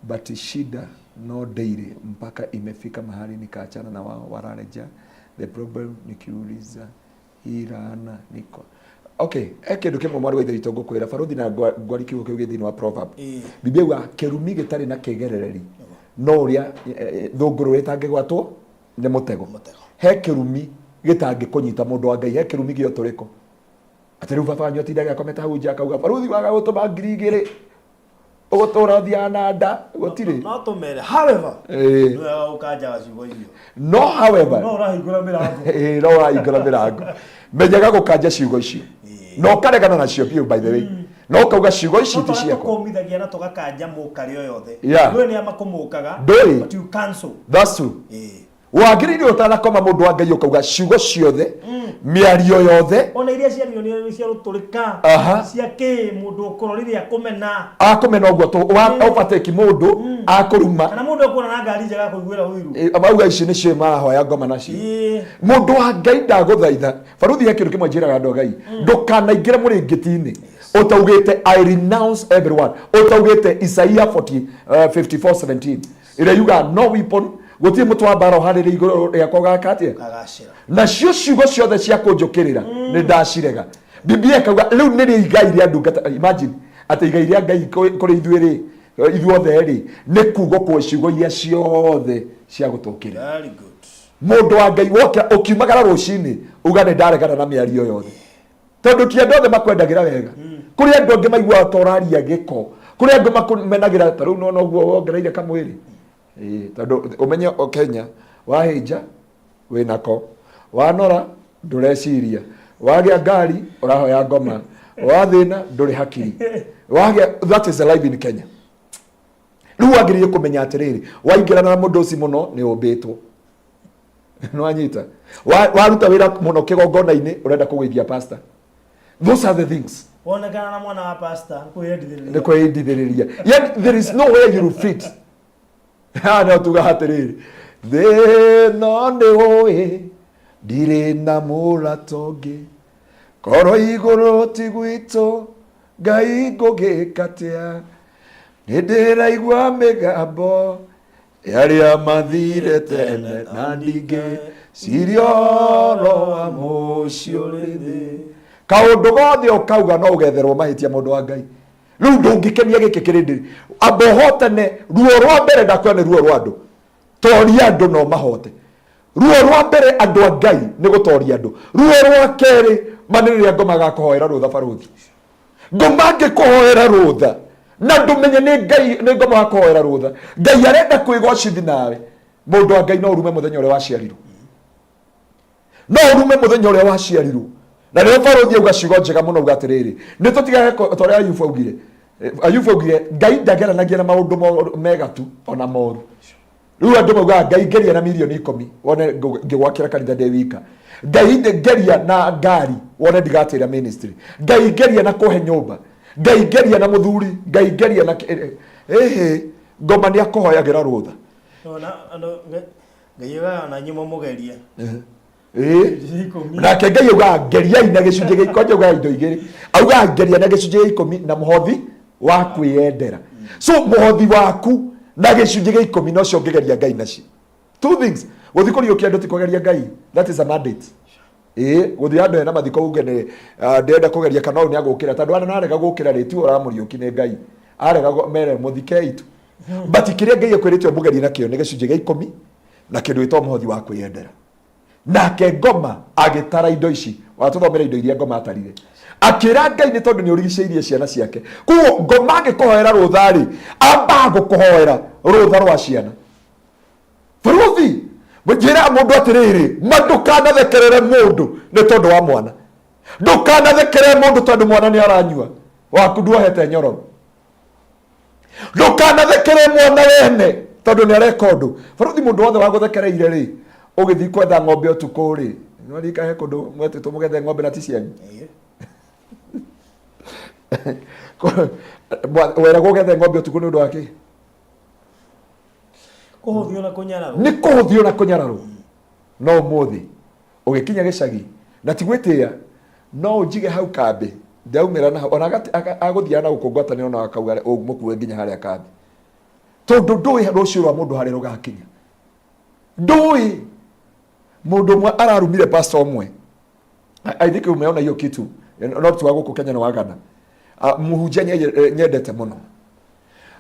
but shida no daily mpaka imefika mahali nikaachana na wao warareja the problem nikiuliza hii laana niko okay. He kindu kimwe mwarĩ wa ithe witũ ngũkwĩra baruthi na ngwari kiugo kĩu gĩ thĩinĩ wa proverb. Biblia yugaga kĩrumi gĩtarĩ na kĩgerereri no ũrĩa thũngũrũ ĩtangĩgwatwo nĩ mũtego. He kĩrumi gĩtangĩkũnyita mũndũ wa Ngai, he kĩrumi gĩa ũtũrĩko atĩ rĩu baba wanyu atindaga akomete hau nja akauga baruthi waga gũtũma 2,000 ũgũtũra ũthiaga na nda gũtirĩ. No tũmere. However, nĩ wega gũkanjaga ciugo icio. No however, No ũrahingũra mĩrango. No ũrahingũra mĩrango. Menyaga gũkanja ciugo icio. Na ũkaregana nacio biũ by the way. Na ũkauga ciugo ici ti ciakwa. Tũkũmithagia na tũgakanja mũkarĩ o yothe. Ndũĩ nĩ a makũmũkaga. Ndũĩ. But you cancel. That's true. Wagĩrĩire ũtanakoma mũndũ wa Ngai ũkauga ciugo ciothe, mĩario yothe. Ona iria ciario nĩ cia rũtũrĩka. Cia kĩ mũndũ ũkũrorire akũmena. Akũmena ũguo tũ, overtake mũndũ, akũruma. Kana mũndũ ũkuona na ngari njega akũiguĩra ũiru. Mauga ici nĩcio marahoya ngoma nacio. Mũndũ wa Ngai ndagũthaitha. Baruthi he kĩndũ kĩmwe njĩraga andũ a Ngai. Ndũkanaingĩre mũrĩngĩti-inĩ ũtaugĩte I renounce everyone. Ũtaugĩte Isaiah 54:17. Ĩrĩa yugaga no weapon, gũtirĩ mũtwe wa mbara ũharĩrĩirie igũrũ rĩakwa ũgaka atĩa? Ũkagacĩra. Nacio ciugo ciothe cia kũnjũkĩrĩra nĩ ndacirega. Biblia ĩkauga rĩu nĩrĩo igai rĩa ndungata. Imagine atĩ igai rĩa Ngai kũrĩ ithuĩ rĩ, ithuothe rĩ, nĩ kugo kwa ciugo iria ciothe cia gũtũkĩrĩra. Very good. Mũndũ wa Ngai wokĩra ũkiumagara rũcinĩ uga nĩ ndaregana na mĩario yothe. Tondũ ti andũ othe makwendagĩra wega. Kũrĩ andũ angĩ maiguaga ta ũraria gĩko, Kũrĩ angĩ makũmenagĩra ta rĩu nona ũguo wongereire kamwĩrĩ. Ĩĩ, tondũ ũmenye o Kenya wahĩnja wĩnako, wanora ndũreciria, wagĩa ngari ũrahoya ngoma, wathĩna ndũrĩ hakiri, wagĩa that is the life in Kenya. Rĩu wagĩrĩire kũmenya atĩrĩrĩ, waingĩrana na mũndũ ũcio mũno nĩ ũmbĩtwo. Nĩwanyita? Waruta wĩra mũno kĩgongona-inĩ ũrenda kũgũithia pastor. Those are the things. Wonekana na mwana wa pastor kwĩyendithĩrĩria. Nĩ kwĩyendithĩrĩria. Yani there is no way you will fit. Haha no tuga atĩrĩrĩ, thĩna nĩ ũĩ ndirĩ na mũrata ũngĩ, korwo igũrũ ti gwitũ Ngai ngũgĩka atĩa, nĩ ndĩraigua mĩgambo ya arĩa mathire tene na ndingĩciria ũhoro wa mũciĩ ũrĩ thĩ. Kaũndũ gothe ũkauga no ũgetherwo mahĩtia mũndũ wa Ngai. Rĩu ndũngĩkenia gĩkĩ kĩrĩndĩ. Amba ũhotane ruo rwa mbere, ndakwĩra nĩ ruo rwa andũ. Toria andũ no mahote. Ruo rwa mbere andũ a Ngai nĩ gũtoria andũ. Ruo rwa kerĩ ma nĩ rĩrĩa ngoma agakũhoera rũtha barũthi. Ngoma angĩkũhoera rũtha na ndũmenye nĩ Ngai nĩ ngoma wakũhoera rũtha, Ngai arenda kwĩgocithi nawe. Mũndũ wa Ngai no ũrume mũthenya ũrĩa waciarirwo. No ũrume mũthenya ũrĩa waciarirwo. Na rĩo barũthi auga ciugo njega mũno auga atĩrĩrĩ, nĩ tũtigage ta ũrĩa Ayubu augire. Ayubu augire Ngai ndageranagia na maũndũ mega tu ona moru. Rĩu andũ maugaga Ngai ngeria na mirioni 10 wone ngĩgwakĩra kanitha ndĩ wika. Ngai ngeria na ngari wone ndigatĩra ministry. Ngai ngeria na kũhe nyũmba. Ngai ngeria na mũthuri. Ngai ngeria na ĩhĩ ngoma nĩ akũhoyagĩra rũtha. Ona andũ Ngai augaga ona inyuĩ mũmũgerie. Ĩĩ. Nake Ngai augaga ngeriai na gĩcunjĩ gĩa kwanja augaga indo igĩrĩ. Augaga ngeria na gĩcunjĩ gĩa ikũmi na mũhothi wa kwĩyendera. So mũhothi waku na gĩcunjĩ gĩa ikũmi nocio ũngĩgeria Ngai nacio. Two things. Gũthiĩ kũriũkia andũ ti kũgeria Ngai. That is a mandate. Ĩĩ, gũthiĩ handũ hena mathiko uge nĩ ndĩrenda kũgeria kana ũyũ nĩ agũkĩra tondũ ana arega gũkĩra rĩ tiwe ũramũriũki nĩ Ngai. Arega mere mũthikei tu. But kĩrĩa Ngai akwĩrĩte ũmũgerie nakĩo nĩ gĩcunjĩ gĩa ikũmi na kĩndũ gĩtagwo mũhothi wa kwĩyendera. Nake ngoma agĩtara indo ici, watũthomera indo iria ngoma atarire. Akĩra Ngai nĩ tondũ nĩ ũrigicĩirie ciana ciake. Koguo ngoma angĩkũhoera rũtha rĩ, ambaga gũkũhoera rũtha rwa ciana. Barũthi, njĩra mũndũ atĩrĩrĩ, ma ndũkanathekerere mũndũ nĩ tondũ wa mwana. Ndũkanathekerere mũndũ tondũ mwana nĩ aranyua, waku nduohete nyororo. Ndũkanathekere mwana wene tondũ nĩ areka ũndũ. Barũthi, mũndũ wothe wagũthekereire rĩ, ũgĩthiĩ kwetha ng'ombe ũtukũ rĩ, nĩwaririkana he kũndũ mwetĩtwo mũgethe ng'ombe na ti cianyu? Weragwo ũgethe ng'ombe ũtukũ nĩ ũndũ wa kĩ? Kũhũthio na kũnyararwo. Nĩ kũhũthio na kũnyararwo. No ũmũthĩ ũgĩkinya gĩcagi na ti gwĩtĩĩa, no ũnjige hau kambĩ ndaumĩra na hau ona agũthiaga na gũkũ ngwatanĩro na akauga mũkue nginya harĩa kambĩ, tondũ ndũĩ rũciũ rwa mũndũ harĩa rũgakinya. Ndũĩ. Mũndũ ũmwe ararumire pastor ũmwe. I think umeona hiyo kitu no ti wa gũkũ Kenya nĩ wa Ghana. Mũhunjia nyendete mũno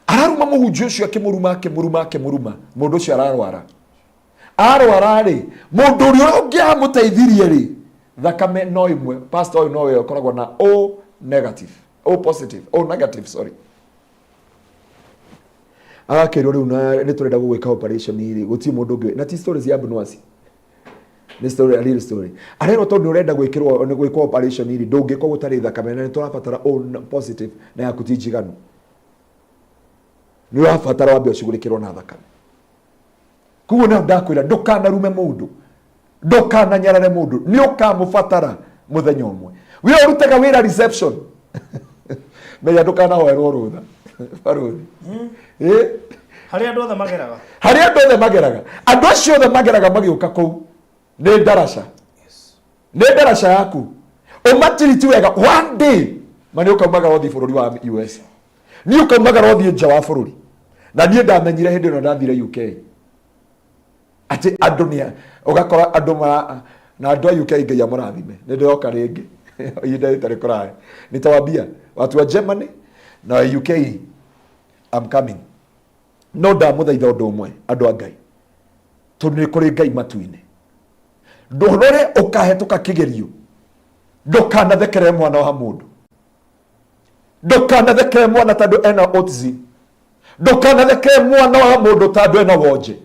araruma mũhunjia ũcio, akĩmũruma akĩmũruma akĩmũruma. Mũndũ ũcio ararwara, arwara rĩ, mũndũ ũrĩa ũngĩamũteithirie rĩ, thakame no ĩmwe, pastor ũyũ nowe ũkoragwo na O negative, O positive, O negative, sorry. Agakĩrwo rĩu na nĩ tũrenda gũgwĩka operation rĩ, gũtirĩ mũndũ ũngĩ, na ti stories ya Abnuasi, nĩ story, a real story. Arerwo tondũ ũrenda gwĩkĩrwo nĩ gwĩkwo operation rĩ, ndũngĩkwo gũtarĩ thakame na nĩ tũrabatara O positive na yaku ti njiganu, nĩ ũrabatara wambe ũcugurĩkĩrwo na thakame. Koguo nayo ndakwĩra ndũkanarume mũndũ, ndũkananyarare mũndũ, nĩ ũkamũbatara mũthenya ũmwe. We ũrutaga wĩra reception, menya ndũkanahoerwo rũtha barũthi. Harĩa andũ othe mageraga. Harĩa andũ othe mageraga, andũ acio othe mageraga magĩũka kũu nĩ ndaraca, nĩ ndaraca yaku, ũmatiriti wega. One day ma nĩ ũkaumagara ũthiĩ bũrũri wa US, nĩ ũkaumagara ũthiĩ nja wa bũrũri. Na niĩ ndamenyire hĩndĩ ĩno ndathire UK atĩ andũ nĩ ũgakora andũ mara na andũ a UK, Ngai amũrathime, nĩ ndĩroka rĩngĩ ihinda rĩtarĩ kũraya, nitawambia watu wa Germany na UK, I'm coming. No ndamũthaitha ũndũ ũmwe, andũ a Ngai, tondũ nĩ kũrĩ Ngai matu-inĩ, ndũrore ũkahetũka kĩgerio, ndũkanathekerere mwana wa mũndũ. Ndũkanathekere mwana tondũ ena autism. Ndũkanathekere mwana wa mũndũ tondũ ena wonje.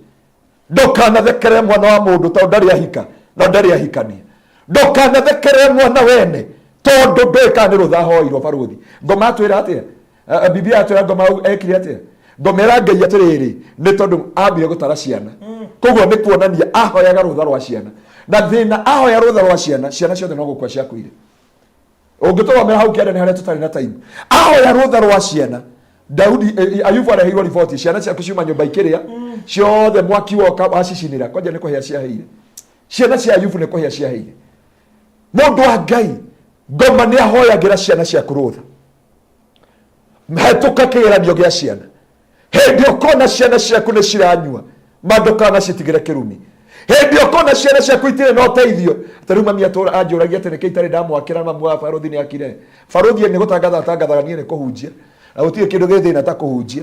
Ndũkanathekere mwana wa mũndũ tondũ ndarĩ ahika na ndarĩ ahikania. Ndũkanathekere mwana wene tondũ ndũĩ kana nĩ rũtha ahoeirwo barũthi. Ngoma atwĩra atĩa? Biblia atwĩra ngoma ekire atĩa? Ngoma ĩra Ngai atĩrĩrĩ, nĩ tondũ ambire gũtara ciana. Koguo nĩ kuonania ahoyaga rũtha rwa ciana. Na thĩna ahoya rũtha rwa ciana, ciana ciothe no gũkua ciakuire. Ũngĩtũthomera hau kĩanda nĩ harĩa tũtarĩ na time. Ahoya rũtha rwa ciana. Daudi Ayubu areheirwo riboti ciana ciaku ciuma nyũmba ikĩrĩa ciothe mwaki woka wacicinĩra kwanja nĩ kũhĩa ciahĩire. Ciana cia Ayubu nĩ kũhĩa ciahĩire. Mũndũ wa Ngai ngoma nĩ ahoyagĩra ciana ciaku rũtha. Hetũka kĩgeranio gĩa ciana. Hĩndĩ ũkona ciana ciaku nĩ ciranyua ma ndũkanacitigĩre kĩrumi. Hĩndĩ ũkona ciana ciaku itirĩ na ũteithio, ta rĩu mami atũra anjũragia atĩ nĩkĩ itarĩ ndamwakĩra mamu wa barũthi nĩ akire. Barũthi nĩ gũtangatha atangathaga niĩ nĩ kũhunjia. Na gũtirĩ kĩndũ gĩ thĩna ta kũhunjia.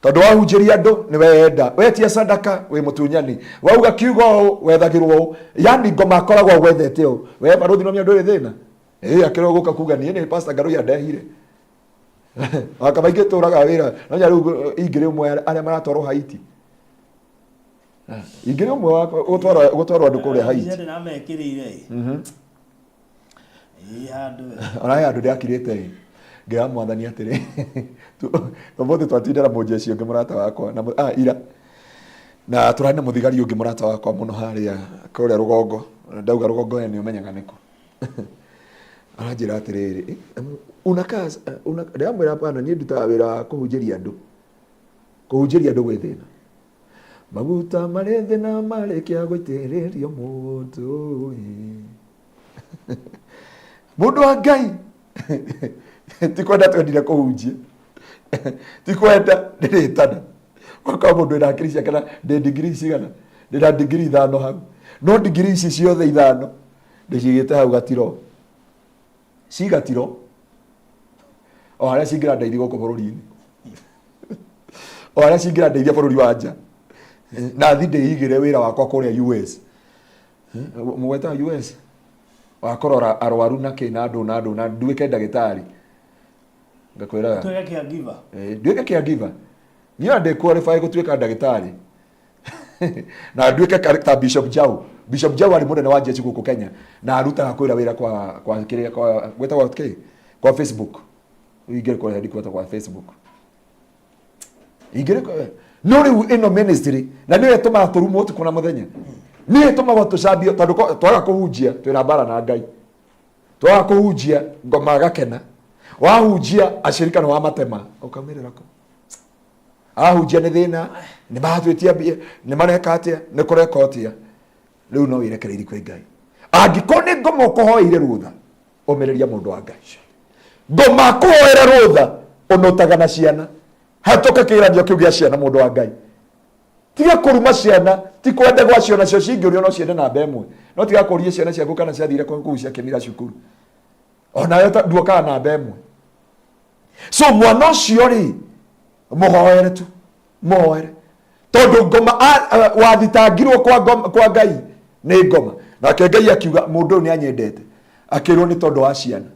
Tondũ wahunjĩria andũ nĩ weyenda, wetia sadaka wĩ mũtunyani, wauga kiugo ũũ wethagĩrwo ũũ, yani ngoma akoragwo gwethete ũũ. We barũthi no ndũrĩ thĩna. Ĩ akĩrwo gũka kuga niĩ nĩ pastor Ngaruiya ndehire. Waka maingĩ tũraga wĩra no nya rĩu ingĩrĩ ũmwe arĩa maratwarwo Haiti. Ingĩrĩ ũmwe wa gũtwarwo gũtwarwo andũ kũrĩa Haiti. Ndĩramekĩrĩire ĩ. Ĩ handũ. Ona he handũ ndĩrakirĩte ĩ ngĩra mwathani atĩrĩ ũmũthĩ twatinda na mũnjeshi ũngĩ mũrata wakwa na ira na tũrarĩ na mũthigari ũngĩ mũrata wakwa mũno harĩa kũrĩa rũgongo ndauga rũgongo we nĩ ũmenyaga nĩkũ. Aranjĩra atĩrĩrĩ, unakaa una, ndĩramwĩra hapana niĩ ndutaga wĩra wa kũhunjĩria andũ. Kũhunjĩria andũ gwĩ thĩna. Maguta marĩ thĩna marĩkia gũitĩrĩrio mũndũ. Mũndũ wa Ngai ti kwenda twendire kũhunjia. Ti kwenda ndĩrĩtana. Gwakorwo mũndũ wĩna hakiri ciake na ndĩ ndigiri cigana? Ndĩna ndigiri ithano hau. No ndigiri ici ciothe ithano ndĩcigĩte hau gatiro. Ci gatiro. O harĩa cingĩrandeithia gũkũ bũrũri-inĩ. O harĩa cingĩrandeithia bũrũri wa nja. Na thi ndĩigĩre wĩra wakwa kũrĩa US. Mũgwetaga US? Wa kũrora arwaru na kĩ na andũ na andũ na nduĩke ndagĩtarĩ. Ngakwĩraga. Tuĩke caregiver. Nduĩke caregiver. Niĩ ona ndĩ qualify gũtuĩka ndagĩtarĩ. Na nduĩke ta Bishop Jau. Bishop Jau arĩ mũnene wa jeshi gũkũ Kenya na arutaga kwĩra wĩra kwa kwa kĩrĩa kwa gwĩtagwo kĩ kwa Facebook. Ingĩrĩ kwa headquarter kwa Facebook. Ingĩrĩ kwa no rĩu ĩno ministry na nĩyo ĩtũmaga tũrumwo ũtukũ na mũthenya. Nĩyo ĩtũmaga tũcambio tondũ twaga kũhunjia twĩna mbara na Ngai. Twaga kũhunjia ngoma agakena. Wahunjia ashirika nĩ wamatema ũkaumĩrĩra kũ? Ahunjia nĩ thĩna, nĩ maratwĩtia mbia, nĩ mareka atĩa, nĩ kũreka atĩa. Rĩu no wĩrekereirie kwĩ Ngai. Angĩkorwo nĩ ngoma ũkũhoeire rũtha, ũmĩrĩria mũndũ wa Ngai. Ngoma akũhoere rũtha, ũnũtaga na ciana. Hatũka kĩgeranio kĩu gĩa ciana mũndũ wa Ngai. Tiga kũruma ciana, ti kwenda gwacio nacio cingĩũrio no ciende namba ĩmwe. No tiga kũria ciana ciaku kana ciathire kũu ciakĩmira cukuru. Onayo nduokaga namba ĩmwe. So mwana ũcio rĩ, mũhoere tu, mũhoere. Tondũ ngoma wathitangirwo kwa ngoma, kwa Ngai nĩ ngoma. Nake Ngai akiuga mũndũ ũyũ nĩ anyendete. Akĩrwo nĩ tondũ wa ciana.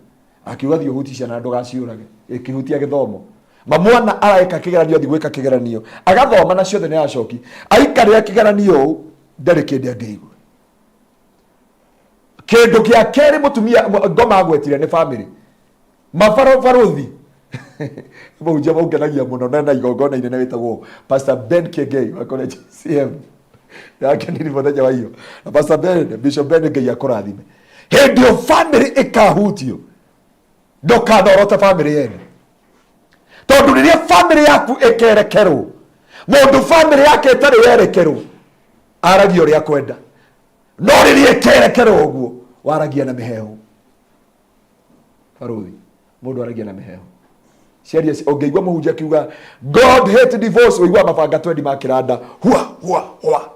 Akiuga thiĩ ũhutie ciana ndũgaciũrage. Ĩkĩhutia gĩthomo. Ma mwana araĩka kĩgeranio athiĩ gwĩka kĩgeranio. Agathoma na ciothe nĩ acoki. Aikarĩra kĩgeranio ũũ ndarĩ kĩndũ angĩigua. Kĩndũ gĩa kerĩ mũtumia ngoma agwetire nĩ family. Mabarobarothi mũhunjia maungenagia mũno na na igongona inene wĩtagwo Pastor Ben Kengei wa College CM. Yakenire mũthenya wa iyo. Na Pastor Ben, Bishop Ben Ngai akũrathime. Hĩndĩ ĩyo family ĩkahutio ndũkanorote family yene. Tondũ rĩrĩa family yaku ĩkerekerwo, mũndũ family yake ĩtarĩ yerekerwo, aragia ũrĩa akwenda. No rĩrĩa ĩkerekerwo ũguo, waragia na mĩheehũ. Barũthi, mũndũ aragia na mĩheehũ. Ciaria ũngĩigua mũhunjia akiuga God hate divorce, ũiguaga mabanga twendi ma kĩranda hua hua hua.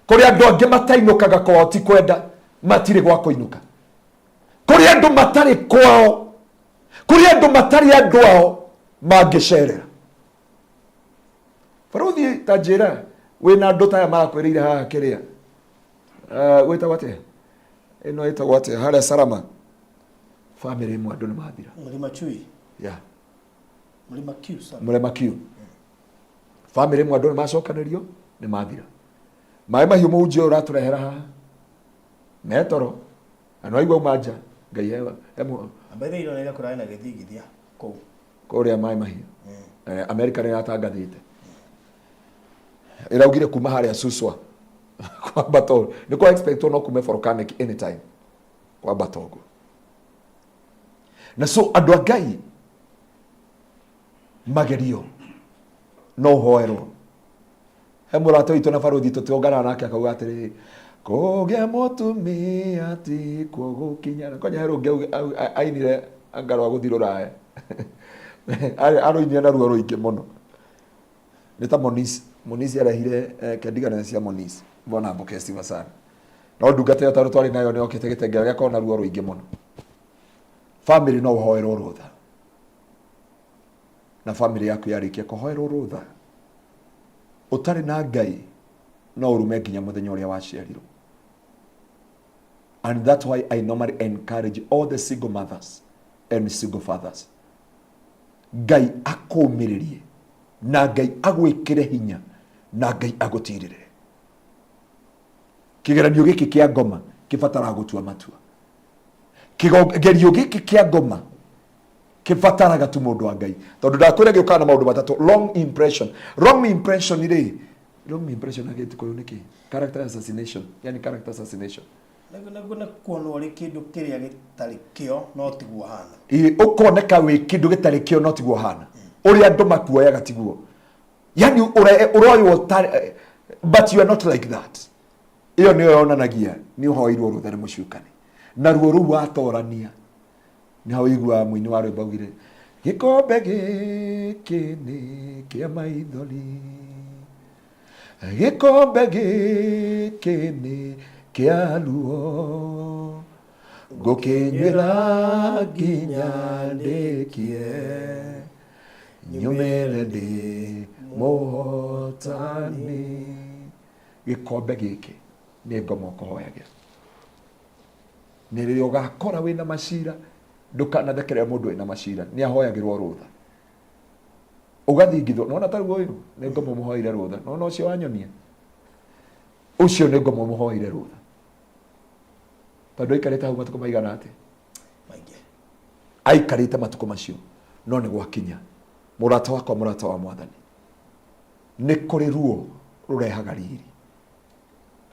Kũrĩ andũ angĩ matainũkaga kwao ti kwenda, matirĩ gwa kũinũka. Kũrĩ andũ matarĩ kwao, kũrĩ andũ matarĩ andũ ao mangĩcerera. Barũthi, ta njĩra, wĩna andũ ta aya marakwĩrĩire haha kĩrĩa? Gwĩtagwo atĩa? Ĩno ĩtagwo atĩa? Harĩa Salama. Family ĩmwe andũ nĩ mathira. Mlima Chui. Yeah. Mlima Q, sorry. Mũrema Q. Family ĩmwe andũ nĩ macokanĩrio nĩ mathira. Maĩ mahiũ mũhunjia ũyũ ũratũrehera haha. Metoro. Na nĩ waigua uma nja. Ngai he he mũ- By the way, ira kũrarĩ na gĩthingithia kũu. Kũrĩa maĩ mahiũ. Eh, Amerika nĩ ĩratangathĩte. Ĩraugire kuma harĩa Suswa. Kwambata ũũ. Nĩ kwa expect no kume volcanic anytime. Kwambata ũguo. Na so andũ a Ngai magerio no ũhoerwo. He mũrata witũ na barũthi tũtionganaga nake akauga atĩrĩrĩ, kũgĩa mũtumia ti kuo gũkinyana. Kwanja he rũngĩ ainire anga rwa gũthiĩ rũraya. Arũinire na ruo rũingĩ mũno. Nĩ ta Monisi. Monisi arehire eh, kendigana cia Monisi. Mbona mbokesiwa sana. No ndungata ĩyo tondũ twarĩ nayo nĩ yokĩte gĩtengera gĩakorwo na ruo rũingĩ mũno. Family no ũhoerwo rũtha. Na family yaku yarĩkia kũhoerwo rũtha, ũtarĩ na Ngai no ũrume nginya mũthenya ũrĩa waciarirwo. And that's why I normally encourage all the single mothers and single fathers. Ngai akũmĩrĩrie na Ngai agwĩkĩre hinya na Ngai agũtirĩrĩre. Kĩgeranio gĩkĩ kĩa ngoma kĩbataraga gũtua matua. Kĩgerio gĩkĩ kĩa ngoma kĩbataraga tu mũndũ wa Ngai, tondũ ndakwĩra gĩũkaga na maũndũ matatũ. Wrong impression, wrong impression rĩ, wrong impression na gĩtĩkũyũ nĩ kĩ? Character assassination, yani character assassination. Nĩ kuonwo ũrĩ kĩndũ kĩrĩa gĩtarĩ kĩo no tiguo hana. Ĩ, ũkoneka wĩ kĩndũ gĩtarĩ kĩo no tiguo hana, ũrĩa andũ makuoyaga tiguo, yani ũroywo ũtarĩ, but you are not like that. Ĩyo nĩyo yonanagia nĩ ũhoeirwo rũtha nĩ mũcukani, na ruo rũu watorania nĩho ũiguaga mũini wa rwĩmbo augire, gĩkombe gĩkĩ nĩ kĩa maithori, gĩkombe gĩkĩ nĩ kĩa ruo, ngũkĩnyuĩra nginya ndĩkie, nyumĩre ndĩ mũhotani. Gĩkombe gĩkĩ nĩ ngoma ũkũhoyagĩra. Nĩ rĩrĩa ũgakora wĩna macira, ndũkanathekerere mũndũ wĩna macira, nĩ ahoyagĩrwo rũtha. Ũgathingithwo, nona ta rĩu ũyũ nĩ ngoma ũmũhoeire rũtha, nona ũcio wanyonia, ũcio nĩ ngoma ũmũhoeire rũtha, tondũ aikarĩte hau matukũ maigana atĩa? Maingĩ. Aikarĩte matukũ macio, no nĩ gwakinya. Mũrata wakwa, mũrata wa Mwathani, nĩ kũrĩ ruo rũrehaga riri.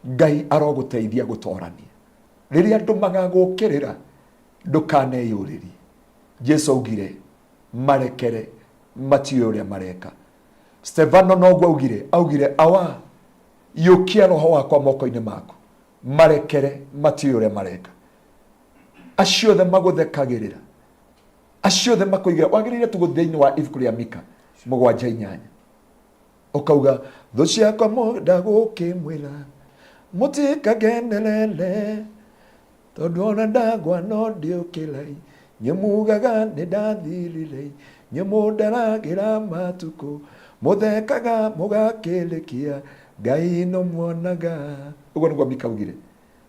Ngai arogũteithia gũtorania. Rĩrĩa andũ magagũkĩrĩra, ndũkaneyũrĩrie. Jesu augire, marekere, matiũĩ ũrĩa mareka. Stefano noguo augire, augire, awa, yũkia roho wakwa moko-inĩ maku, marekere, matiũĩ ũrĩa mareka. Acio othe magũthekagĩrĩra, acio othe makoiga, wagĩrĩire tu gũthiĩ thĩinĩ wa ibuku rĩa Mika 7:8, ũkauga, thũ ciakwa ndagũkĩmwĩra mũtikagenerere, tondũ ona ndagwa no ndiũkĩrai, nyĩmugaga nĩ ndathirire, nyĩmũndaragĩra matukũ, mũthekaga mũgakĩrĩkia, Ngai no muonaga. Ũguo nĩguo Mika augire,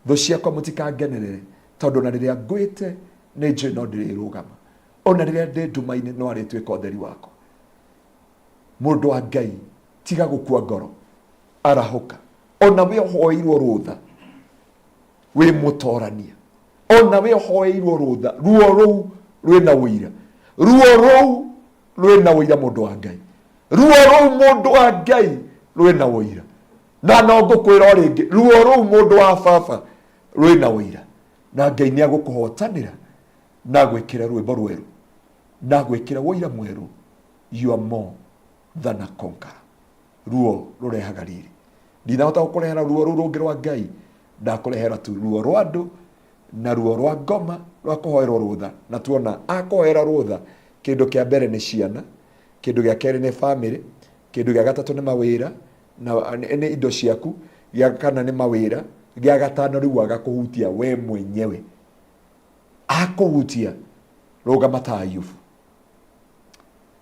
thũ ciakwa mũtikangenerere, tondũ ona rĩrĩa ngwĩte nĩ njũĩ no ndĩrĩrũgama, ona rĩrĩa ndĩ nduma-inĩ no arĩtuĩka ũtheri wakwa. Mũndũ wa Ngai, tiga gũkua ngoro, arahũka. Ona we ũhoeirwo rũtha, wĩ mũtorania. Ona we ũhoeirwo rũtha, ruo rũu rwĩna ũira, ruo rũu rwĩna ũira, mũndũ wa Ngai, ruo rũu mũndũ wa Ngai rwĩna ũira. Na no ngũkwĩra o rĩngĩ, ruo rũu mũndũ wa baba rwĩna ũira, na Ngai nĩ agũkũhotanĩra na agwĩkĩre rwĩmbo rwerũ na agwĩkĩre ũira mwerũ. You are more than a conqueror. Ruo rũrehaga riri. Ndinahota gũkũrehera ruo rũu rũngĩ rwa Ngai, ndakũrehera tu ruo rwa andũ na ruo rwa ngoma rwa kũhoerwo rũtha. Na tuona akũhoera rũtha, kĩndũ kĩa mbere nĩ ciana, kĩndũ gĩa kerĩ nĩ famĩlĩ, kĩndũ gĩa gatatũ nĩ mawĩra na nĩ indo ciaku, gĩa kana nĩ mawĩra, gĩa gatano rĩu agakũhutia we mwenyewe. Akũhutia, rũgama ta Ayubu.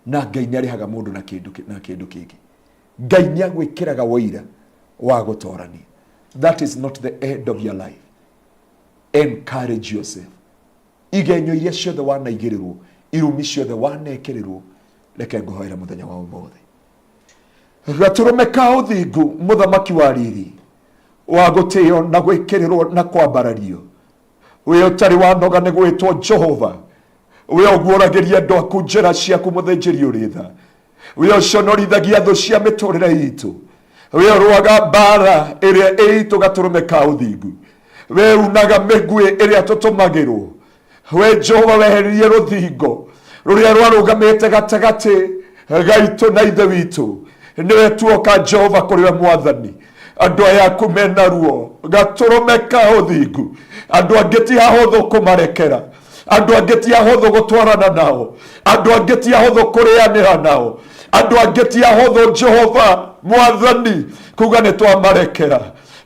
Na Ngai nĩ arĩhaga mũndũ na kĩndũ na kĩndũ kĩngĩ. Ngai nĩ agwĩkĩraga wũira wa gũtorania. That is not the end of your life. Encourage yourself. Igenyo iria ciothe wanaigĩrĩrwo, irumi ciothe wanekĩrĩrwo, reke ngũhoere mũthenya wa ũmũthĩ. Gatũrũme ka ũthingu, mũthamaki wa riri, wa gũtĩo na gwĩkĩrĩrwo na kwambarario, we ũtarĩ wanoga nĩ gwĩtwo Jehova, we ũguũragĩria andũ aku njĩra ciaku, mũthĩnjĩri ũrĩ tha, we ũconorithagia thũ cia mĩtũrĩre itũ, we ũrũaga mbara ĩrĩa ĩ itũ gatũrũme ka ũthingu, we unaga mĩguĩ ĩrĩa tũtũmagĩrwo, we Jehova weheririe rũthingo rũrĩa rwarũgamĩte gatagatĩ gaitũ na ithe witũ, nĩwe tuoka Jehova kũrĩ we mwathani. Andũ aya aku mena ruo gatũrũme ka ũthingu, andũ angĩ ti ahũthũ kũmarekera, andũ angĩ ti ahũthũ gũtwarana nao, andũ angĩ ti ahũthũ kũrĩanĩra nao, andũ angĩ ti ahũthũ Jehova mwathani kuga nĩ twamarekera,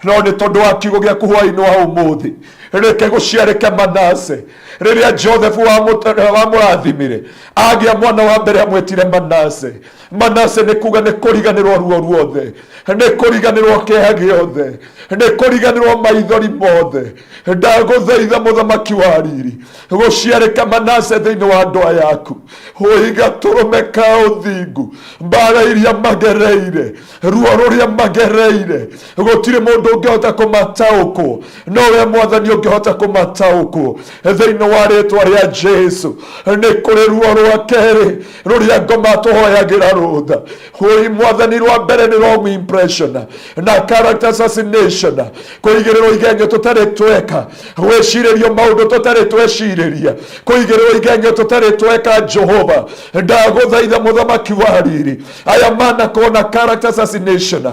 no nĩ tondũ wa kiugo gĩaku hwaĩ-inĩ wa ũmũthĩ, reke gũciarĩke Manase. Rĩrĩa Joseph wamũrathimire agĩa mwana wa mbere amwĩtire Manase. Manase nĩ kuga nĩ kũriganĩrwo ruo ruothe, nĩ kũriganĩrwo kĩeha gĩothe, nĩ kũriganĩrwo maithori mothe. Ndagũthaitha mũthamaki wa riri, gũciarĩka Manase thĩinĩ wa andũ aya aku, ũiga tũrũme ka ũthingu, mbara iria magereire, ruo rũrĩa magereire, gũtirĩ mũndũ ũngĩhota kũmataũkwo, no we mwathani ũngĩhota kũmataũkwo. Thĩinĩ wa rĩtwa rĩa Jesu, nĩ kũrĩ ruo rwa kerĩ rũrĩa ngoma tũhoyagĩra rũtha. Ũi mwathani, rwa mbere nĩ wrong impression na character assassination, kũigĩrĩrwo igenyo tũtarĩ tweka, gwĩcirĩrio maũndũ tũtarĩ twecirĩria, kũigĩrĩrwo igenyo tũtarĩ tweka. Jehova, ndagũthaitha mũthamaki wa riri, aya manakorwo na character assassination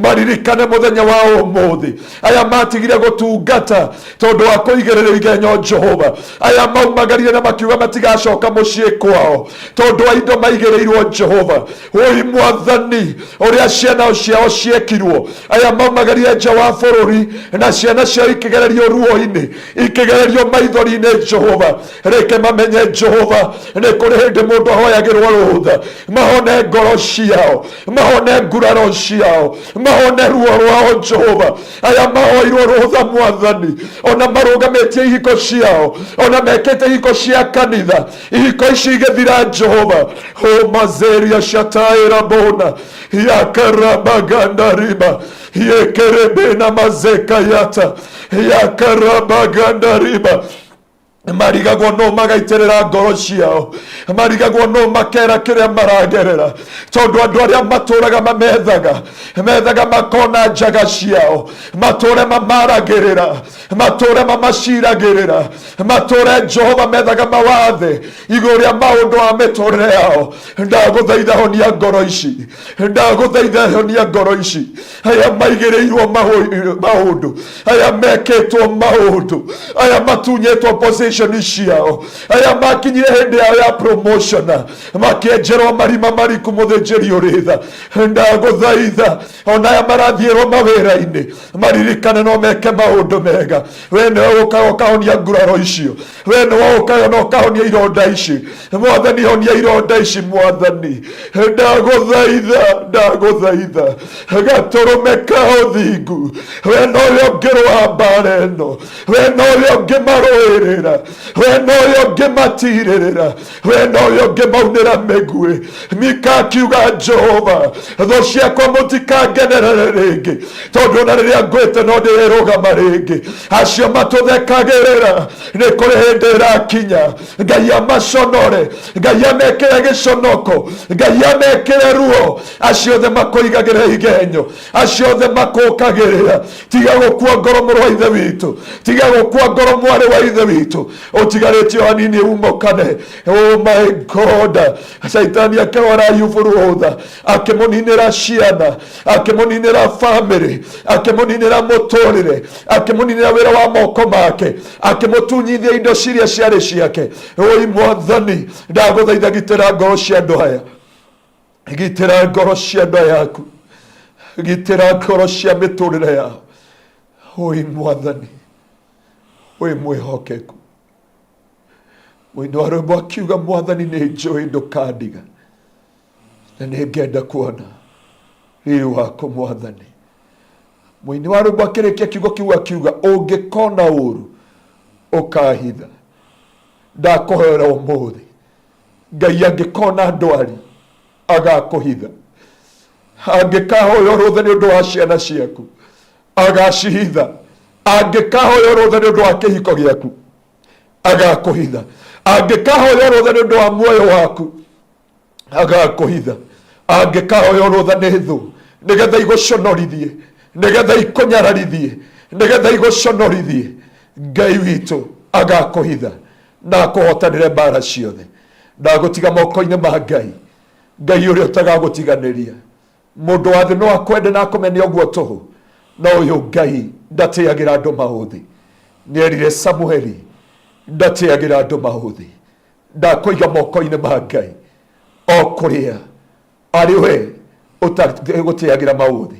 maririkane mũthenya wa ũmũthĩ, aya matigire gũtungata tondũ wa kũigĩrĩrwo igenyo. Jehova, aya maumagarire na makiuga matigacoka mũciĩ kwao tondũ wa indo maigĩrĩirwo. Jehova, ũi mwathani, ũrĩa ciana ciao ciekirwo, aya maumagarire nja wa bũrũri na ciana ciao ikĩgererio ruo-inĩ, ikĩgererio maithori-inĩ. Jehova, reke mamenye Jehova nĩ kũrĩ hĩndĩ mũndũ ahoyagĩrwo rũtha, mahone ngoro ciao, mahone nguraro ciao, mahone ruo rwao. Jehova, aya mahoirwo rũtha mwathani, ona marũgamĩtie ihiko ciao, ona mekĩte ihiko cia kanitha, ihiko ici igĩthira. Jehova, homazeria shataira bona yakarabagandariba yekerebena mazekayata yakarabagandariba, marigagwo no magaitĩrĩra ngoro ciao, marigagwo no makera kĩrĩa maragerera, tondũ andũ arĩa matũraga mamethaga methaga makona njaga ciao, matũre mamaragĩrĩra, matũre mamaciragĩrĩra, matũre Jehova methaga mawathe igũrũ rĩa maũndũ a mĩtũrĩre yao. Ndagũthaitha honia ngoro ici, ndagũthaitha honia ngoro ici, aya maigĩrĩirwo maũndũ, aya mekĩtwo maũndũ, aya matunyĩtwo position ciao, aya makinyire hĩndĩ yao ya promotion makĩenjerwo marima mariku. Mũthĩnjĩri ũrĩ tha, ndagũthaitha, ona aya marathiĩrwo mawĩra-inĩ maririkane no meke maũndũ mega. We nĩwe ũkaga ũkahonia nguraro icio, we nĩwe ũkaga na ũkahonia ironda ici. Mwathani, honia ironda ici. Mwathani, ndagũthaitha, ndagũthaitha gatũrũme ka ũthingu, we nowe ũngĩrũa mbara ĩno, we nowe ũngĩmarũĩrĩra, we nowe ũngĩmatirĩrĩra, we nowe ũngĩmaunĩra mĩguĩ. Mika akiuga, Jehova, thũ ciakwa mũtikangenerere rĩngĩ, tondũ ona rĩrĩa ngwĩte no ndĩrĩrũgama rĩngĩ. Acio matũthekagĩrĩra, nĩ kũrĩ hĩndĩ ĩrakinya Ngai amaconore, Ngai amekĩre gĩconoko, Ngai amekĩre ruo. Acio othe makũigagĩrĩra igenyo, acio othe makũkagĩrĩra, tiga gũkua ngoro mũrũ wa ithe witũ, tiga gũkua ngoro mwarĩ wa ithe witũ, ũtigarĩtio hanini umũkane. Oh my God, Caitani akĩhora Ayubu rũtha, akĩmũninĩra ciana, akĩmũninĩra famĩlĩ, akĩmũninĩra mũtũrĩre, akĩmũninĩra wĩra wa moko make, akĩmũtunyithia indo ciria ciarĩ ciake. Oi mwathani, ndagũthaitha gitĩra ngoro cia andũ aya, gitĩra ngoro cia andũ aya aku, gitĩra ngoro cia mĩtũrĩre yao. Oi mwathani, wĩ mwĩhokeku. Mũini wa rwĩmbo akiuga, mwathani nĩ njũĩ ndũkandiga, na nĩ ngenda kuona riri waku mwathani. Mũini wa rwĩmbo akĩrĩkia kiugo kiu akiuga, ũngĩkona ũru ũkahitha. Ndakũhoera ũmũthĩ, Ngai angĩkona ndwari agakũhitha, angĩkahoya ũrũtha nĩ ũndũ wa ciana ciaku agacihitha, angĩkahoya ũrũtha nĩ ũndũ wa kĩhiko gĩaku agakũhitha, angĩkahoya ũrũtha nĩ ũndũ wa muoyo waku agakũhitha, angĩkahoya ũrũtha nĩ thũ nĩgetha igũconorithie, nĩgetha ikũnyararithie, nĩgetha igũconorithie, Ngai witũ agakũhitha na akũhotanĩre mbara ciothe. Ndagũtiga moko-inĩ ma Ngai, Ngai ũrĩa ũtagagũtiganĩria. Mũndũ wa thĩ no akwende na akũmene ũguo tũhũ, no ũyũ Ngai ndatĩagĩra andũ maũthĩ. Nĩerire Samueli ndatĩagĩra andũ maũthĩ. Ndakũiga moko-inĩ ma Ngai o kũrĩa arĩ we ũtagũtĩagĩra maũthĩ,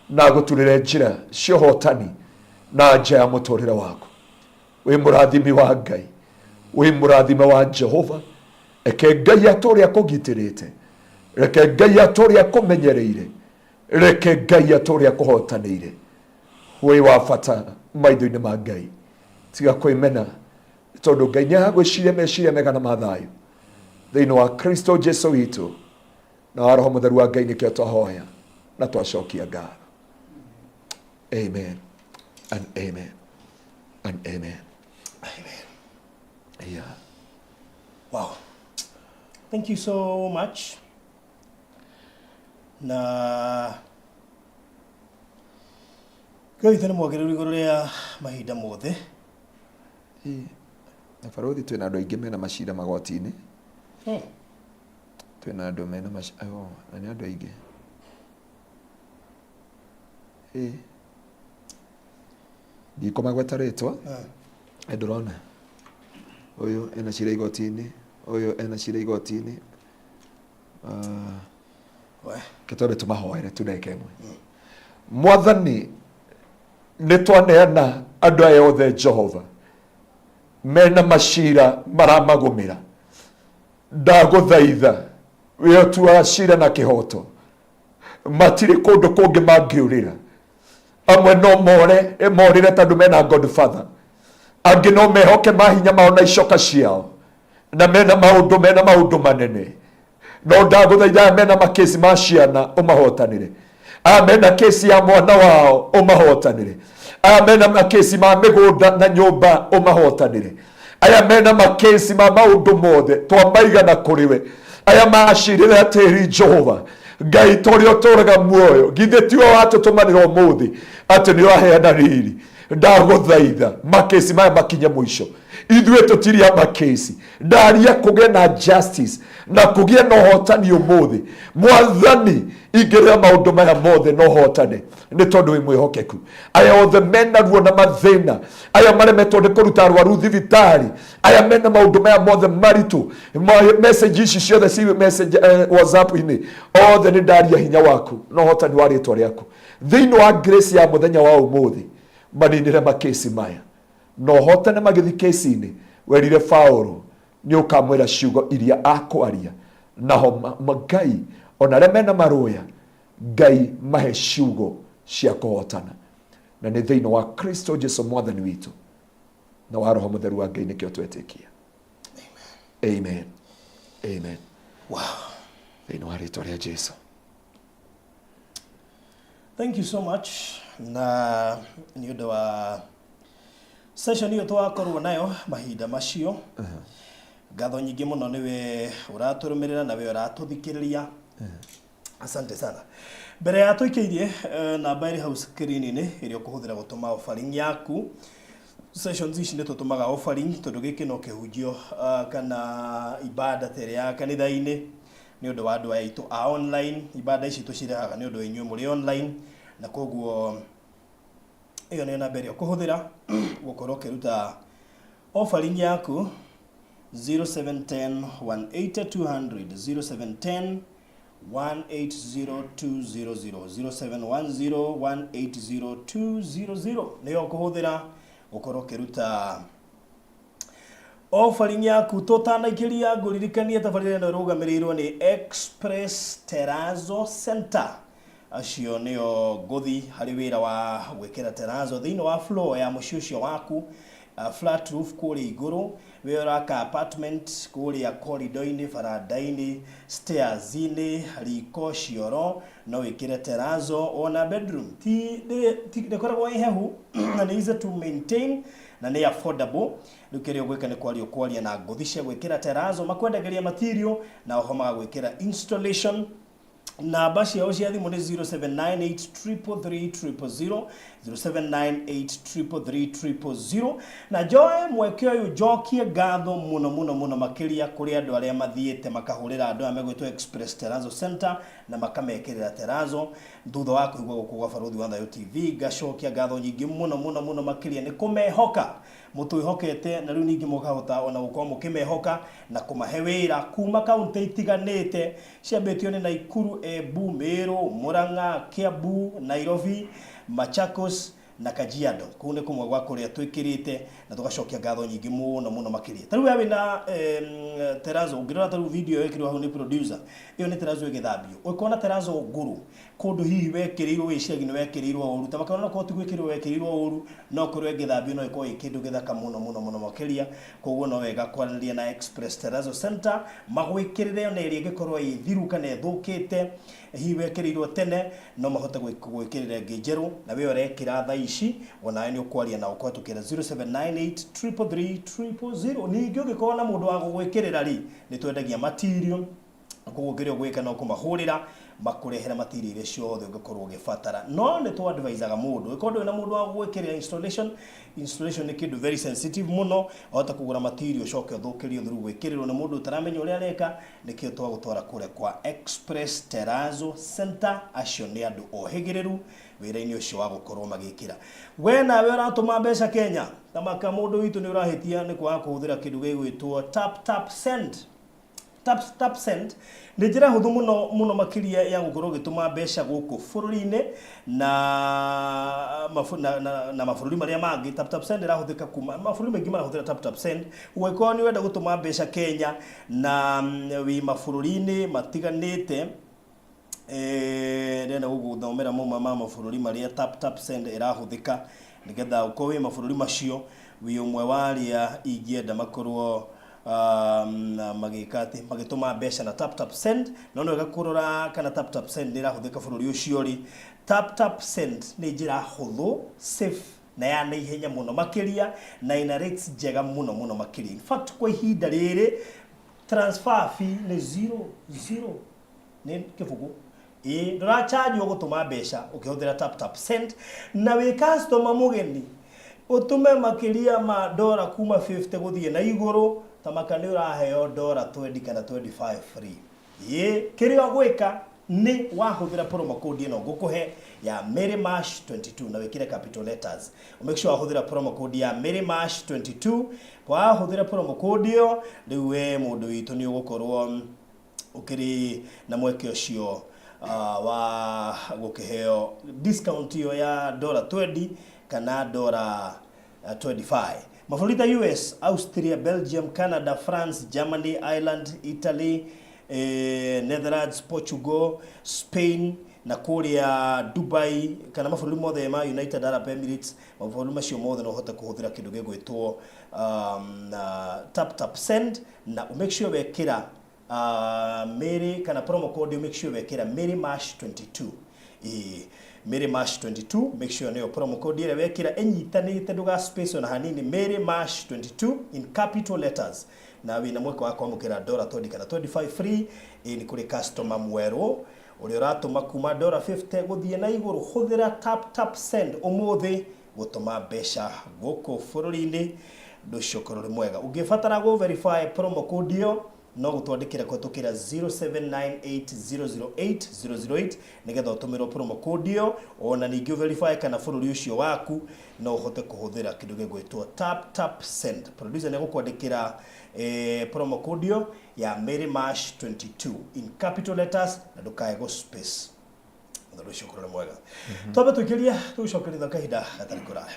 na agũturĩre njĩra cia ũhotani na nja ya mũtũrĩre waku. Wĩ mũrathimi wa Ngai, wĩ mũrathime wa Jehova. Reke Ngai atũre akũgitĩrĩte, reke Ngai atũre akũmenyereire, reke Ngai atũre akũhotanĩire. Wĩ wa bata maitho-inĩ ma Ngai. Tiga kwĩmena, tondũ Ngai nĩ aragwĩciria meciria mega na ma thayũ thĩinĩ wa Kristo Jesu witũ na wa Roho Mũtheru wa Ngai. Nĩkĩo twahoya na twacokia ngatho. Amen and amen and amen. Amen. Yeah. Wow. Thank you so much. Na Ngai witũ nĩ mwagĩrĩru igũrũ rĩa mahinda mothe. Ĩ, na barothi twĩna andũ aingĩ mena macira magoti-inĩ. Twĩna andũ mena macira, oh, na nĩ andũ aingĩ. Ĩ. Ndikũmagweta rĩtwa. Ndũrona ũyũ ena cira igoti-inĩ, ũyũ ena cira igoti-inĩ. Ah, We. Ke twambe tũmahoere tu ndagĩka ĩmwe. Mwathani, nĩ twaneana andũ aya othe Jehova mena macira maramagũmĩra. Ndagũthaitha wĩ ũtuaga cira na kĩhoto, matirĩ kũndũ kũngĩ mangĩũrĩra. Amwe no more morĩre tondũ mena godfather, angĩ no mehoke mahinya mao na icoka ciao, na mena maũndũ, mena maũndũ manene. No ndagũthaitha aya mena makesi ma ciana ũmahotanĩre, aya mena kesi ya mwana wao ũmahotanĩre, aya mena makesi ma mĩgũnda na nyũmba ũmahotanĩre, aya mena makesi ma maũndũ mothe twamaigana kũrĩ we, aya macirĩra tĩri Jehova Ngai tũrĩa ũtũraga muoyo, githĩ tiwe watũtũmanĩra ũmũthĩ atĩ nĩ ũraheana riri. Ndagũthaitha makesi maya makinye mũico. Ithuĩ tũtirĩ a makesi. Ndaria kũgĩe na justice na kũgĩe na ũhotani ũmũthĩ. Mwathani, ingĩrĩra maũndũ maya mothe na ũhotane, nĩ tondũ wĩ mwĩhokeku. Aya othe mena ruo na mathĩna, aya maremetwo nĩ kũruta arwaru thibitarĩ, aya mena maũndũ maya mothe maritũ, message ici ciothe ci message, WhatsApp-inĩ, othe nĩ ndaria hinya waku na ũhotani wa rĩtwa rĩaku thĩinĩ wa grace ya mũthenya wa ũmũthĩ. Maninĩre makesi maya na ũhotane magĩthi kesi-inĩ. Werire Paũlũ nĩ ũkamwĩra ciugo iria akwaria, naho Ngai ona arĩa mena marũya, Ngai mahe ciugo cia kũhotana, na nĩ thĩinĩ wa Kristo Jesu mwathani witũ na wa Roho Mũtheru wa Ngai nĩkĩo twetĩkia. Amen. Amen. Wow. Thĩinĩ wa rĩtwa rĩa Jesu. Thank you so much na nĩ ũndũ wa session ĩyo twakorwo nayo mahinda macio. Ngatho nyingĩ mũno nĩwe ũratũrũmĩrĩra na we ũratũthikĩrĩria. Asante sana. Mbere ya tũikĩirie namba ĩrĩ hau screen-inĩ ĩrĩa ũkũhũthĩra gũtũma offering yaku. Sessions ici nĩ tũtũmaga offering tondũ gĩkĩ no kĩhunjio kana ibada ta ĩrĩa ya kanitha-inĩ nĩ ũndũ wa andũ aya aitũ a online. Ibada ici tũcirehaga nĩ ũndũ wa inyuĩ mũrĩ online, na koguo ĩyo nĩyo namba ĩrĩa ũkũhũthĩra gũkorwo ũkĩruta offering yaku, 0710 180 200, 0710 180200, 0710 180200 nĩyo ũkũhũthĩra gũkorwo ũkĩruta offering yaku. Tũtanaikĩria ngũririkanie tabarĩra ĩno ĩrũgamĩrĩirwo nĩ Express Terrazzo Center. Acio nĩo ngũthi harĩ wĩra wa gwĩkĩra terrazzo thĩinĩ wa floor ya mũciĩ ũcio waku, flat roof kũrĩa igũrũ. We ũraka apartment kũrĩa corridor-inĩ, baranda-inĩ, stairs-inĩ, riko, cioro, no wĩkĩre terrazzo ona bedroom. Ti ndĩkoragwo ĩ hehu na nĩ easy to maintain na nĩ affordable. Rĩu kĩrĩa ũgwĩka nĩ kwaria ũkwaria na ngũthi cia gwĩkĩra terrazzo, makwendagĩria material na oho magagwĩkĩra installation. Namba ciao cia thimũ nĩ 0798333000, 0798333000. Na njoe mweke ũyũ njokie ngatho mũno mũno mũno makĩria kũrĩ andũ arĩa mathiĩte makahũrĩra andũ aya megwĩtwo Express Terrazzo Center na makamekĩrĩra terrazzo thutha wa kũigua gũkũ gwa Barũthi wa Thayũ TV. Ngacokia ngatho nyingĩ mũno mũno mũno makĩria nĩ kũmehoka mũtwĩhokete, na rĩu ningĩ mũkahota ona gũkorwo mũkĩmehoka na kũmahe wĩra kuma kaunti itiganĩte ciambĩtio nĩ Naikuru, Embu, Meru, Murang'a, Kiambu, Nairobi, Machakos na Kajiado. Kũu nĩ kũmwe gwa kũrĩa twĩkĩrĩte na tũgacokia ngatho nyingĩ mũno mũno makĩria. Ta rĩu we wĩna terrazzo, ũngĩrora ta rĩu video ĩyo ĩkĩrwo hau nĩ producer, ĩyo nĩ terrazzo ĩgĩthambio. Ũngĩkorwo na terrazzo ngũrũ, kũndũ hihi wekĩrĩirwo wĩ icagi-inĩ wekĩrĩirwo ũru, ta makĩona onokorwo ti gwĩkĩrĩrwo wekĩrĩirwo ũru, no ĩkorwo ĩngĩthambio no ĩkorwo ĩ kĩndũ gĩthaka mũno mũno mũno makĩria. Koguo no wega kwaranĩria na Express Terrazzo Center magwĩkĩrĩre ona ĩrĩa ĩngĩkorwo ĩ thiru kana ĩthũkĩte, hihi wekĩrĩirwo tene, no mahote gũgwĩkĩrĩra ĩngĩ njerũ, na we ũrekĩra thaa ici onawe nĩ ũkwaria nao kũhetũkĩra 0798 333 000. Ningĩ ũngĩkorwo na mũndũ wa gũgwĩkĩrĩra rĩ, nĩ twendagia material, koguo kĩrĩa ũgwĩka no kũmahũrĩra makũrehere material iria ciothe ũngĩkorwo ũgĩbatara. No nĩ tũ advisaga mũndũ, ũngĩkorwo ndũrĩ na mũndũ wa gũgwĩkĩrĩra installation, installation nĩ kĩndũ very sensitive mũno, wahota kũgũra material ũcoke ũthũkĩrio through gwĩkĩrĩrwo nĩ mũndũ ũtaramenya ũrĩa areka. Nĩkĩo twagũtwara kũrĩa kwa Express Terrazzo Center. Acio nĩ andũ ohĩgĩrĩru wĩra-inĩ ũcio wa gũkorwo magĩkĩra. We nawe ũratũma mbeca Kenya, tamaka mũndũ witũ nĩ ũrahĩtia nĩ kwaga kũhũthĩra kĩndũ gĩgwĩtwo Tap Tap Send. Tap Tap Send nĩ njĩra hũthũ mũno mũno makĩria ya gũkorwo ũgĩtũma mbeca gũkũ bũrũri-inĩ na, na, na, na mabũrũri marĩa mangĩ. Tap Tap Send ĩrahũthĩka kuma mabũrũri maingĩ marahũthĩra Tap Tap Send. Ũngĩkorwo nĩ ũrenda gũtũma mbeca Kenya na wĩ mabũrũri-inĩ matiganĩte, ndĩrenda gũgũthomera mauma ma mabũrũri marĩa Tap Tap Send ĩrahũthĩka, nĩgetha ũkorwo wĩ mabũrũri macio wĩ ũmwe wa arĩa ingĩenda makorwo magĩka atĩ magĩtũma mbeca na Tap Tap Send. No nĩ wega kũrora kana Tap Tap Send nĩ ĩrahũthĩka bũrũri ũcio ũrĩ. Tap Tap Send nĩ njĩra hũthũ, safe na ya naihenya mũno makĩria, na ĩna rates njega mũno mũno makĩria. In fact, kwa ihinda rĩrĩ transfer fee nĩ zero zero, nĩ kĩbũgũ, ĩĩ, ndũrachanjwo gũtũma mbeca ũkĩhũthĩra Tap Tap Send. Na wĩ customer mũgeni ũtũme makĩria ma dora kuma 50 gũthiĩ na igũrũ, tamaka nĩ ũraheo dora 20 kana 25 free. Ĩĩ, kĩrĩa ũgwĩka nĩ wahũthĩra promo code ĩno ngũkũhe ya Mary Mash 22 na wĩkĩre capital letters. Make sure wahũthĩra promo code ya Mary Mash 22. Wahũthĩra promo code ĩyo, rĩu we mũndũ witũ nĩ ũgũkorwo ũkĩrĩ na mweke ũcio wa gũkĩheo discount ĩyo ya dora 20 kana dora 25. Mabũrũri ta US, Austria, Belgium, Canada, France, Germany, Ireland, Italy, Netherlands, Portugal, Spain na kũrĩa Dubai kana mabũrũri mothe ma United Arab Emirates, mabũrũri macio mothe no ũhote kũhũthĩra kĩndũ gĩgwĩtwo Tap Tap Send, na make sure wekĩra Mary kana promo code, make sure wekĩra Mary Mash 22. Ĩĩ, Mary Mash 22, make sure nĩyo promo code ĩrĩa wekĩra ĩnyitanĩte, ndũga space ona hanini, Mary Mash 22 in capital letters, na wĩna mweke wa kwamũkĩra dora 20 kana 25 free. Ĩĩ, nĩ kũrĩ customer mwerũ ũrĩa ũratũma kuma dora 50 gũthiĩ na igũrũ, hũthĩra Tap Tap Send ũmũthĩ gũtũma mbeca gũkũ bũrũri-inĩ. Ũndũ ũcio ũkorwo ũrĩ mwega. Ũngĩbatara gũ verify promo code ĩyo, no gũtwandĩkĩra kũhetũkĩra 0798008008 nĩgetha ũtũmĩrwo promo code ĩyo, ona ningĩ verify kana bũrũri ũcio waku no ũhote kũhũthĩra kĩndũ gĩgwĩtwo Tap Tap Send. Producer nĩ egũkwandĩkĩra promo code ĩyo ya Mary Mash 22 in capital letters na ndũkae gũ space. Ũndũ ũcio ũkorwo ũrĩ mwega. Twambe tũikĩrie, tũgũcokeria kahinda gatarĩ kũraya.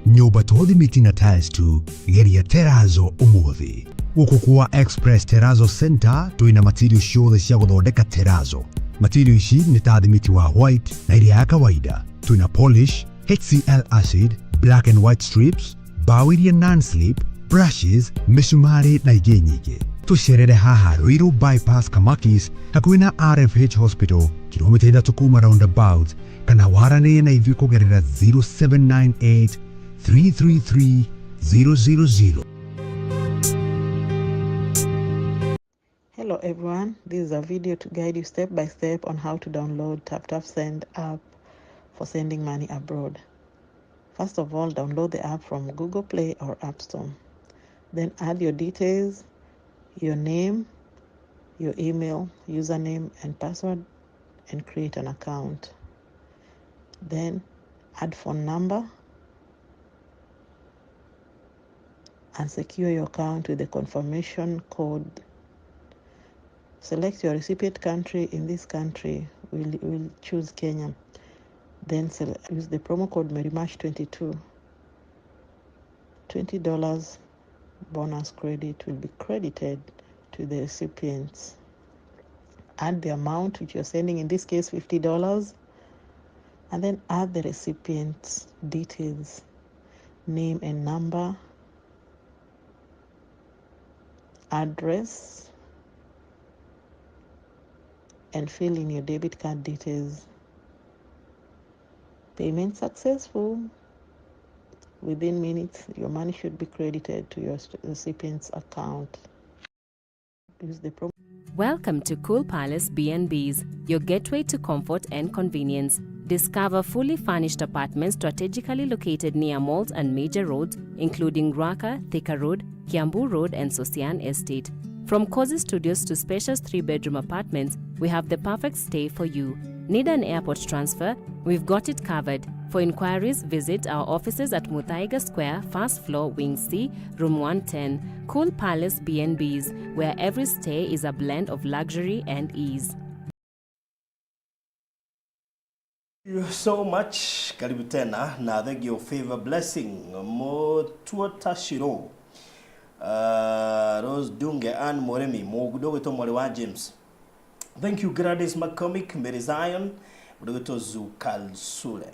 Nyũmba to thimiti na tiles tu, geria terrazzo ũmũthĩ. Gũkũ kwa Express Terrazzo Center twĩna material ciothe cia gũthondeka terrazzo. Material ici nĩ ta thimiti wa white na ĩrĩa ya kawaida. Twĩna polish, HCl acid, black and white strips, Mbaũ iria non-slip, brushes, mĩcumarĩ na ingĩ nyingĩ. Tũcerere haha Ruiru Bypass Kamakis hakuhĩ na RFH Hospital kilomita 3 kuma roundabout kana waranĩrie na ithuĩ kũgerera 0798 333 000. Hello everyone, this is a video to guide you step by step on how to download TapTap Send app for sending money abroad. First of all, download the app from Google Play or App Store. Then add your details, your name, your email, username, and password, and create an account. Then add phone number and secure your account with the confirmation code. Select your recipient country. In this country, we'll choose Kenya. Then use the promo code MERRYMARCH22. $20 bonus credit will be credited to the recipients. Add the amount which you're sending, in this case $50, and then add the recipient's details, name and number, address, and fill in your debit card details. Payment successful. Within minutes, your money should be credited to your recipient's account. Use the promo. Welcome to Cool Palace B&Bs, your gateway to comfort and convenience. Discover fully furnished apartments strategically located near malls and major roads, including Ruaka, Thika Road, Kiambu Road, and Sosian Estate. From cozy studios to spacious 3-bedroom apartments, we have the perfect stay for you. Need an airport transfer? We've got it covered. For inquiries, visit our offices at Muthaiga Square, first floor, Wing C, Room 110. Cool Palace B&Bs, where every stay is a blend of luxury and ease. Thank you so much. Karibu tena na thank you favor blessing Mutuota Shiro. Rose Dunge Ann Moremi Mugudogito mwari wa James. Thank you Gladys McCormick Mary Zion Mudogito Zukalsule.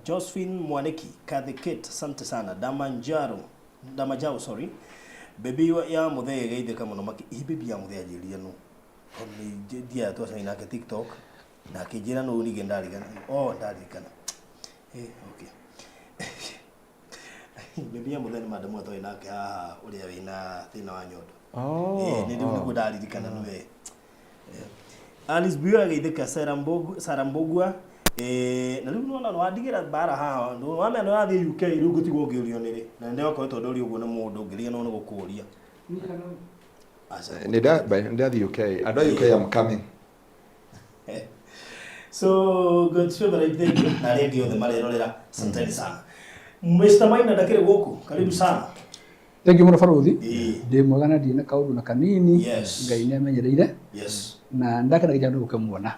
Josephine Mwaniki Kathy Kate asante sana Damanjaro Damajao sorry. Baby ya muthee geitheka muno maki i baby ya muthee anjĩrire no. Tondũ nĩ ndiaga twacemania nake TikTok na akĩnjĩra no ningĩ ndarigana. Oh ndarigana. Okay. Baby ya muthee nĩ madamu atwarĩ nake haha ũrĩa wĩna thĩna wa nyondo. Nĩ rĩu nĩguo ndaririkana nĩwe. Alice Buya geithĩka Sarah Mbogu Sarah Mbogua na rĩu nĩwona nĩwandigĩra mbara haha wamenya nĩũrathiĩ UK rĩu ngũtigwo ngĩũrio nĩrĩ na nĩwakoretwo ndũrio ũguo nĩ mũndũ ngĩriganĩrwo nĩ gũkũria. Aca. Nĩ ndathiĩ UK. Andũ a UK, I'm coming. So good favorite, thank you na arĩa angĩ othe marerorera, asanteni sana. Mr. Maina ndakĩrĩ gũkũ, karibu sana. Thank you mũno barothi. Ndĩ mwega na ndirĩ na kaũndũ na kanini. Ngai nĩ amenyereire. Na ndakenagia nĩ gũkĩmuona.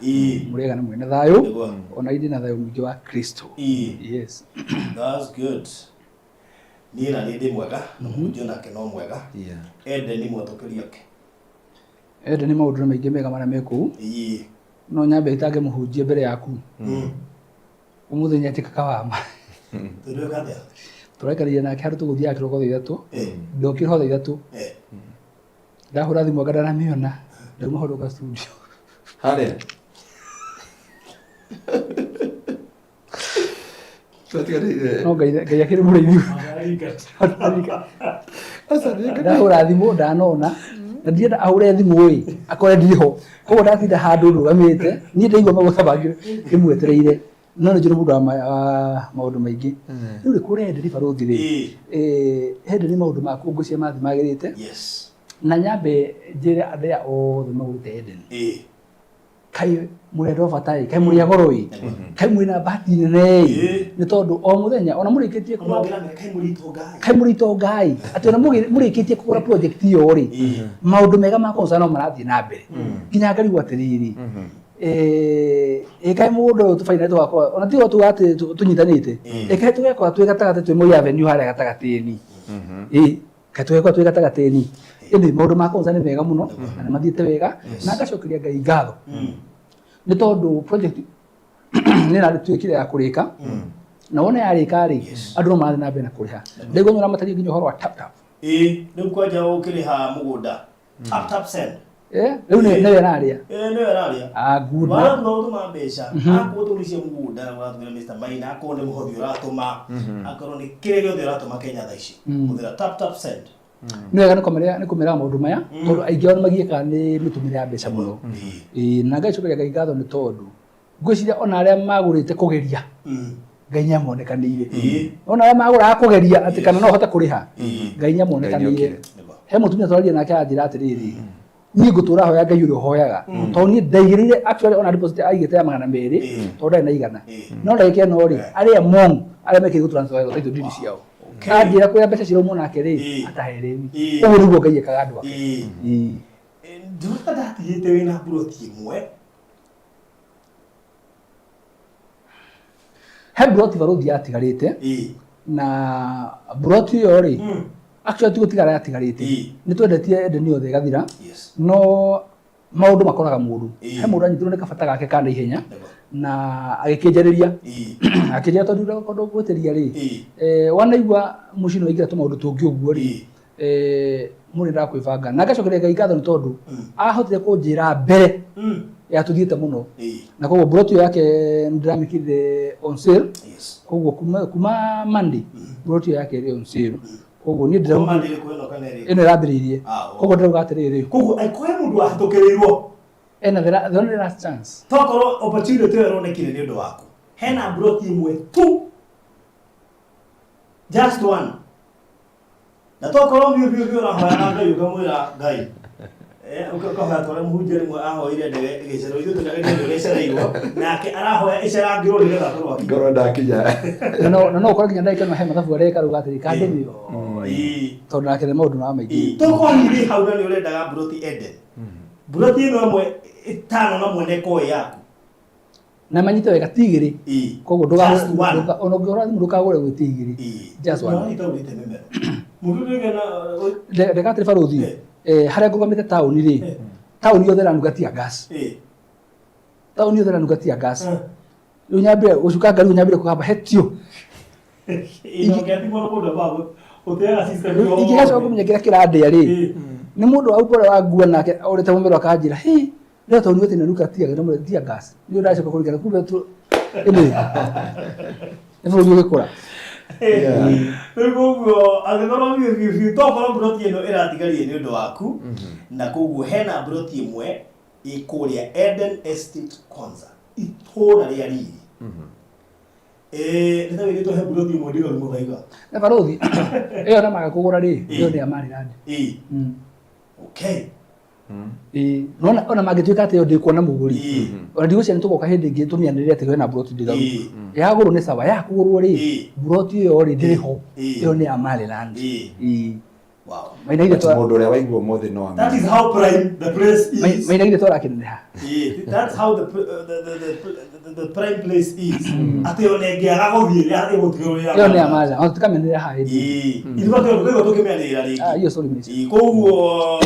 Mũrĩega na mwĩna thayũ. Ona indĩ na thayũ mũingĩ wa Kristo. Yes. That's good. Niĩ na niĩ ndĩ mwega na mũhunjia nake no mwega. Ende nĩ mwatũkĩria ake. Ende nĩ maũndũ nĩ maingĩ mega marĩa me kũu. No nyambe itange mũhunjia mbere yaku. Ũmũthĩ nĩ atuĩka kawama. Tũrĩka atĩa? Tũraikarire nake handũ tũgũthiaga kĩroko thaa 3. Ndokire ho thaa 3. Ndahũra thimũ anga ndaramĩona. Ndauma ho ndoka studio. Harĩa. Twatiganĩire. No Ngai Ngai akĩrĩ mũrĩithi. Aca nĩ Ndahũra thimũ ndanona na ndienda ahũre thimũ ĩ akore ndirĩ ho, koguo ndatinda handũ ndũgamĩte niĩ ndaigua maguta mangĩ ndĩmwetereire, no nĩ njũrĩ mũndũ wa maũndũ maingĩ. Rĩu rĩ kũrĩa Endeni barothi rĩ, Endeni maũndũ ma kũu ngwĩciria marathiĩ magĩrĩte. Na nyambe njĩre andũ aya othe magũrĩte Endeni, kaĩ mũrĩ andũ a bata ĩ, kaĩ mũrĩ a goro ĩ, kaĩ mwĩna bahati nene ĩ, nĩ tondũ o mũthenya ona mũrĩkĩtie kũgũra, kaĩ mũrĩ itonga ĩ, atĩ ona mũrĩkĩtie kũgũra project ĩyo rĩ, maũndũ mega ma kũnca no marathiĩ na mbere nginya ngarigwo atĩrĩrĩ, ĩ kaĩ mũgũnda ũyũ tũbaina tũgakorwo ona tigo tuga atĩ tũnyitanĩte, ĩ kaĩ tũgekora twĩ gatagatĩ twĩ Moi Avenue harĩa gatagatĩ-inĩ, ĩ kaĩ tũgekora twĩ gatagatĩ-inĩ. Ĩndĩ maũndũ ma kũnca nĩ mega mũno na nĩ mathiĩte wega na ngacokeria Ngai ngatho nĩ tondũ project nĩ ĩratuĩkire ya kũrĩka. Na wona yarĩka rĩ, andũ no marathiĩ na mbere na kũrĩha. Ndaigua nĩ ũramataria nginya ũhoro wa tap tap. Ĩĩ, rĩu kwanja ũkĩrĩha mũgũnda tap tap send. Eh, rĩu nĩwe ĩrarĩa. Ĩĩ, nĩwe ĩrarĩa. Ah, good. Watua gũtũma mbeca, akorwo tũri cia mũgũnda ũratũmĩra Mr. Maina, akorwo nĩ mũhothi ũratũma, akorwo nĩ kĩrĩa gĩothe ũratũma Kenya thaa ici, hũthĩra tap tap send. Nĩ wega nĩ kũmeraga maũndũ maya tondũ aingĩ ao nĩ magiĩkaga nĩ mĩtũmĩre ya mbeca mũno. Ĩĩ, na ngacokeria Ngai ngatho nĩ tondũ ngwĩciria ona arĩa magũrĩte kũgeria Ngai nĩ amonekanĩire. Ona arĩa magũraga kũgeria atĩ kana no hote kũrĩha, Ngai nĩ amonekanĩire. He mũtumia twaragia nake anjĩra atĩrĩrĩ, niĩ ngũtũra hoya Ngai ũrĩa ũhoyaga, tondũ niĩ ndaigĩrĩire actually ona deposit aigĩte ya 200 tondũ ndarĩ na 100, no ndagĩka ĩno rĩ, arĩa among arĩa mekĩire gũ transfer title deed ciao, anjĩra kũrĩa mbeca ciraumwo nake rĩ, ataherewi. Ũguo nĩguo Ngai ekaga andũ ake. Ĩĩ. Ndĩrona ndatigĩte wĩna mburoti ĩmwe. He mburoti barũthi yatigarĩte na mburoti ĩyo rĩ, actually ti gũtigara yatigarĩte, nĩ twendetie Eden yothe ĩgathira, no maũndũ makoraga mũndũ. He mũndũ anyitirwo nĩ kabata gake ka naihenya na agĩkĩnjarĩria, akĩnjĩra tondũ ũndũ ngwĩtĩria rĩ, wanaigua mũciĩ nĩ waingĩra tũmaũndũ tũngĩ ũguo rĩ, mũndũ endaga kwĩbanga. Na ngacokeria Ngai ngatho nĩ tondũ ahotire kũnjĩra mbere ya tũthiĩte mũno, na koguo mburoti ĩyo yake nĩndĩramĩkĩrire on sale. Koguo kuma Monday mburoti ĩyo yake ĩrĩ on sale. Koguo niĩ ndĩrauga Monday ĩrĩkũ ĩno kana ĩrĩkũ? Ĩno ĩrambĩrĩirie. Ah, oh. Koguo ndĩrauga atĩrĩrĩ, Koguo angĩkorwo he mũndũ wahĩtũkĩrĩirwo, ena the only last chance. Tokorwo opportunity ĩyo ĩronekire nĩ ũndũ waku, hena mburoti ĩmwe tu, just one. Na tokorwo biũ biũ biũ ũrahoyaga Ngai ũkamwĩra Ngai, ũkahoya ta ũrĩa mũhunjia rĩmwe ahoire ndege ĩgĩcererwo, ithuĩ tũkĩageria ũrĩa ĩcereirwo, nake arahoya ĩcerangĩrwo nĩgetha akorwo akinya. Ngorwo ndakinya. Na no ũkore nginya ndagĩka ĩno he mathabu areka rĩu atĩrĩ kandĩmi tondũ nake nĩ maũndũ ma maingĩ. Tokorwo hihi hau na nĩ ũrendaga mburoti Eden, mburoti ĩno ĩmwe ĩtano na mwene ĩkorwo ĩ yaku. Na manyite wega ti igĩrĩ. Koguo Just one. ona ũngĩhũra thimũ ndũkagũre gwĩ ti igĩrĩ. Just one. No, itaũrĩte mĩmero. Mũndũ ũrĩa na Reka atĩrĩ barũthi, harĩa ngũrũgamĩte taũni rĩ, taũni yothe ĩranunga tear gas. Taũni yothe ĩranunga tear gas. Rĩu nyambire gũcuka ngari, rĩu nyambire kũgamba hetio. Ingĩgacoka kũmenya kĩrĩa kĩrandĩa rĩ, nĩ mũndũ wa ũrĩa wangua nake orĩte mũmero akanjĩra, "Hĩ, rĩo tondũ nĩ nanuka tear gas." Nĩ ndacoka kũringana kumbe tu ĩnĩ nĩ bũrũri ũgĩkũra. Rĩu koguo angĩkorwo biũ biũ biũ tokorwo mburoti ĩno ĩratigarie nĩ ũndũ waku, na koguo hena mburoti ĩmwe ĩ kũrĩa Eden Estate Konza, itũra rĩa riri. Nĩ ta wĩrĩtwo he mburoti ĩmwe ndigaru mũthaiga. Na barũthi ĩyo na maga kũgũra rĩ, ĩyo nĩ ya Maryland. Okay. Ĩĩ, nona ona mangĩtuĩka atĩ ĩyo ndĩkuona mũgũri, ona ndigwĩciria nĩ tũgoka hĩndĩ ĩngĩ tũmĩanĩrĩre atĩ kwĩna mburoti ndigaru. Yagũrwo nĩ sawa, ya kũgũrwo rĩ, mburoti ĩyo rĩ ndĩrĩ ho, ĩyo nĩ ya Maryland. Ĩĩ. Wow. Maina ithe But mũndũ ũrĩa waigua ũmũthĩ no That is how prime the place is. Maina ithe twarakĩneneha. Yeah, that's how the prime place is. Atĩ ona ĩngĩaga gũthiĩ ĩrĩa ĩgũtigĩrwo ya. Ĩyo nĩ ya Maryland, ona tũtikamĩanĩrĩra haha hĩndĩ ĩngĩ. Ĩĩ. Ithuĩ tũkaigua tũkĩmĩanĩrĩra rĩngĩ. Ah, iyo sorry message. Ĩĩ, koguo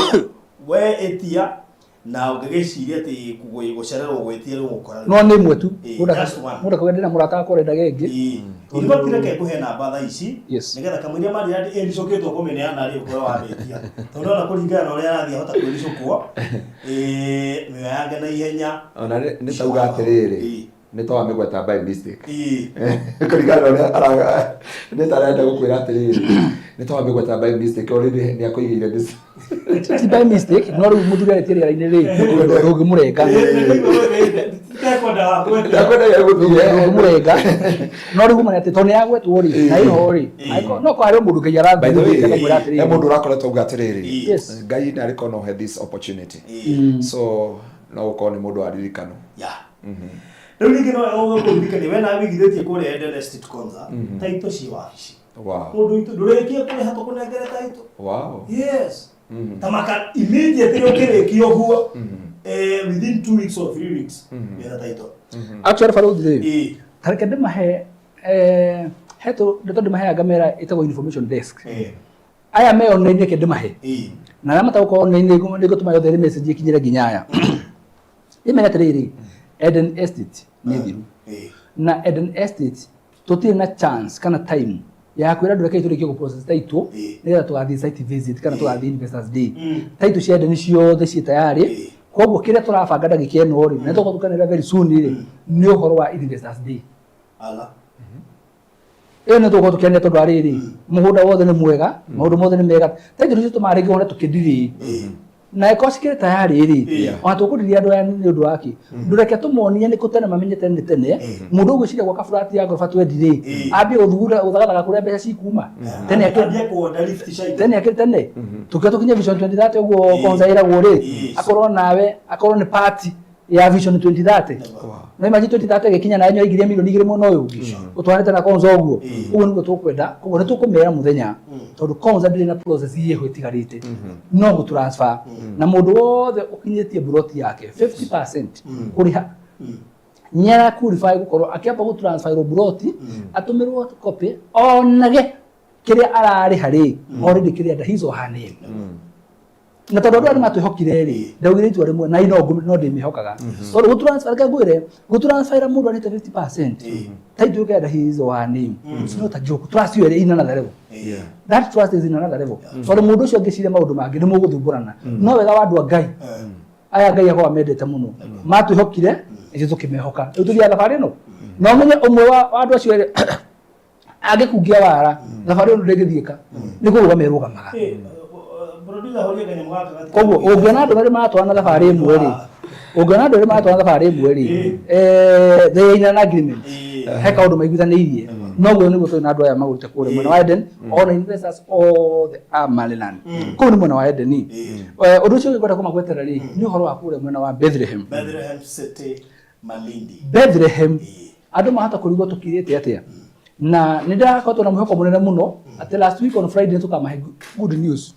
we ĩtia na ũngĩgĩciria atĩ gũcererwo gwĩtia rĩu ũgũkora No nĩ ĩmwe tu. Ĩĩ, Mũndũ just one. Mũndũ akauga ndĩna mũrata wakwa ũrendaga ĩngĩ. Ĩĩ. Ithuĩ tireke ngũhe namba thaa ici Yes. nĩgetha kamũiria Maryland ĩricũkĩtwo kũmĩneana rĩ ũkorwo wamĩtia, tondũ ona kũringana na ũrĩa arathiĩ ahota kwĩricũkwo. Ĩĩ, mĩoyange na ihenya. Ona nĩ tauga atĩrĩrĩ, nĩ ta wamĩgweta by mistake. Kũringana na ũrĩa nĩ ta arenda gũkwĩra atĩrĩrĩ, nĩ ta wamĩgweta by mistake, already nĩ akũigĩire mistake. Ti by mistake, no rĩu mũthuri arĩtie rĩera-inĩ rĩ, ndũngĩmũrenga. Ndũngĩmũrenga. No rĩu ũmenya atĩ tondũ nĩ yagwetwo rĩ, na ĩho rĩ, angĩkorwo no korwo harĩ mũndũ Ngai By the way, arathiĩ akamwĩra he atĩrĩrĩ. mũndũ ũrakoretwo auga atĩrĩrĩ, Yes. Ngai nĩ arĩkorwo no he this opportunity. So no gũkorwo nĩ mũndũ wa ririkano. Yeah. Rĩu ningĩ no ũgũkũririkania we nawe wĩigithĩtie kũrĩa Eden Estate Konza, taito ciĩ wabici. Mũndũ witũ ndũrĩkie kũrĩha tũkũnengere taito. Yes. Ta maka immediately ũkĩrĩkia ũguo, within 2 weeks or 3 weeks wĩna taito. Actually barũthi rĩ, ta reke ndĩmahe, he ndeto ndĩmaheaga ngamera ĩtagwo information desk. Aya me online reke ndĩmahe. Na arĩa matagũkorwo online nĩngũtũma yothe ĩrĩ message ĩkinyĩre nginya aya. Ĩmere atĩrĩrĩ, Eden Estate nĩ thiru. Na Eden Estate Tũtirĩ na chance kana time ya kwĩra andũ rekei tũrĩkie gũ process title nĩgetha tũgathiĩ site visit kana tũgathiĩ investors day. Title cia Eden ciothe ciĩ tayarĩ. Koguo kĩrĩa tũrabanga ndagĩka ĩno rĩ, na nĩtũgũkorwo tũkanĩrĩra very soon rĩ, nĩ ũhoro wa investors day. Ala. Ĩyo nĩ tũgũkorwo tũkĩanĩrĩra tondũ wa rĩrĩ, mũgũnda wothe nĩ mwega, maũndũ mothe nĩ mega. Title icio tũmaga rĩngĩ wone tũkĩndirĩ. Na ĩkorwo cikĩrĩ tayarĩ rĩ, ona tũkũndiria andũ aya nĩ ũndũ wa kĩ? Ndũreke tũmonie nĩ kũ tene mamenye tene nĩ tene. Mũndũ ũgwĩciria gwaka flat ya ngoroba twendi rĩ, ambie gũthugunda gũthagathaga kũrĩa mbeca cikuma. Tene akĩ Ambie kuoda lift cia indo. Tene akĩrĩ tene. Tũkĩoya tũkinye Vision 2030 ũguo Konza ĩragwo rĩ, akorwo nawe, akorwo nĩ part ya Vision 2030. No imagine 2030 ĩgĩkinya nawe nĩwaingĩria mirioni 2 mwena ũyũ ũngĩ ũtwarĩte na Konza ũguo. Ũguo nĩguo tũkwenda. Koguo nĩ tũkũmera mũthenya tondũ Konza ndĩrĩ na process ĩho ĩtigarĩte no gũ transfer na mũndũ wothe ũkinyĩtie buroti yake 50% kũrĩha nĩ qualify gũkorwo akĩamba gũ transfer buroti atũmĩrwo copy onage kĩrĩa ararĩha rĩ already kĩrĩa under his or her name. Na tondũ andũ aya nĩ matwĩhokire rĩ, ndaugire itua rĩmwe na no no ndĩmĩhokaga tondũ gũ transfer, reke ngwĩre, gũ transfer mũndũ arĩte 50% title ĩkaenda his or her name, it's not a joke. Trust you in another level. That trust is in another level tondũ mũndũ ũcio angĩciria maũndũ mangĩ nĩ mũgũthumbũrana. No wega wa andũ a Ngai aya, Ngai akoragwo amendete mũno, matwĩhokire ithuĩ tũkĩmehoka. Rĩu tũthiaga thabarĩ ĩno na ũmenye ũmwe wa andũ acio erĩ angĩkungia wara, thabarĩ ĩno ndĩngĩthiĩka, nĩ kũrũgama ĩrũgamaga. Producer, horia kanyamũ gaka gatirĩ. Koguo ũngĩona andũ erĩ maratwarana thabarĩ ĩmwe rĩ, ũngĩona andũ erĩ maratwarana thabarĩ ĩmwe rĩ, they are in an agreement, he kaũndũ maiguithanĩirie. Noguo nĩguo tũrĩ na andũ aya magũrĩte kũrĩa mwena wa Eden, ona investors othe a Maryland kũu nĩ mwena wa Eden. Ũndũ ũcio ũngĩ ngwenda kũmagwetera rĩ, nĩ ũhoro wa kũrĩa mwena wa Bethlehem. Bethlehem City, Malindi. Bethlehem, andũ mahota kũrigwo tũkirĩte atĩa, na nĩ ndĩrakoretwo na mwĩhoko mũnene mũno atĩ last week on Friday nĩ tũkamahe good news.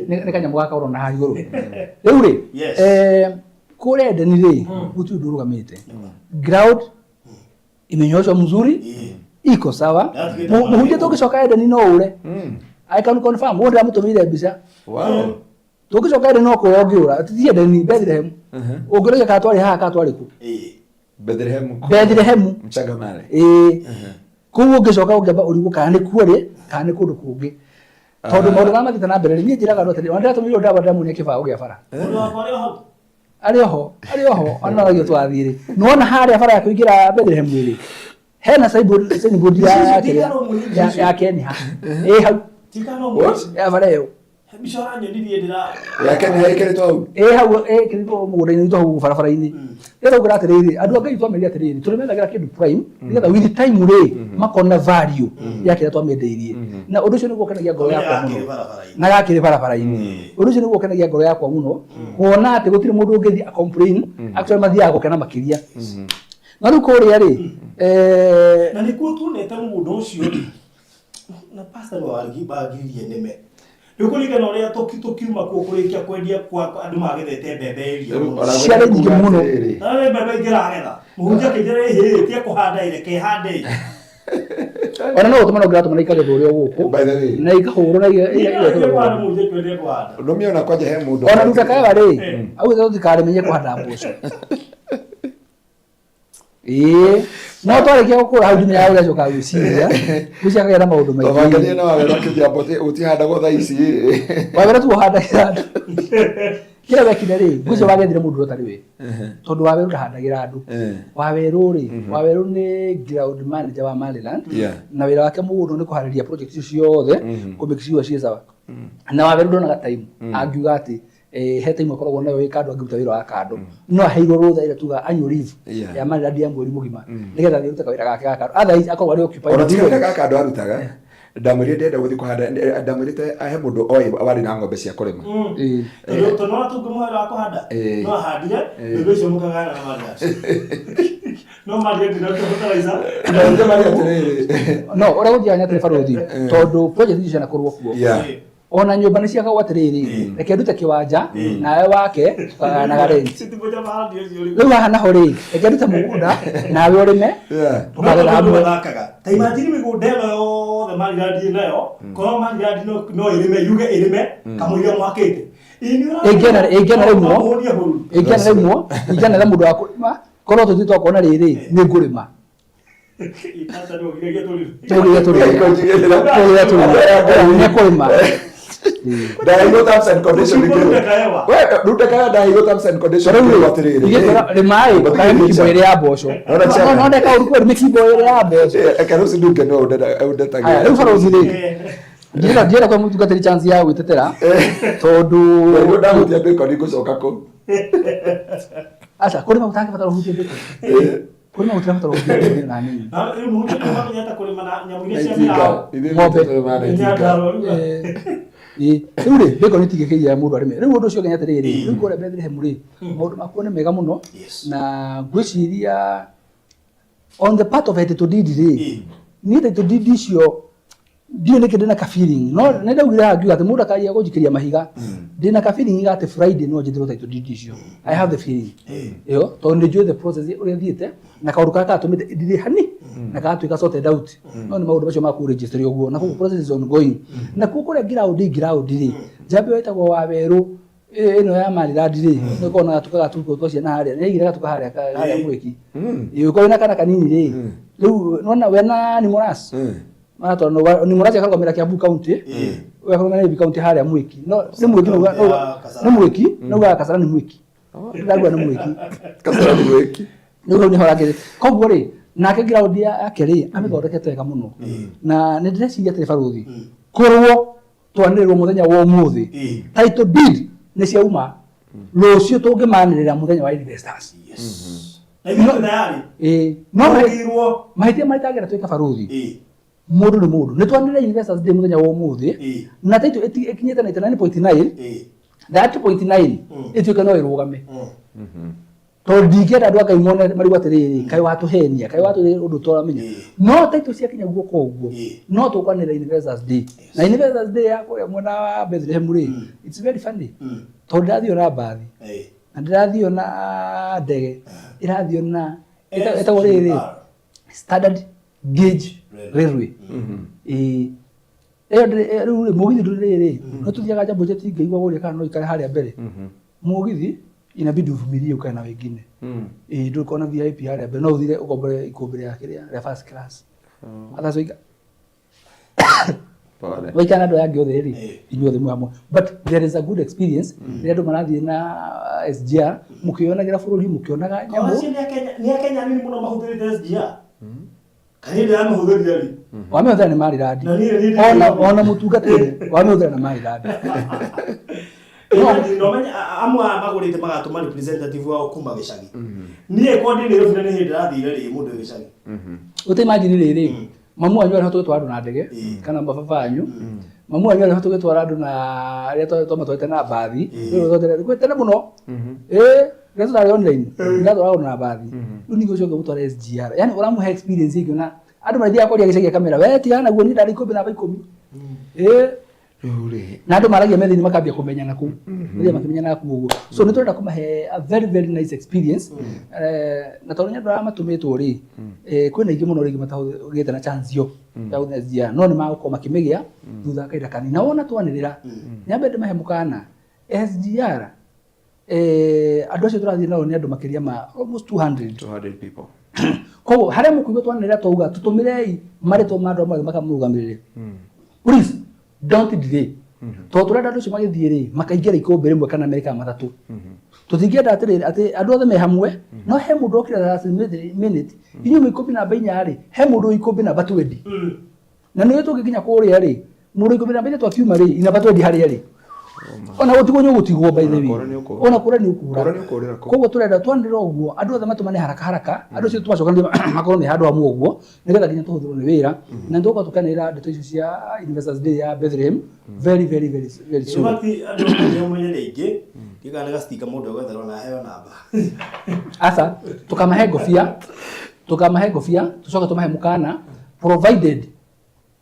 Nĩ kanyamũ gaka ũrona haha igũrũ rĩu rĩ. Kũrĩa Edeni rĩ, gũtirĩ ũndũ ũrũgamĩte. Ground imenyoshwa mzuri, iko sawa. Mũhunjia, tũngĩcoka Edeni no ũre. I can confirm, ũguo ndĩramũtũmĩire mbica. Tũngĩcoka Edeni no kũra ũngĩũra, ti Edeni, Bethlehem. Ũngĩũragia kana twarĩ haha kana twarĩ kũ. Bethlehem. Bethlehem. Mchangamare. Ĩĩ, kũu ũngĩcoka ũngĩamba ũrigwo kana nĩ kuo rĩ kana nĩ kũndũ kũngĩ, tondũ maũndũ marĩa mathiĩte na mbere rĩ, niĩ njĩraga andũ atĩrĩrĩ, ona ndĩratũmĩirwo ndawa, ndĩramuonia kĩbaũ kĩa bara. Mũndũ wakwa arĩ o hau. Arĩ oho, arĩ oho, onanagia twathiĩ rĩ, nĩwona harĩa bara ya kũingĩra Bethlehem rĩ, hena signboard, signboard ya kĩrĩa ya Kenya ĩ hau. Tikana ũmwe. Ya bara ĩyo. Mbica ũranyonirie ndĩra. Yake nĩ ĩkĩrĩtwo hau. Ĩ hau ĩkĩrĩtwo mũgũnda-inĩ witũ hau barabara-inĩ. Rĩu ũkwĩra atĩrĩrĩ, andũ a Ngai, twamerire atĩrĩrĩ, tũrĩmethagĩra kĩndũ prime nĩgetha with time rĩ makona value ya kĩrĩa twamendeirie, na ũndũ ũcio nĩguo ũkenagia ngoro yakwa mũno. Gakĩrĩ barabara-inĩ. Na gakĩrĩ barabara-inĩ. Ũndũ ũcio nĩguo ũkenagia ngoro yakwa mũno, kuona atĩ gũtirĩ mũndũ ũngĩthiĩ a complain. Actually mathiaga gũkena makĩria. Na rĩu kũrĩa rĩ, Na nĩkuo tuonete mũgũnda ũcio rĩ, na pastor nĩwe wangiririe nĩme. Rĩu kũringana ũrĩa tũkiuma kuo kũrĩkia kwendia kwa andũ magethete mbembe ĩria mũno. Ciarĩ nyingĩ mũno. Na nĩ mbembe ingĩragetha. Mũhunjia akĩnjĩra, ĩhĩ tia kũhanda, ĩreke ĩhande ĩ. Ona no gũtũma no ngĩratũma na ikagethwo ũrĩa gũkũ By the way. na ikahũrwo na Niĩ kũhanda, mũhunjia akĩendia kũhanda. Nũmiona kwanja he mũndũ. Ona ruta kaewa rĩ, augĩte tũtikarĩmenye kũhanda mboco. Ĩĩ, no twarĩkia gũkũra hau ndimenyaga ũrĩa acokaga gwĩciria, gwĩciria akagĩa na maũndũ Twabangarie maingĩ. na wawero akĩnjĩra mbote gũtihandagwo thaa ici. Wawero tu ũhandagĩra andũ. Kĩrĩa wekire rĩ, ngwĩciria wagethire mũndũ ũrĩa ũtarĩ we, tondũ Wawerũ ndahandagĩra andũ. Wawerũ rĩ, Wawerũ nĩ ground manager wa Maryland. Na wĩra wake mũno nĩ kũharĩria project icio ciothe, kũ make sure ciĩ sawa. Na Wawerũ ndonaga time angiuga atĩ he time akoragwo nayo ĩ kando angĩruta wĩra wa kando. No aheirwo rũtha ĩrĩa tuga annual leave ya Maryland ya mweri mũgima nĩgetha athiĩ arute kawĩra gake ga kando. Otherwise akoragwo arĩ occupied. Ona tiga wĩra gaka andũ arutaga, ndamwĩrire ndĩrenda gũthiĩ kũhanda, ndamwĩrĩte he mũndũ oĩ warĩ na ng'ombe cia kũrĩma. Tondũ no tũngĩmũhe wĩra wa kũhanda, no ahandire mbembe icio mũkagayana na Marias. No Marias ndinarute fertilizer. Ndamwĩrire marĩ atĩrĩrĩ. No ũrĩa gũthiaga nĩ atĩrĩ, barũthi, tondũ project icio cianakorwo kuo, ona nyũmba nĩ ciakagwo atĩrĩrĩ, reke ndute kĩwanja nawe wake tũkagayanaga rent. Ti mũhandi ũcio rĩu. Rĩu haha naho rĩ, reke ndute mũgũnda nawe ũrĩme, tũkagetha hamwe. Mathakaga ta imagine mĩgũnda ĩno yothe Maryland nayo, korwo Maryland no ĩrĩme, yuge ĩrĩme kamũira mwakĩte. Ĩngĩona ĩngĩona rĩmwo ĩngĩona rĩmwo ingĩona mũndũ wa kũrĩma korwo tũthiĩ twakona rĩrĩ nĩ ngũrĩma. Tũgĩre tũrĩme. Tũgĩre tũrĩme. Nĩ kũrĩma. Ndaheirwo terms and condition ngĩrwo. We, Runda Kaewa ndaheirwo terms and condition ngĩrwo atĩrĩrĩ. Ingĩkwĩra rĩmaĩ But kahe mĩkimbo ĩrĩ ya mboco. Ona chairman. No ndeka ũru kweri mĩkimbo ĩrĩ ya mboco. Eh, Eka rũciũ ndunge no Aya, ũndetagĩra. rĩu barũthi rĩ ndienda ndienda kwa mũtungatĩri chance ya gwĩtetera tondũ Nĩguo ndahutia bacon ngũcoka kũ. aca kũrĩma gũtangĩbatara ũhutie bacon. Kũrĩma gũtirabatara ũhutie bacon na nini. Rĩu mũhunjia nĩ mamenyete kũrĩma na nyamũ iria cia Na itinga. mĩraũ. Ithuĩ Ng'ombe. tũrĩmaga na itinga. Nyandarua rĩu. Ĩĩ. Rĩu rĩ bacon itingĩkĩgia mũndũ arĩme. Rĩu ũndũ ũcio ũngĩ nĩ atĩrĩrĩ, rĩu kũrĩa Bethlehem rĩ, maũndũ makuo nĩ mega mũno na ngwĩciria on the part of title deed rĩ, niĩ title deed icio ndiũĩ nĩkĩ ndĩna ka feeling no nĩ ndaugire haha ngiuga atĩ mũndũ akaria kũnjikĩria mahiga ndĩna ka feeling ga atĩ Friday no njĩtĩrwo title deed icio. I have the feeling ĩyo tondũ nĩ njũĩ the process ũrĩa thiĩte na kaũndũ karĩa karatũmĩte ndire hani na karatuĩka sorted out no nĩ maũndũ macio ma kũ register ũguo na koguo process is ongoing. Na kuo kũrĩa ground ground rĩ, njamba ĩyo ĩtagwo Wawerũ ĩno ya Maryland rĩ, nĩ ũkoragwo na gatuka gatuko twa ciana harĩa nĩ aigire gatuka harĩa harĩa mwĩki ĩĩ ũkorwo na kana kanini rĩ, rĩu nona we na Nimoras maratwara Nimoras akarũgamĩra Kiambu County, we akarũgamĩra Nairobi County harĩa mwĩki no nĩ mwĩki nĩ mwĩki no ugaga Kasarani mwĩki ndagua nĩ mwĩki. Kasarani mwĩki. Rĩu hau nĩho rakĩrĩ. Koguo rĩ, nake ground yake rĩ, amĩthondekete wega mũno na nĩ ndĩreciria atĩrĩ barũthi, korwo twanĩrĩrwo mũthenya wa ũmũthĩ title deed nĩ ciauma rũciũ, tũngĩmanĩrĩra mũthenya wa investors. Na ithuĩ twĩ tayari. Ĩĩ no Tũgirwo. Mahĩtia marĩa tangĩenda twĩka barũthi, mũndũ nĩ mũndũ, nĩ twanĩrĩra investors day mũthenya wa ũmũthĩ na title ĩkinyĩte 99.9, that point 9 ĩtuĩke no ĩrũgame, tondũ ndingĩenda andũ a Ngai mone marigwo atĩrĩrĩ, kaĩ watũhenia, kaĩ watũrĩ ũndũ tũramenya. No title ciakinya guoko ũguo, no tũkwanĩrĩra investors day na investors day ya kũrĩa mwena wa Bethlehem rĩ, it's very funny tondũ ndĩrathiĩ na mbathi na ndĩrathiĩ na ndege, ĩrathiĩ na ĩtagwo rĩrĩ standard gauge railway. Ĩĩ ĩyo rĩu rĩ, mũgithi ndũrĩ rĩrĩ no tũthiaga Jambo Jet, ngaigua gũrĩa kana no ikare harĩa mbere mũgithi, inabidi uvumilie ukae na wengine. Ĩĩ ndũkona VIP harĩa mbere, no ũthire ũkombore ikũmbĩ rĩa kĩrĩa rĩa first class. Otherwise Pole. Waikara na andũ aya angĩ othe rĩ, inyuothe mwĩ hamwe, but there is a good experience rĩrĩa andũ marathiĩ na SGR mũkĩonagĩra bũrũri, mũkĩonaga nyamũ. Acio nĩ Akenya, nĩ Akenya nini mũno mahũthĩrĩte SGR. Kana hĩndĩ ya mahũthĩrire rĩ? Wamĩhũthĩra nĩ Maryland. Na niĩ Ona ona mũtungatĩri wamĩhũthĩra na Maryland. Imagine, no menye amwe aya magũrĩte magatũma representative wao kuma gĩcagi. Niĩ kwa ndĩ Nairobi na nĩ hĩndĩ ndĩrathire rĩ mũndũ wĩ gĩcagi. Ũta imagine rĩrĩ, mamu wanyu arĩho tũgĩtwara andũ na ndege kana mababa anyu, mamu wanyu arĩho tũgĩtwara andũ na rĩrĩa twamatwarĩte na mbathi. Rĩu tene mũno ĩĩ rĩrĩa tũtarĩ online ndatwara andũ na mbathi, rĩu ningĩ ũcoke gũtwara SGR, yani ũramũhe experience ĩngĩ na andũ marithiaga kwaria gĩcagi kamera we tigana naguo, niĩ ndarĩ ikũmbĩ namba 10 ĩĩ. Rĩu rĩ, Na andũ maragia methini makambia kũmenyana kũu, rĩrĩa makĩmenyanaga kũu ũguo, so nĩ tũrenda kũmahe a very very nice experience. Na tondũ nĩ andũ arĩa matũmĩtwo rĩ, kwĩna aingĩ mũno rĩngĩ matagĩte na chance ĩyo ya gũthiĩ SGR, no nĩ magũkorwo makĩmĩgĩa thutha wa kahinda kanini. Na wona twanĩrĩra, nyambe ndĩmahe mũkana SGR, andũ acio tũrathiĩ nao nĩ andũ makĩria ma almost 200. 200 people. Koguo harĩa mũkũigua twanĩrĩra twauga tũtũmĩrei marĩtwa ma andũ amwe makamũrũgamĩrĩre, please don't delay, tondũ tũrenda andũ acio magĩthiĩ rĩ makaingĩra ikũmbĩ rĩmwe kana merĩ kana matatũ. Tũtingĩenda atĩrĩrĩ atĩ andũ othe me hamwe no he mũndũ okire last minute. Inyuĩ mwĩ ikũmbĩ namba 4 rĩ, he mũndũ wĩ ikũmbĩ namba 20, na nĩwe tũngĩkinya kũrĩa rĩ, mũndũ ikũmbĩ namba 3 akiuma rĩ, namba 20 harĩa rĩ ona gũtigwo nĩ ũgũtigwo, by the way. Ona kũra nĩ ũkũra. Ona kũra nĩ ũkũra. Kũra nĩ ũkũrĩra kũu. Koguo tũrenda twanĩrĩra ũguo andũ othe matũmane haraka haraka, andũ acio tũmacokanĩrie makorwo me handũ hamwe ũguo nĩgetha nginya tũhũthĩrwo nĩ wĩra, na nĩtũgũkorwo tũkanĩrĩra ndeto icio cia Investors Day ya Bethlehem very very very very In soon. fact, andũ nĩ ũmenye rĩngĩ ndiũĩ kana nĩ gacitinga mũndũ egwetherwo na aheo namba. Aca, tukamahe ngobia, tukamahe ngobia, tucoke tumahe mũkana, provided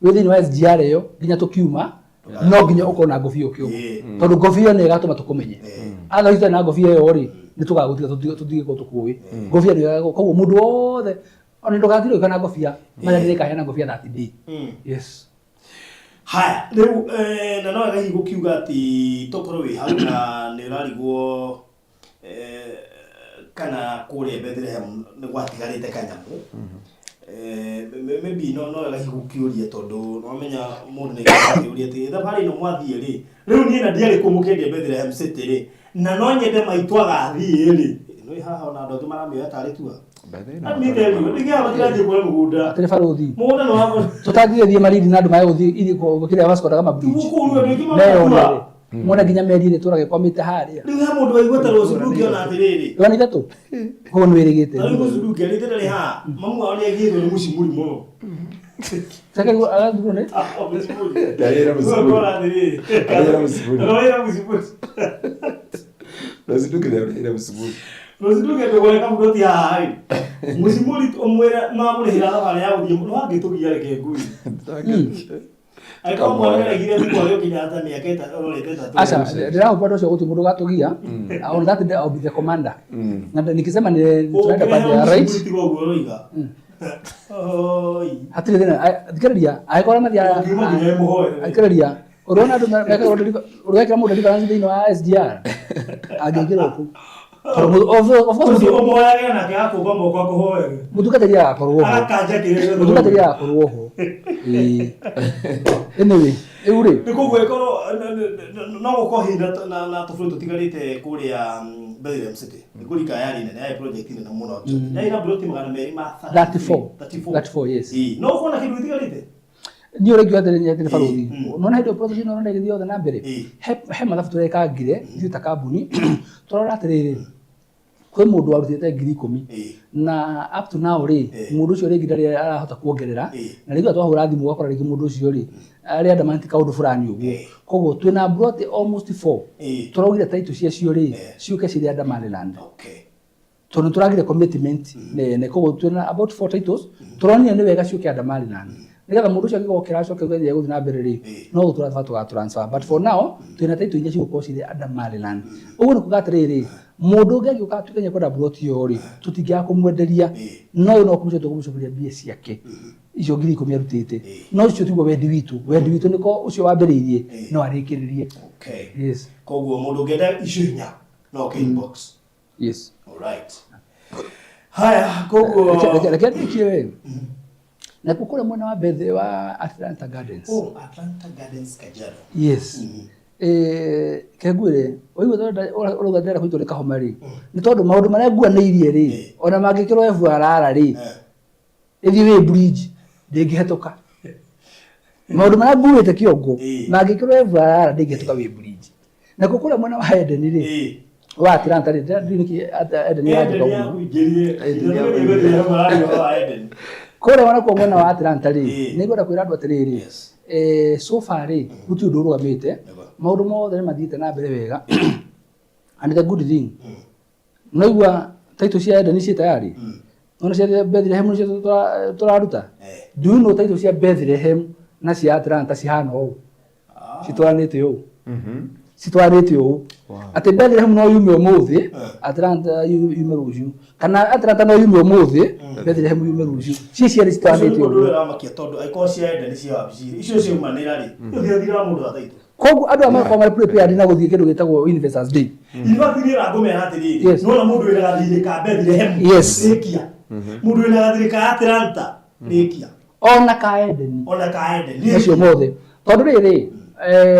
wĩ thĩinĩ wa SGR ĩyo nginya tũkiuma, no nginya ũkorwo na ngobia ũkĩũgwo, tondũ ngobia ĩyo nĩ ĩgatũma tũkũmenye. Otherwise ũtarĩ na ngobia ĩyo rĩ, nĩ tũgagũtiga tũtige tũkũĩ ngobia nĩ. Koguo mũndũ wothe ona ndũgatire ũgĩũka na ngobia marĩa ndĩrĩkaheana ngobia that day, yes. Haya, rĩu eh, na no wega hihi gũkiuga atĩ tokorwo wĩ hau na nĩ ũrarigwo eh, kana kũrĩa Bethlehem nĩ gwatigarĩte kanyamũ. Eh, maybe no no wega hihi gũkĩũria tondũ nĩwamenya mũndũ nĩ akĩũria atĩ thabarĩ ĩno mwathiĩ rĩ, rĩu niĩ na ndiarĩ kũu mũkĩendia Bethlehem City rĩ, na no nyende maitũ agathiĩ rĩ, nĩ haha ona andũ angĩ maramĩoya tarĩ tua. Let me tell you, nĩkĩo matirathiĩ kuoya mũgũnda. Atĩrĩ barũthi. Mũgũnda nĩ wa Tũtangĩgĩthiĩ Malindi na andũ mage gũthiĩ ithiĩ gũkĩrĩa Vasco da Gama Bridge. Gũkũ rĩu andũ aingĩ Meyonere. marakua. Mone nginya meri ĩrĩa ĩtũraga ĩkwamĩte harĩa. Rĩu he mũndũ waigua ta Rose Duke ona atĩrĩrĩ. Ndũrona ithatũ? Koguo nĩ wĩrĩgĩte. Ta rĩu Rose Duke rĩtĩ rĩrĩ haha, mamu wao nĩ agĩrwo nĩ mũcimũri mũno. Sasa agathurwo nĩ Ah, mũcimũri. Ndarĩra mũcimũri. Ũgakora atĩrĩrĩ. Ndarĩra mũcimũri. Ndarĩra mũcimũri. Rose Duke ndarĩra mũcimũri. Rose Duke ndũgore kamuroti haha rĩ. Mũcimũri ũmwĩre mamũrĩhĩra thabarĩ ya gũthiĩ no angĩtũgia reke ngui. Angĩkorwo mwana nĩaregire thukuru agĩũkinya ta mĩaka ũrorete ĩtatũ. Aca, ndĩrahopa andũ acio gũtirĩ mũndũ ũgatũgia. On that day I'll be the commander. Na nikisema ni tunaenda pande ya right. Ũkĩrehe tiga ũguo ũroiga. Oi. Hatirĩ thĩna. Thikĩrĩria, angĩkorwo mathiaga Ũngiuma nginya ĩmũhoere. Thikĩrĩria, ũrona andũ mekaga ũrekĩra mũndũ deliverance thĩinĩ wa SGR angĩingĩra kũu. Tondũ of course Ũcio ũmũhoyagĩra nake agakũmba moko akũhoere. mũtungatĩri agakorwo ho. Agakanja kĩrĩa gĩothe Mũtungatĩri agakorwo ho. Ĩĩ. Anyway, rĩu rĩ, Nĩ koguo ĩkorwo no gũkorwo hihi na tũbũrũri tũtigarĩte kũrĩa Bethlehem City. Nĩ kũrika yarĩ nene, yarĩ project nene mũno. Yarĩ na mburoti 200 ma 34. 34. 34, yes. Ĩĩ. No ũkona kĩndũ gĩtigarĩte? Niĩ ũrĩa ingiuga atĩrĩrĩ atĩrĩ barũthi, Mm. nona hĩndĩ ĩyo process ĩno ũrona ĩgĩthiĩ yothe na mbere, Ĩĩ. he mathabu tũrekangire ithuĩ ta kambuni, tũrora atĩrĩrĩ, kwĩ mũndũ warutĩte 10,000 Ĩĩ. na up to now rĩ, Ĩĩ. mũndũ ũcio rĩngĩ ndarĩ arahota kuongerera, Ĩĩ. na rĩngĩ twahũra thimũ ũgakora rĩngĩ mũndũ ũcio rĩ, arĩ adamant kaũndũ fulani ũguo. Ĩĩ. Koguo twĩna mburoti almost four, Ĩĩ. tũraugire title ciacio rĩ, Ĩĩ. ciũke cirĩ under Maryland. Okay. Tondũ nĩtũragire commitment nene koguo twĩna about four titles tũronire nĩ wega ciũke under Maryland nĩgetha mũndũ ũcio angĩgokĩra acoke auge nĩegũthiĩ na mbere rĩ no gũtũra tũga transfer but for now twĩna title iria cigũkorwo cirĩ under Maryland. Ũguo nĩ kuga atĩrĩrĩ, mũndũ ũngĩ angĩũka atuĩke nĩekwenda mburoti ĩyo rĩ, tũtingĩaga kũmwenderia, no ũyũ no kũmũcokia tũkũmũcokeria mbia ciake icio 10,000 arutĩte. No ũcio tiguo wendi witũ, wendi witũ nĩ ko ũcio wambĩrĩirie no arĩkĩrĩrie. Okay. Yes. Koguo mũndũ ũngĩenda icio inya no oke inbox. Yes. Alright. Haya, koguo Reke ndĩkie we. Nakuo kũrĩa mwena wa Bethe wa Atlanta Gardens. Oh, Atlanta Gardens Kajiado. Yes. Eh, kengwĩre, waigua ũrauga ndĩrenda kũnyitwo nĩ kahoma rĩ, nĩ tondũ maũndũ marĩa nguanĩirie rĩ, ona mangĩkĩrwo FRR rĩ, ĩthiĩ wĩ bridge ndĩngĩhetũka. Maũndũ marĩa nguĩte kĩongo mangĩkĩrwo FRR ndĩngĩhetũka wĩ bridge. Nakuo kũrĩa mwena wa Eden rĩ, wa Atlanta rĩ, ndiũĩ nĩkĩ Eden Eden ĩranjũka mũno. yakũingĩrire. Eden wa Eden. Kũrĩa nakuo mwena wa Atlanta rĩ, Ĩĩ. nĩ ngwenda kwĩra andũ atĩrĩrĩ, Yes. so far rĩ, gũtirĩ ũndũ ũrũgamĩte, maũndũ mothe nĩ mathiĩte na mbere wega. And the good thing, Unaigua title cia Eden ciĩ tayari? Nona cia Bethlehem nĩcio tũraruta? Do you know title cia Bethlehem na cia Atlanta cihana ũũ? Citwaranĩte ũũ. Citwaranĩte ũũ. Atĩ Bethlehem no yume ũmũthĩ, Atlanta yume rũciũ. Kana Atlanta no yume ũmũthĩ, Bethlehem yume rũciũ. Ciĩ cierĩ Ũcio nĩ citwaranĩte mũndũ ũguo. ũrĩa ũramakia tondũ angĩkorwo cia Eden cia wabici icio ciaumanĩra rĩ, ũthirathiraga mũndũ wa title. Koguo andũ aya magakorwo marĩ prepared na gũthiĩ kĩndũ gĩtagwo Investors Day. In fact niĩ rangũmera atĩrĩrĩ, Yes. nĩwona mũndũ wĩna gathirĩ ka Bethlehem, Yes. rĩkia. Mũndũ wĩna gathirĩ ka Atlanta, rĩkia. Ona ka Eden. Ona ka Eden, Macio rĩkia. mothe. Tondũ rĩrĩ,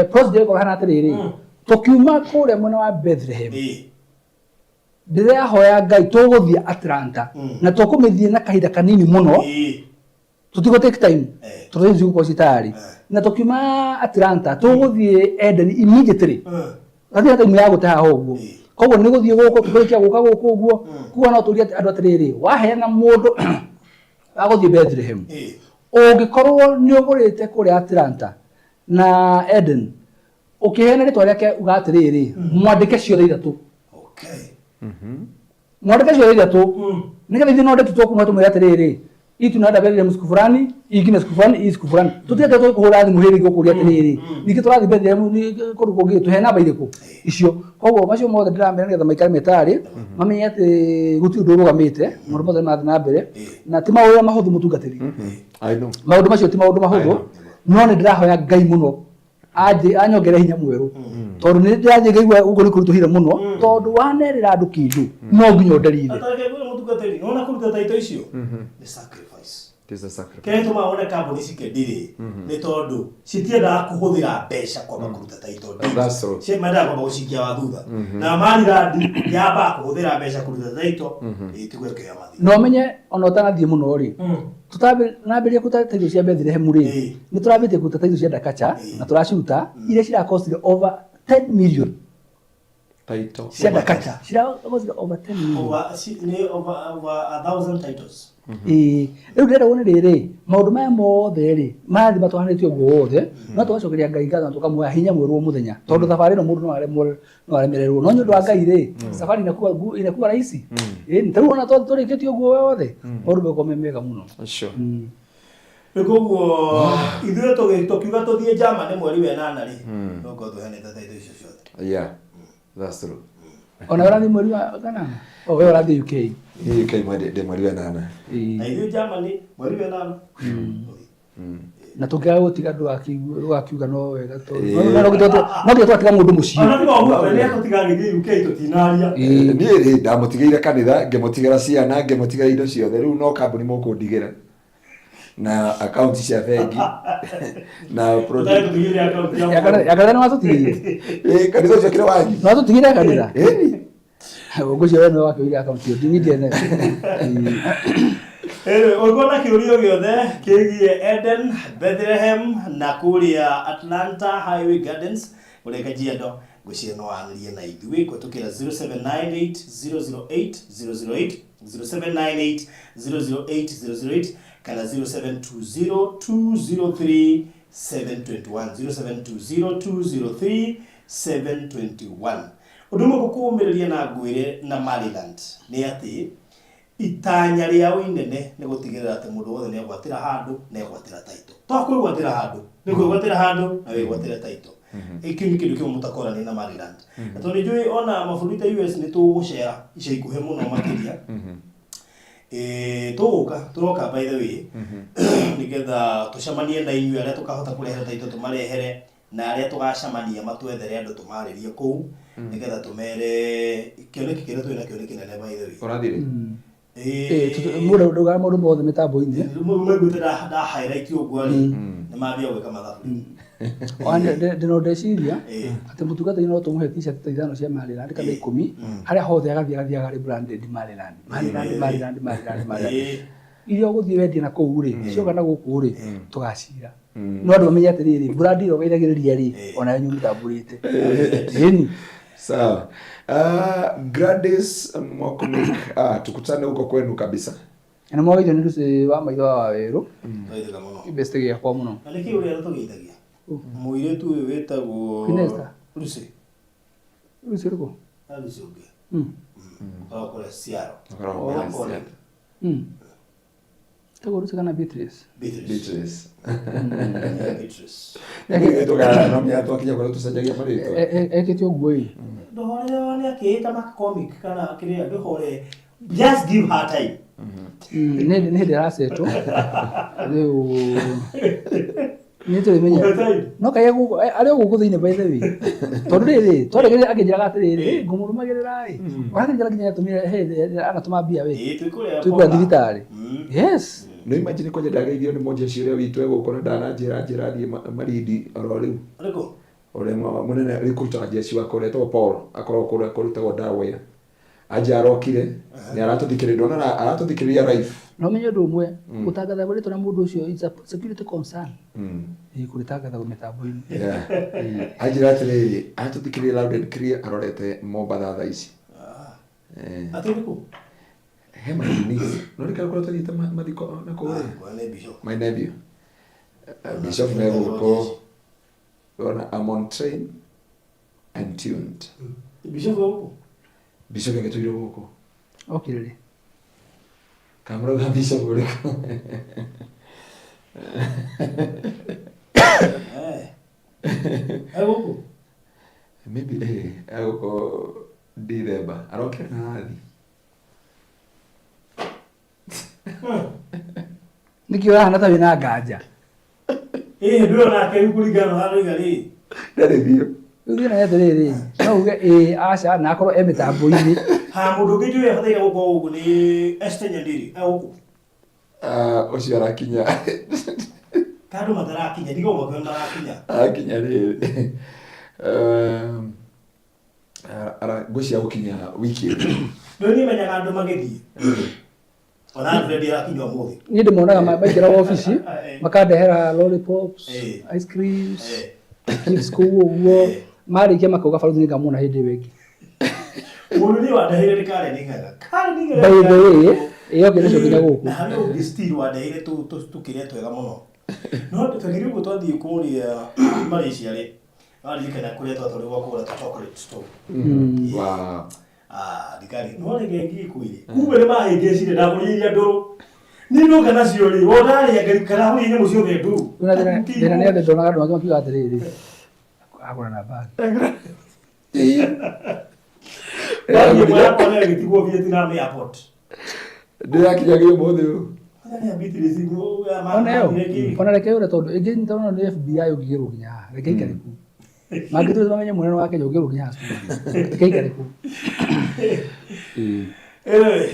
procedure ĩkorwo ĩhana atĩrĩrĩ, tũkiuma kũrĩa mwena wa Bethlehem, ndĩrahoya Ngai tũgũthiĩ Atlanta na tũkũmĩthiĩ na kahinda kanini mũno. Tũtigũ take time tondũ rĩu cigũkorwo ciĩ tayari. Na tũkiuma Atlanta tũgũthiĩ Eden immediately. Hatirĩ na time ya gũte haha ũguo. Koguo nĩ gũthiĩ gũkũ tũkũrĩkia gũka gũkũ ũguo. Koguo no tũrie andũ atĩrĩrĩ, waheana mũndũ wa gũthiĩ Bethlehem, ũngĩkorwo nĩ ũgũrĩte kũrĩa Atlanta na Eden, ũkĩheana rĩtwa rĩake uga atĩrĩrĩ, mwandĩke ciothe ithatũ. Mwandĩke ciothe ithatũ. Nĩgetha ithuĩ no ndetu tũkuma tũmwĩre atĩrĩrĩ, hii tunaenda Bethlehem siku fulani, hii ingine siku fulani, hii siku fulani. Tũtigate tũkũhũra thimũ hĩndĩ ĩngĩ gũkũria atĩrĩrĩ, ningĩ tũrathiĩ Bethlehem kũndũ kũngĩ, tũhe namba irĩkũ icio. Koguo macio mothe ndĩramera nĩgetha maikare me tayarĩ, mamenye atĩ gũtirĩ ũndũ ũrũgamĩte, maũndũ mothe nĩ marathiĩ na mbere, na ti maũndũ mahũthũ mũtungatĩri. I know. Maũndũ macio ti maũndũ mahũthũ. No nĩ ndĩrahoya Ngai mũno anjĩ anyongere hinya mwerũ, tondũ nĩ ndĩrathiĩ ngaigua gũkũ nĩ kũritũhire mũno, tondũ wanerĩra andũ kĩndũ no nginya ũnderire. Atareke ngwĩre mũtungatĩri, nĩwona kũruta taito icio nĩ sacrifice. It is a sacrifice. Kĩrĩa gĩtũmaga wone kambuni cikĩndirĩ nĩ tondũ citiendaga kũhũthĩra mbeca kwamba kũruta title deed. That's true. Mendaga kwamba gũcikia wa thutha na Maryland yambaga kũhũthĩra mbeca kũruta title ĩtigwo ĩkĩoya mathirĩ. Na ũmenye ona ũtanathiĩ mũno rĩ, tũtanambĩrĩria kũruta title cia Bethlehem rĩ, nĩ tũrambĩtie kũruta title cia Dakacha na tũraciruta iria cirakostire over 10 million. Title. Cia Dakacha cirakostire over 10 million. Over, nĩ over 1,000 titles. Ĩĩ, rĩu ndĩrenda wone rĩrĩ, maũndũ maya mothe rĩ marathiĩ matwaranĩtio ũguo wothe, no tũgacokeria Ngai ngatho na tũkamũhoya hinya mwerũ o mũthenya, tondũ thabarĩ ĩno mũndũ no aremwo, no aremererwo, no nĩ ũndũ wa Ngai rĩ, safari inakuwa rahisi. Ĩĩ, ta rĩu ona tũrĩkĩtie ũguo wothe, maũndũ megũkorwo me mega mũno. Rĩu koguo ithuĩ tũkiuga tũthiĩ Germany mweri wa ĩnana rĩ, no korwo tũheanĩte title icio ciothe. Yeah, that's true. Ona ũrathiĩ mweri wa kanana? O, we ũrathiĩ UK. Niĩ UK ndĩ mweri wa ĩnana. Na ithuĩ Germany mweri wa ĩnana. Na tũngĩaga gũtiga ndũgakiuga no wega tondũ no nginya twatiga mũndũ mũciĩ. Ona tiga ũguo, we nĩ tũtigagĩthiĩ UK tũtinaria. Niĩ rĩ ndamũtigĩire kanitha, ngĩmũtigĩra ciana, ngĩmũtigĩra indo ciothe, rĩu no kambuni mũkũndigĩra na akaunti cia bengi na Tũtarĩ tũtigĩire akaunti ya Ya kanitha nĩ watũtigĩire? Ĩĩ, kanitha ũcio kĩrĩ wanyu. Nĩ watũtigĩire kanitha? Ĩni. Ngwĩciria we nĩwe wakĩoire akaunti ĩyo, niĩ ndiene. Anyway, ũngĩkorwo na kĩũria gĩothe kĩgiĩ Eden, Bethlehem na kũrĩa Atlanta Highway Gardens kũrĩa Kajiado, ngwĩciria no wanĩrie na ithuĩ kũhetũkĩra 0798 008 008, 0798 008 008 kana 0720 203 721, 0720 203 721. Ũndũ ũmwe ngũkũũmĩrĩria na ngwĩre na Maryland nĩ atĩ itanya rĩao inene nĩ gũtigĩrĩra atĩ mũndũ wothe nĩ egwatĩra handũ na egwatĩra title. To kwĩgwatĩra handũ, nĩ kwĩgwatĩra handũ na wĩgwatĩre title. Kĩu nĩ kĩndũ kĩmwe mũtakorania na Maryland. Na tondũ nĩ njũĩ ona mabũrũri ta US nĩ tũgũcera ica ikuhĩ mũno makĩria. Tũgũka, tũroka by the way, nĩgetha tũcemanie na inyuĩ arĩa tũkahota kũrehera title tũmarehere, na arĩa tũgacemania matwethere andũ tũmarĩrie kũu, nĩgetha tũmere kĩoneki kĩrĩa twĩ nakĩo nĩ kĩnene by the way. Ũrathiĩ rĩ? Mũndũ ndaugaga maũndũ mothe mĩtambo-inĩ. Maiguĩte nda highlight ũguo rĩ, nĩ mambia gwĩka mathabu rĩu. Ndĩno ndeciria atĩ mũtungatĩri no tũmũhe t-shirt ta ithano cia Maryland kana 10, harĩa hothe agathiĩ agathiaga arĩ branded Maryland, Maryland, Maryland, Maryland, Maryland. Iria ũgũthiĩ wendie na kũu rĩ, cioka na gũkũ rĩ, tũgacira. No andũ mamenye atĩrĩrĩ, brand ĩrĩa ũgeithagĩrĩria rĩ, onayo nĩ ũmĩtambũrĩte. Ĩni. Sawa. Gladys Mwakumik, tukutane huko kwenu kabisa. Na mwageithio nĩ Lucy wa maitho wa Wawerũ. Twaithĩka mũno. Best gĩakwa mũno. Na nĩkĩ ũrĩa tũgeithagia? Mũirĩtu ũyũ wĩtagwo Queen Esther. Lucy. Lucy ũrĩkũ? Ah, Lucy ũngĩ. Ũkoragwo kũrĩa Seattle. Ũkoragwo kũrĩa Seattle. Tagwo Lucy kana Beatrice? Beatrice. Beatrice. Beatrice. Nĩgĩtũgana no mĩatũ akinya kũrĩa tũcenjagia marĩtwa. Ekĩte ũguo ĩ. Ndũhorere one akĩĩta McCormick kana kĩrĩa, ndũhorere. Just give her time. Nĩ hĩndĩ arasetwo. Rĩu nĩ tũrĩmenya. Mũhe time. No kaĩ gũkũ arĩ o gũkũ thĩinĩ by the way. Tondũ rĩrĩ, twaregeria akĩnjĩraga atĩrĩrĩ, ngũmũrũmagĩrĩra ĩ. Ũrakĩnjĩra nginya atũmire hĩndĩ anatũma mbia we. Ĩĩ, twĩ kũrĩa Twĩ kũrĩa Portland. thibitarĩ. Yes. No imagine kwanja ndageithio nĩ mũnjeshi ũrĩa witũ egũkũ na ndananjĩra njĩra thiĩ Malindi oro rĩu. Ũrĩkũ? Ũrĩa mũnene recruiter jeshi wakwa ũrĩa etagwo Paul akoragwo kũrĩa kũrutagwo Delaware. Anja arokire nĩ aratũthikĩrĩria, ndona aratũthikĩrĩria live. Na ũmenye ũndũ ũmwe, gũtangatha rĩtwa rĩa mũndũ ũcio is a security concern. Ĩĩ, kũrĩtangatha mĩtambo-inĩ. Yeah. Anjĩra atĩrĩrĩ, aratũthikĩrĩria loud and clear arorete Mombatha thaa ici. Atĩ ũrĩkũ? He my niece. No rĩka kũrĩa tũthiĩte mathiko na kũrĩa. Kwa nĩ bishop. My nephew. Bishop me gũkũ. Ona I'm on train and tuned. Bishop gũkũ? Bishop agĩtũire gũkũ. Okire rĩ? Kamũrauga bishop ũrĩkũ? E gũkũ? Maybe egũkũ December. Arokire na athi. Nĩkĩ ũrahana ta wĩna nganja? Ĩĩ ndũrĩ onake rĩu kũringana na ũrĩa rĩ. Ndarĩ biũ. Rĩu thĩna nĩ atĩrĩrĩ, no uge ĩĩ aca na akorwo e mĩtambo-inĩ. Ha mũndũ ũngĩ njũĩ abataire gũkorwo gũkũ nĩ Esther Nyandiri. E gũkũ. Ah, ũcio arakinya. Ka andũ matarakinya, ndigo makĩona marakinya. Arakinya rĩrĩ. Um, ngwĩciria gũkinya wiki ĩno. Rĩu niĩ menyaga andũ magĩthiĩ. Ona Alfred arakinya ũmũthĩ. Niĩ ndĩmonaga maingĩra wabici makandehera lollipops, ice creams, chips kũu ũguo. Marĩkia makauga barothi nĩngamona hĩndĩ ĩyo ĩngĩ. Mũndũ niĩ wandeheire nĩ Karen Ng'ang'a. Karen Ng'ang'a. By the way, ĩyo kĩndũ ũcio nginya gũkũ. Na harĩ ũngĩ still wandeheire tũkĩrĩa twega mũno. No twagĩrĩirwo ũguo twathiĩ kũrĩa Malaysia rĩ, waririkana kũrĩa twatwarirwo kũgũra tũ chocolate tũu. Wow. Ah, thigari no reke ngĩkwĩre kumbe nĩ mahĩngĩcire ndagũrire iria ndũrũ niĩ ndoka nacio rĩ wondarĩa ngaikara hũrĩa nyamũ ciothe ndũrũ Rĩu na thĩna thĩna nĩ atĩ ndonaga andũ angĩ makiuga atĩrĩrĩ, agũra na bag. Bagi ĩmwe yakwa nayo ĩgĩtigwo Vietnam airport. Ndĩrakinyagia ũmũthĩ ũyũ. Ona ĩyo, ona reke yũre tondũ ĩngĩ tondũ nĩ FBI ũngĩgĩrwo nginya haha, reke ikare kũu. Mangĩtũra mamenye mũnene wa Kenya ũngĩgĩrwo nginya haha studio. Reke ikare kũu. Anyway,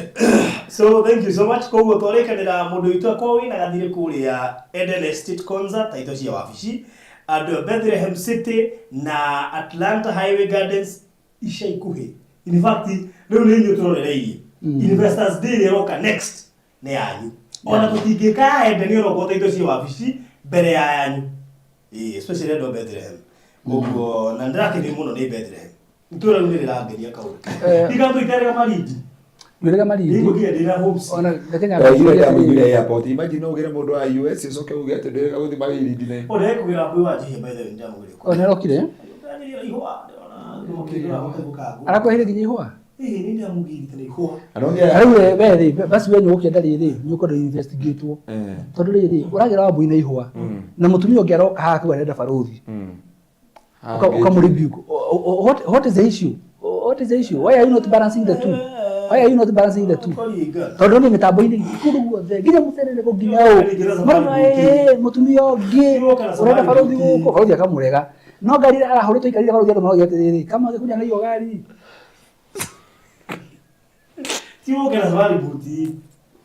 so thank you so much koguo twarĩkanĩra mũndũ witũ akorwo wĩna gathirĩ kũrĩa Eden Estate Concert taito cia wabici andũ a Bethlehem City na Atlanta Highway Gardens ica ikuhĩ in fact rĩu nĩ inyuĩ tũrorereirie Investors Day ĩrĩa ĩroka next nĩ yanyu ona tũtingĩka ya Eden ĩroka taito cia wabici mbere ya yanyu Ĩĩ, especially andũ a Bethlehem koguo na ndĩrakenio mũno nĩ Bethlehem itũra rĩu nĩ rĩrangenia kaũndũ ndigatũiterega Malindi Ndwĩrega Malindi. Nĩngũkinya ndĩra homes Ona reke nyambe Ndaiguire ngũrie ndamũiguire atĩrĩrĩ. airport. Imagine no ũgĩre mũndũ wa US ũcoke uge atĩ ndĩrega gũthiĩ Malindi nĩ. o ndekũgĩra mbui wa njihia by the way ndamũgĩra O nĩ arokire. Ndagĩrĩra ihũa ndĩrona ndĩmũkĩgĩra gũkaigũ kangu Arakweheria nginya ihũa. ĩĩ nĩ ndamũgirite na ihũa Anongia. Rĩu we we rĩ, basi we nĩũgũkĩenda rĩrĩ, nĩũkwenda investigatwo. Tondũ rĩrĩ, ũragĩra wambui na ihũa. Na mũtumia ũngĩ aroka haha akiuga arenda barũthi. Ukamũ rebuke. What is the issue? What is the issue? Why are you not balancing the two? Why are you not balancing the two? Tondũ nĩ mĩtambo-inĩ kũndũ guothe nginya mũterereko nginya ũ marona ĩĩ mũtumia ũngĩ ũrenda barũthi gũkũ barũthi akamũrega no ngari ĩrĩa arahũrĩtwo aikarire barũthi andũ maroiga atĩrĩrĩ kama angĩkunya na iyo gari ti gũkena safari buti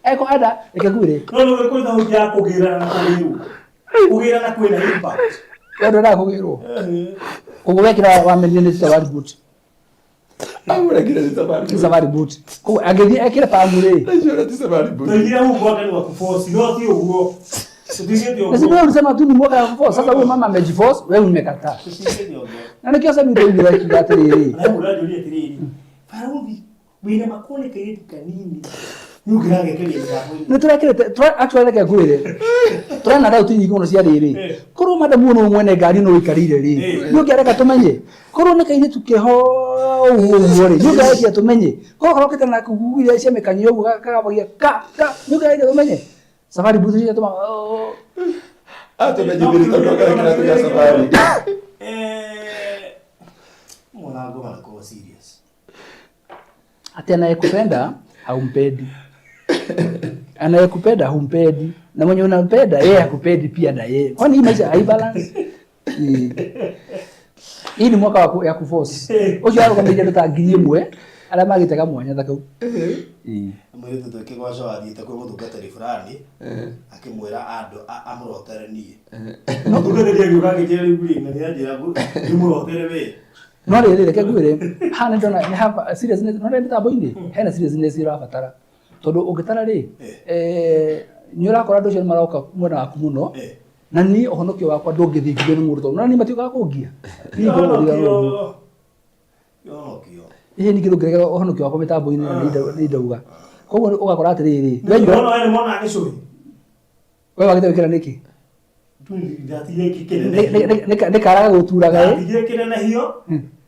eko enda reke ngwĩre no nĩ kũrĩ tofauti ya kũgĩrana na kũgĩrwo kũgĩrana kwĩna impact we ndwendaga kũgĩrwo koguo wekĩra wamenire nĩ safari boot Amũregire ti safari ti safari boot koguo angĩthiĩ ekĩre pamu rĩ Ndaciona ti safari boot. tũigire huu mwaka ni wa kuforce no ti ũguo tũtigĩte na si ũguo wewe ulisema tu ni mwaka wa kuforce sasa huyo mama amejiforce wewe umekataa tũtigĩte ũguo na nĩkĩo sasa mimi ndoigire akiuga atĩrĩrĩ na mũndũ anjũria atĩrĩrĩ barũthi wĩna makone kairĩtu kanini nĩ ũngĩragekeria mĩtambo-inĩ nä tå rekärä actually reke ngwä re tå rena dauti nyingä må no cia rä rä korwo madamu å nä mwene ngari no ikarire rä nä å ngä areka tå menye korwo nä kairä tu keho å guo å guo rä nä å ngä arekia tå menye korwo karokä te na kuguiria cia mä kanyo å guo kagabagia ka ka nä å ngä arekia tå menye safari booth cia tå Atũmenyithirie tondũ akara kĩratũ gĩa safari. Eh, mwanangu anakuwa serious ati anayekupenda haumpendi anayekupenda humpendi na mwenye unampenda yeye hakupendi pia na yeye kwani hii maisha haibalance Hii ni mwaka wa ya kuforce ũcio arũgamĩrĩire andũ ta 1000 arĩa magĩte kamwanya ta kau Ĩĩ. Mũirĩtu twĩ kĩgoco athiĩte kwĩ mũtungatĩri fulani akĩmwĩra andũ amũrotere niĩ mũtungatĩri agĩũka akĩnjĩra rĩu rĩ na nĩanjĩra ndĩmũrotere we no rĩrĩ reke ngwĩre haha nĩ ndona nĩ haba seriousness no rĩ mĩtambo-inĩ hena seriousness ĩrabatara tondũ ũngĩtara rĩ nĩ ũrakora andũ acio nĩ maroka mwena waku mũno na niĩ ũhonokio wakwa ndũngĩthingithio nĩ mũndũ tondũ na niĩ matiũkaga kũngia niĩ ngoragwo ndĩ ũguo Kĩhonokio. Ĩhĩ ningĩ ndũngĩregera ũhonokio wakwa mĩtambo-inĩ na nĩ ndauga koguo ũgakora atĩrĩrĩ we nyua- Ona we nĩ mwana gĩcũhĩ. we wagĩte gwĩkĩra nĩkĩ Ndatigire kĩnene. Nĩ karaga gũturaga ĩ Ndatigire kĩnenehio.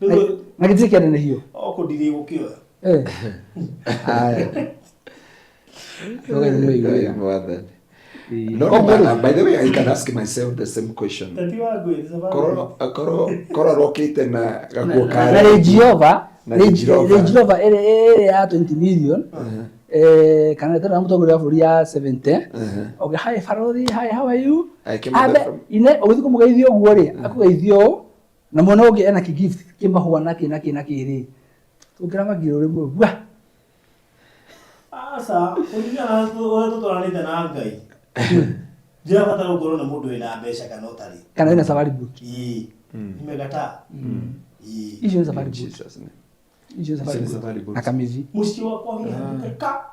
Rĩu na gĩtirĩ kĩanenehio o kũndirĩ gũkĩoya. Eh. Haya. Ndoga nĩ Ngai wĩra. mwathani. Ĩĩ. No, Koguo rĩ, by the way, I can ask myself the same question. Tati wa ngwĩ, safari. Korwo korwo korwo arokĩte na gakuo ka na Range Rover Na Range Rover. Range Rover ĩrĩa ya 20 million Eh, kana tena mũtongoria wa bũrũri ya 70 okay hi barothi hi how are you I came Ambe, from- ine ũgĩthiĩ kũmũgeithia ũguo rĩ akũgeithia ũũ na mwena ũngĩ ena kĩ-gift kĩ mahũa na kĩ na kĩ na kĩ rĩ tũngĩramagirwo rĩmwe wa Aca, kũringana na ũrĩa tũtwaranĩte na Ngai. Ndirabatara gũkorwo nĩ mũndũ wĩna mbeca kana ũtarĩ. Kana wĩna safari boot. Ĩĩ. Nimekataa. Ĩĩ. Icio nĩ safari boot. Jesus name. Icio nĩ Icio nĩ safari safari boot. boot. Na kamĩthi. Mũciĩ wakwa wĩ handũ ka.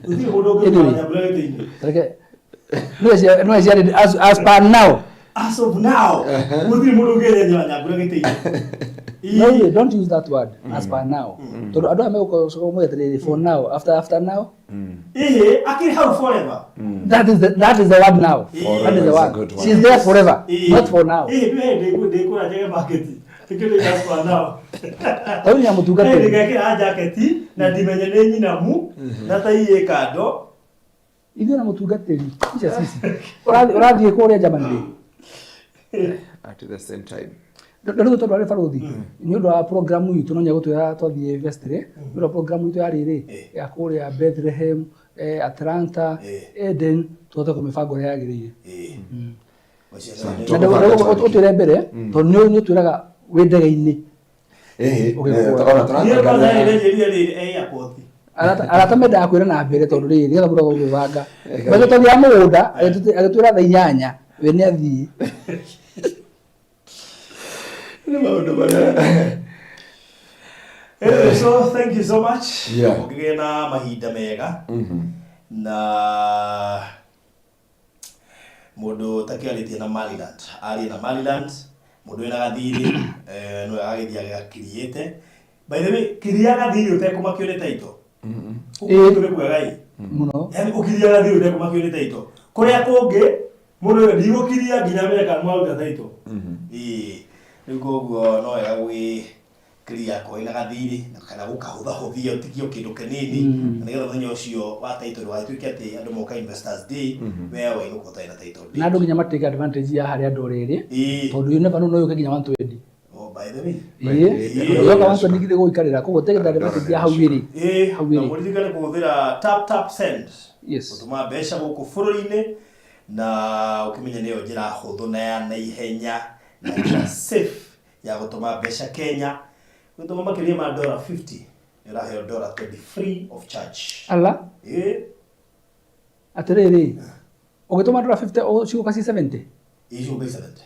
Gũtirĩ mũndũ ũngĩruta Anyway. nyambura gĩtĩ-inĩ. Reke no ciarĩ as per now. As of now, gũtirĩ mũndũ ũngĩenyenyera nyambura gĩtĩ-inĩ. No, you don't use that word as per now. Tondũ andũ aya megũkorwo mũgĩ atĩrĩrĩ for now after after now. Ĩhĩ, akĩrĩ hau forever. That is the word now. That is Forever the is a word. good one. She's there forever, Ĩĩ. not for now. Ĩhĩ, nĩ hĩndĩ ndĩkũra njage market. Nĩkĩo ndĩ as per now. Tondũ nĩ Hĩndĩ mũtungatĩri. ngekĩra jaketi na ndimenye nĩ nyinamu na tai ĩ kando. Ithuĩ na mũtungatĩri icio cici. Ũrathiĩ ũrathiĩ kũrĩa Germany rĩ. At the same time. Rĩu tondũ arĩ barothi nĩ ũndũ wa programu itũ no nginya gũtwĩra twathiĩ vestry nĩ ũndũ wa programu itũ ya rĩrĩ ya kũrĩa Bethlehem, Atlanta, Eden tũhote kũmĩbanga ũrĩa yagĩrĩire. Ĩĩ. Na ũtwĩre mbere tondũ nĩ ũtwĩraga wĩ ndege-inĩ. Eh, Ũgĩkũra. ona Niĩ kwanza tũratangatha. ndĩrenjĩrire rĩrĩ airport. Arata mendaga kwĩra na mbere tondũ rĩrĩ nĩgetha mũndũ akorwo gwĩbanga. Maitũ twathiaga mũgũnda agĩtwĩra thaa 8 we nĩ athiĩ. Nĩ maũndũ marĩa. Anyway, so thank you so much. Yeah. Ũngĩgĩa na mahinda mega na mũndũ ũtakĩarĩtie na Maryland arie na Maryland mũndũ wĩna gathirĩ eh, no agagĩthiĩ agakiriĩte. By the way, kiria gathirĩ ũtekũmakio nĩ title. Ĩĩ. Gũkũ nĩ kwega ĩ. Mũno. Yaani ũkiria gathirĩ ũtekũmakio nĩ title. Kũrĩa kũngĩ mũndũ ũyũ ndigũkiria nginya menye kana mwaruta title. Ĩĩ. Rĩu koguo no wega gũgĩkiria akorwo wĩna gathirĩ na kana gũkahũthahũthia ũtigie o kĩndũ kĩnini na nĩgetha mũthenya ũcio wa title ndũgagĩtuĩke atĩ andũ moka investors day we wainũka ũtarĩ na title deed. Na andũ nginya matake advantage ya harĩa andũ rĩrĩ Ĩĩ. tondũ you never know no yũke nginya 120. Oh, by the way. Ĩĩ. Yoka 120 githĩ gũikarĩra koguo take the advantage ya hau ĩrĩ. Ĩĩ, Hau na ĩrĩ. mũririkane kũhũthĩra tap tap send. Yes. Gũtũma mbeca gũkũ bũrũri-inĩ na ũkĩmenye nĩyo njĩra hũthũ na ya naihenya na njĩra safe ya gũtũma mbeca Kenya. Ũgĩtũma makĩria ma dollar 50 nĩ ũraheo dollar 20 free of charge. Ala Ĩĩ, atĩrĩrĩ ũgĩtũma dollar 50 cigũka ci 70. ĩĩ ciũka i 70.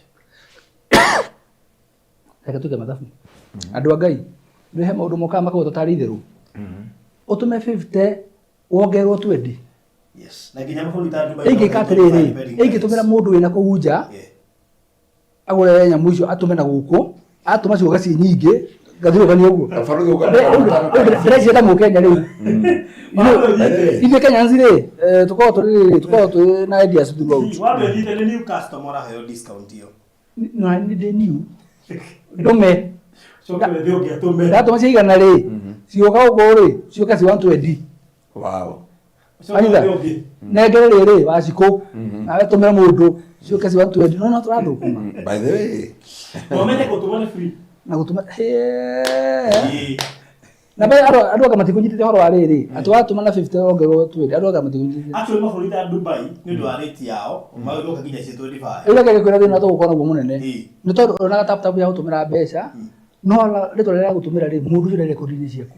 Reke tuge mathabu. Andũ a Ngai nĩ he maũndũ mokaga makauga tũtarĩ itherũ. Ũtũme 50 wongererwo 20. Yes. Na nginya mabũrũri ta Dubai. Ĩngĩka atĩrĩrĩ ĩngĩtũmĩra mũndũ wĩna kũu nja Yeah. agũre nyamũ icio atũme na gũkũ atũma cigoka ciĩ nyingĩ ngathirũkania ũguo. Barothi ũka- Ndĩrecienda mũkenya rĩu. Ithuĩ Kenyans rĩ tũkoragwo tũrĩ tũkoragwo twĩ na ideas throughout. Wambe ũthiĩte nĩ new customer ũraheo discount ĩyo. Na nĩ ndĩ new. Ndũme. Coke wethe ũngĩ atũme. Ndatũma cia igana rĩ cigoka gũkũ rĩ ciũke ci 120. Wow. Coke Anyita. wethe ũngĩ. Nengere rĩrĩ wacikũ nawe tũmĩre mũndũ ciũke ci 120 no no tũrathũkũma. By the way. Na ũmenye gũtũma nĩ free. Na gũtũma hĩĩ. Ĩĩ. Na mbere andũ andũ anga matikũnyitĩte ũhoro wa rĩrĩ atĩ watũma na 50 wongererwo 20 andũ anga matikũnyitĩte. Actually mabũrũri ta Dubai nĩ ũndũ wa rate yao magĩũka nginya ci 25. Rĩu reke ngĩkwĩra thĩna tũgũkorwo naguo mũnene Ĩĩ. nĩ tondũ onaga tap tap ya gũtũmĩra mbeca no rĩtwa rĩrĩa gũtũmĩra rĩ mũndũ ũcio ndarĩ rekondi-inĩ ciaku.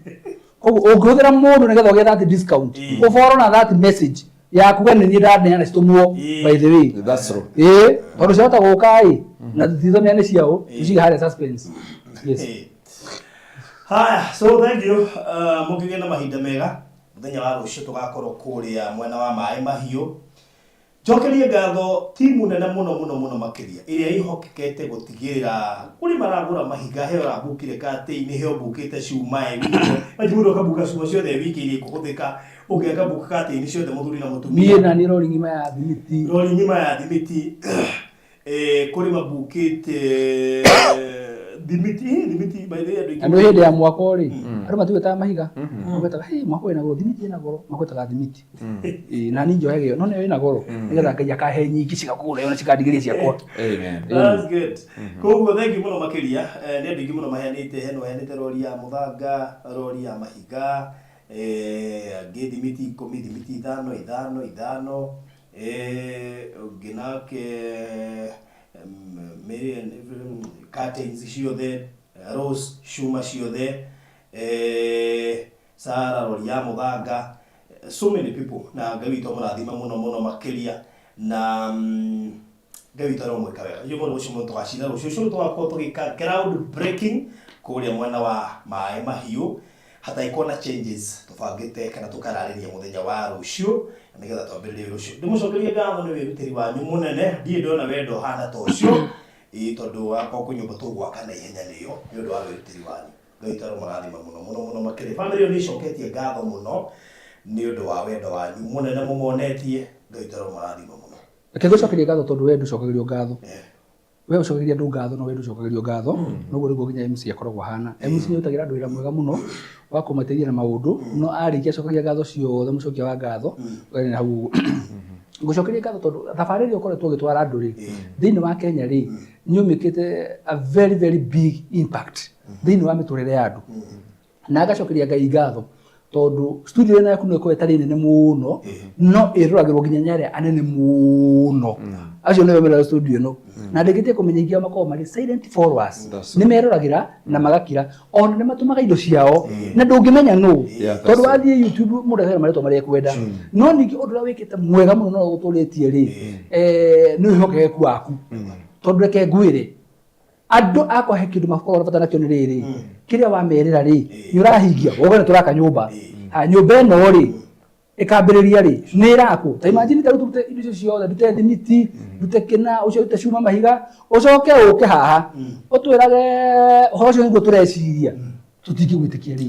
Koguo ũngĩhũthĩra mũndũ nĩgetha ũgĩe that discount Ĩĩ. ũborwo na that message ya kuga nĩ niĩ ndaneana citũmwo Ĩĩ. by the way. That's true. Ĩĩ tondũ ciahota gũka ĩ na tithomia nĩ ciao ũcige harĩa suspense. Yes. Ĩĩ. Haya, so thank you. Mũkĩgĩe na mahinda mega mũthenya wa rũciũ tũgakorwo kũrĩa mwena wa maĩ mahiũ. Njokerie ngatho timu nene mũno mũno mũno makĩria ĩrĩa ĩhokekete gũtigĩrĩra kũrĩ maragũra mahiga he ũrambukire katĩ-inĩ he ũmbukĩte cuma ĩ wiki maji mũndũ akabuka cuma ciothe wiki iria ikũhũthĩka ũngĩ akabuka katĩ-inĩ ciothe mũthuri na mũtumia Niĩ na niĩ rori ng'ima ya thimiti. Rori ng'ima ya thimiti eh, kũrĩ mabukĩte Thimiti, ĩ, thimiti by the way andũ Na nĩ hĩndĩ ya mwako rĩ, andũ matigwetaga mahiga, magwetaga hey, mwako wĩna goro, thimiti ĩna goro, magwetaga thimiti. Ĩĩ, na niĩ njohage ĩyo, no nĩyo ĩna goro, nĩgetha Ngai akahe nyingĩ cigakũra yo na cikandigĩria ciakwa. Amen. That's good. Koguo thank you mũno makĩria. Eh, nĩ andũ aingĩ mũno maheanĩte, hena ũheanĩte rori ya mũthanga, rori ya mahiga, eh, angĩ thimiti ikũmi, thimiti ithano, ithano, ithano, eh, ũngĩ nake million, curtains ciothe, rose, cuma ciothe, eh, Sarah rori ya mũthanga, so many people na Ngai witũ amũrathime mũno mũno makĩria na mm, Ngai witũ aromwĩka wega. Ithuĩ mũndũ ũcio mũno tũgacira rũciũ ũcio tũgakorwo tũgĩka ground breaking kũrĩa mwena wa maĩ mahiũ hatagĩkorwo na changes tũbangĩte kana tũkararĩria mũthenya wa rũciũ na nĩgetha twambĩrĩrie wĩra ũcio. Ndĩmũcokerie ngatho nĩ wĩrutĩri wanyu mũnene, ndirĩ ndona wendo ũhana ta ũcio ĩĩ tondũ wakorwo kwĩ nyũmba tũgwaka na ihenya nĩyo nĩ ũndũ wa wĩrutĩri wanyu. Ngai witũ aromũrathima mũno mũno mũno makĩria. Famĩlĩ ĩyo nĩ ĩcoketie ngatho mũno nĩ ũndũ wa wendo wanyu mũnene mũmonetie. Ngai witũ aromũrathima mũno. Reke ngũcokerie ngatho tondũ we ndũcokagĩrio ngatho. We ũcokagĩria andũ ngatho no we ndũcokagĩrio ngatho. Noguo nĩguo nginya MC akoragwo ahana. MC nĩ arutagĩra andũ wĩra mwega mũno wa kũmateithia na maũndũ, no arĩkia acokagia ngatho ciothe mũcokia wa ngatho ũgathĩna hau ũguo. Ngũcokeria ngatho tondũ thabarĩ ĩrĩa ũkoretwo ũgĩtwara andũ rĩ, thĩinĩ wa Kenya rĩ, nĩ ũmĩkĩte a very very big impact thĩinĩ wa mĩtũrĩre ya andũ. Na ngacokeria Ngai ngatho tondũ studio ĩno yaku no ĩkorwo ĩtarĩ nene mũno no ĩroragĩrwo nginya nĩ arĩa anene mũno acio nĩo meroragĩra studio ĩno na ndĩkĩtie kũmenya ingĩ ao makoragwo marĩ silent followers That's nĩ meroragĩra na magakira ona nĩ matũmaga indo ciao na ndũngĩmenya nũ Yeah, that's tondũ wathiĩ YouTube mũndũ akera marĩtwa marĩa ekwenda no ningĩ ũndũ ũrĩa wĩkĩte mwega mũno no ũtũrĩtie rĩ nĩ wĩhokekeku waku tondũ reke ngwĩre andũ akwa he kĩndũ makoragwo na bata nakĩo nĩ rĩrĩ kĩrĩa wamerĩra rĩ nĩ ũrahingia woga nĩ tũraka nyũmba Ha, nyũmba ĩno rĩ ĩkambĩrĩria rĩ nĩ ĩrakwo ta imagine ta rĩu tũrute indo icio ciothe ndute thimiti ndute kĩna ũcio ndute cuma mahiga ũcoke ũke haha ũtwĩrage ũhoro ũcio nĩguo tũreciria tũtingĩgwĩtĩkia rĩ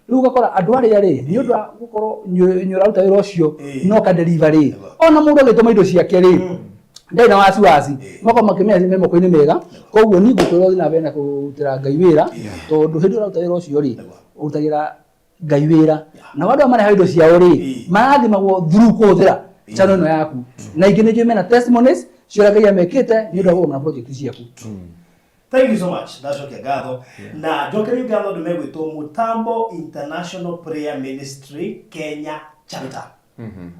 rĩu ũgakora andũ arĩa rĩ nĩ ũndũ wa gũkorwo nĩ ũraruta wĩra ũcio no ka deliver rĩ ona mũndũ agĩtũma indo ciake rĩ ndarĩ na wasiwasi makorwo makĩmenya me moko-inĩ mega koguo niĩ ngũtũra ũthiĩ na mbere na kũrutĩra Ngai wĩra tondũ hĩndĩ ĩrĩa ũraruta wĩra ũcio rĩ ũrutagĩra Ngai wĩra na andũ aya marehaga indo ciao rĩ marathimagwo through kũhũthĩra channel ĩno yaku na ingĩ nĩ njũĩ mena testimonies cia ũrĩa Ngai amekĩte nĩ ũndũ wa kũgũra project ciaku. Thank you so much. Ndacokia ngatho. Na njokerie ngatho andũ megwĩtwo Mutambo International Prayer Ministry Kenya Chapter.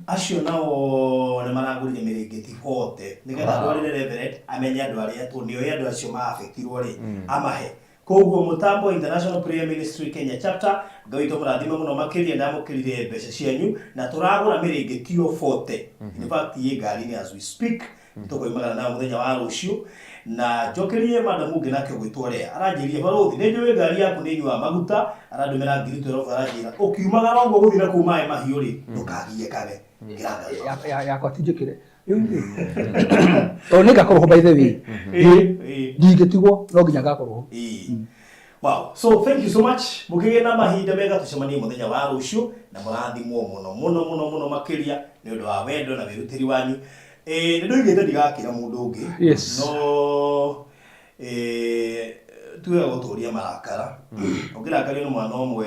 Acio nao nĩ maragũrire mĩrĩngĩti 40 nĩgetha ndwarĩre Reverend amenye andũ arĩa tondũ nĩoĩ andũ acio ma-affectirwo rĩ amahe. Koguo Mutambo International Prayer Ministry Kenya Chapter, Ngai witũ amũrathime mũno makĩria ndamũkĩrire mbeca cianyu na tũragũra mĩrĩngĩti o 40. In fact ĩ ngari-inĩ as we speak. Tũkoimagara nayo mũthenya wa rũciũ na njokerie madam ũngĩ nake ũgwĩtwo Lea aranjĩrire barũthi nĩ njũĩ ngari yaku nĩ ĩnyuaga maguta arandũmĩra ngiri twerobu aranjĩra ũkiumagara ũguo gũthiĩ na kũu maĩ mahiũ rĩ ndũkagiĩkage ngĩra Ngai Yakwa ti njĩkĩre rĩu rĩ tondũ nĩ ngakorwo ho by the way ndingĩtigwo no nginya ngakorwo ho. Wow. So thank you so much. Mũkĩgĩe na mahinda mega tũcemanie mũthenya wa rũciũ na mũrathimwo mũno mũno mũno mũno makĩria nĩ ũndũ wa wendo na wĩrutĩri wanyu. Eh, nĩ ndoigĩte ndigakĩra mũndũ ũngĩ. Yes. No eh, tuge gũtũria marakara. Ũngĩrakario nĩ mwana ũmwe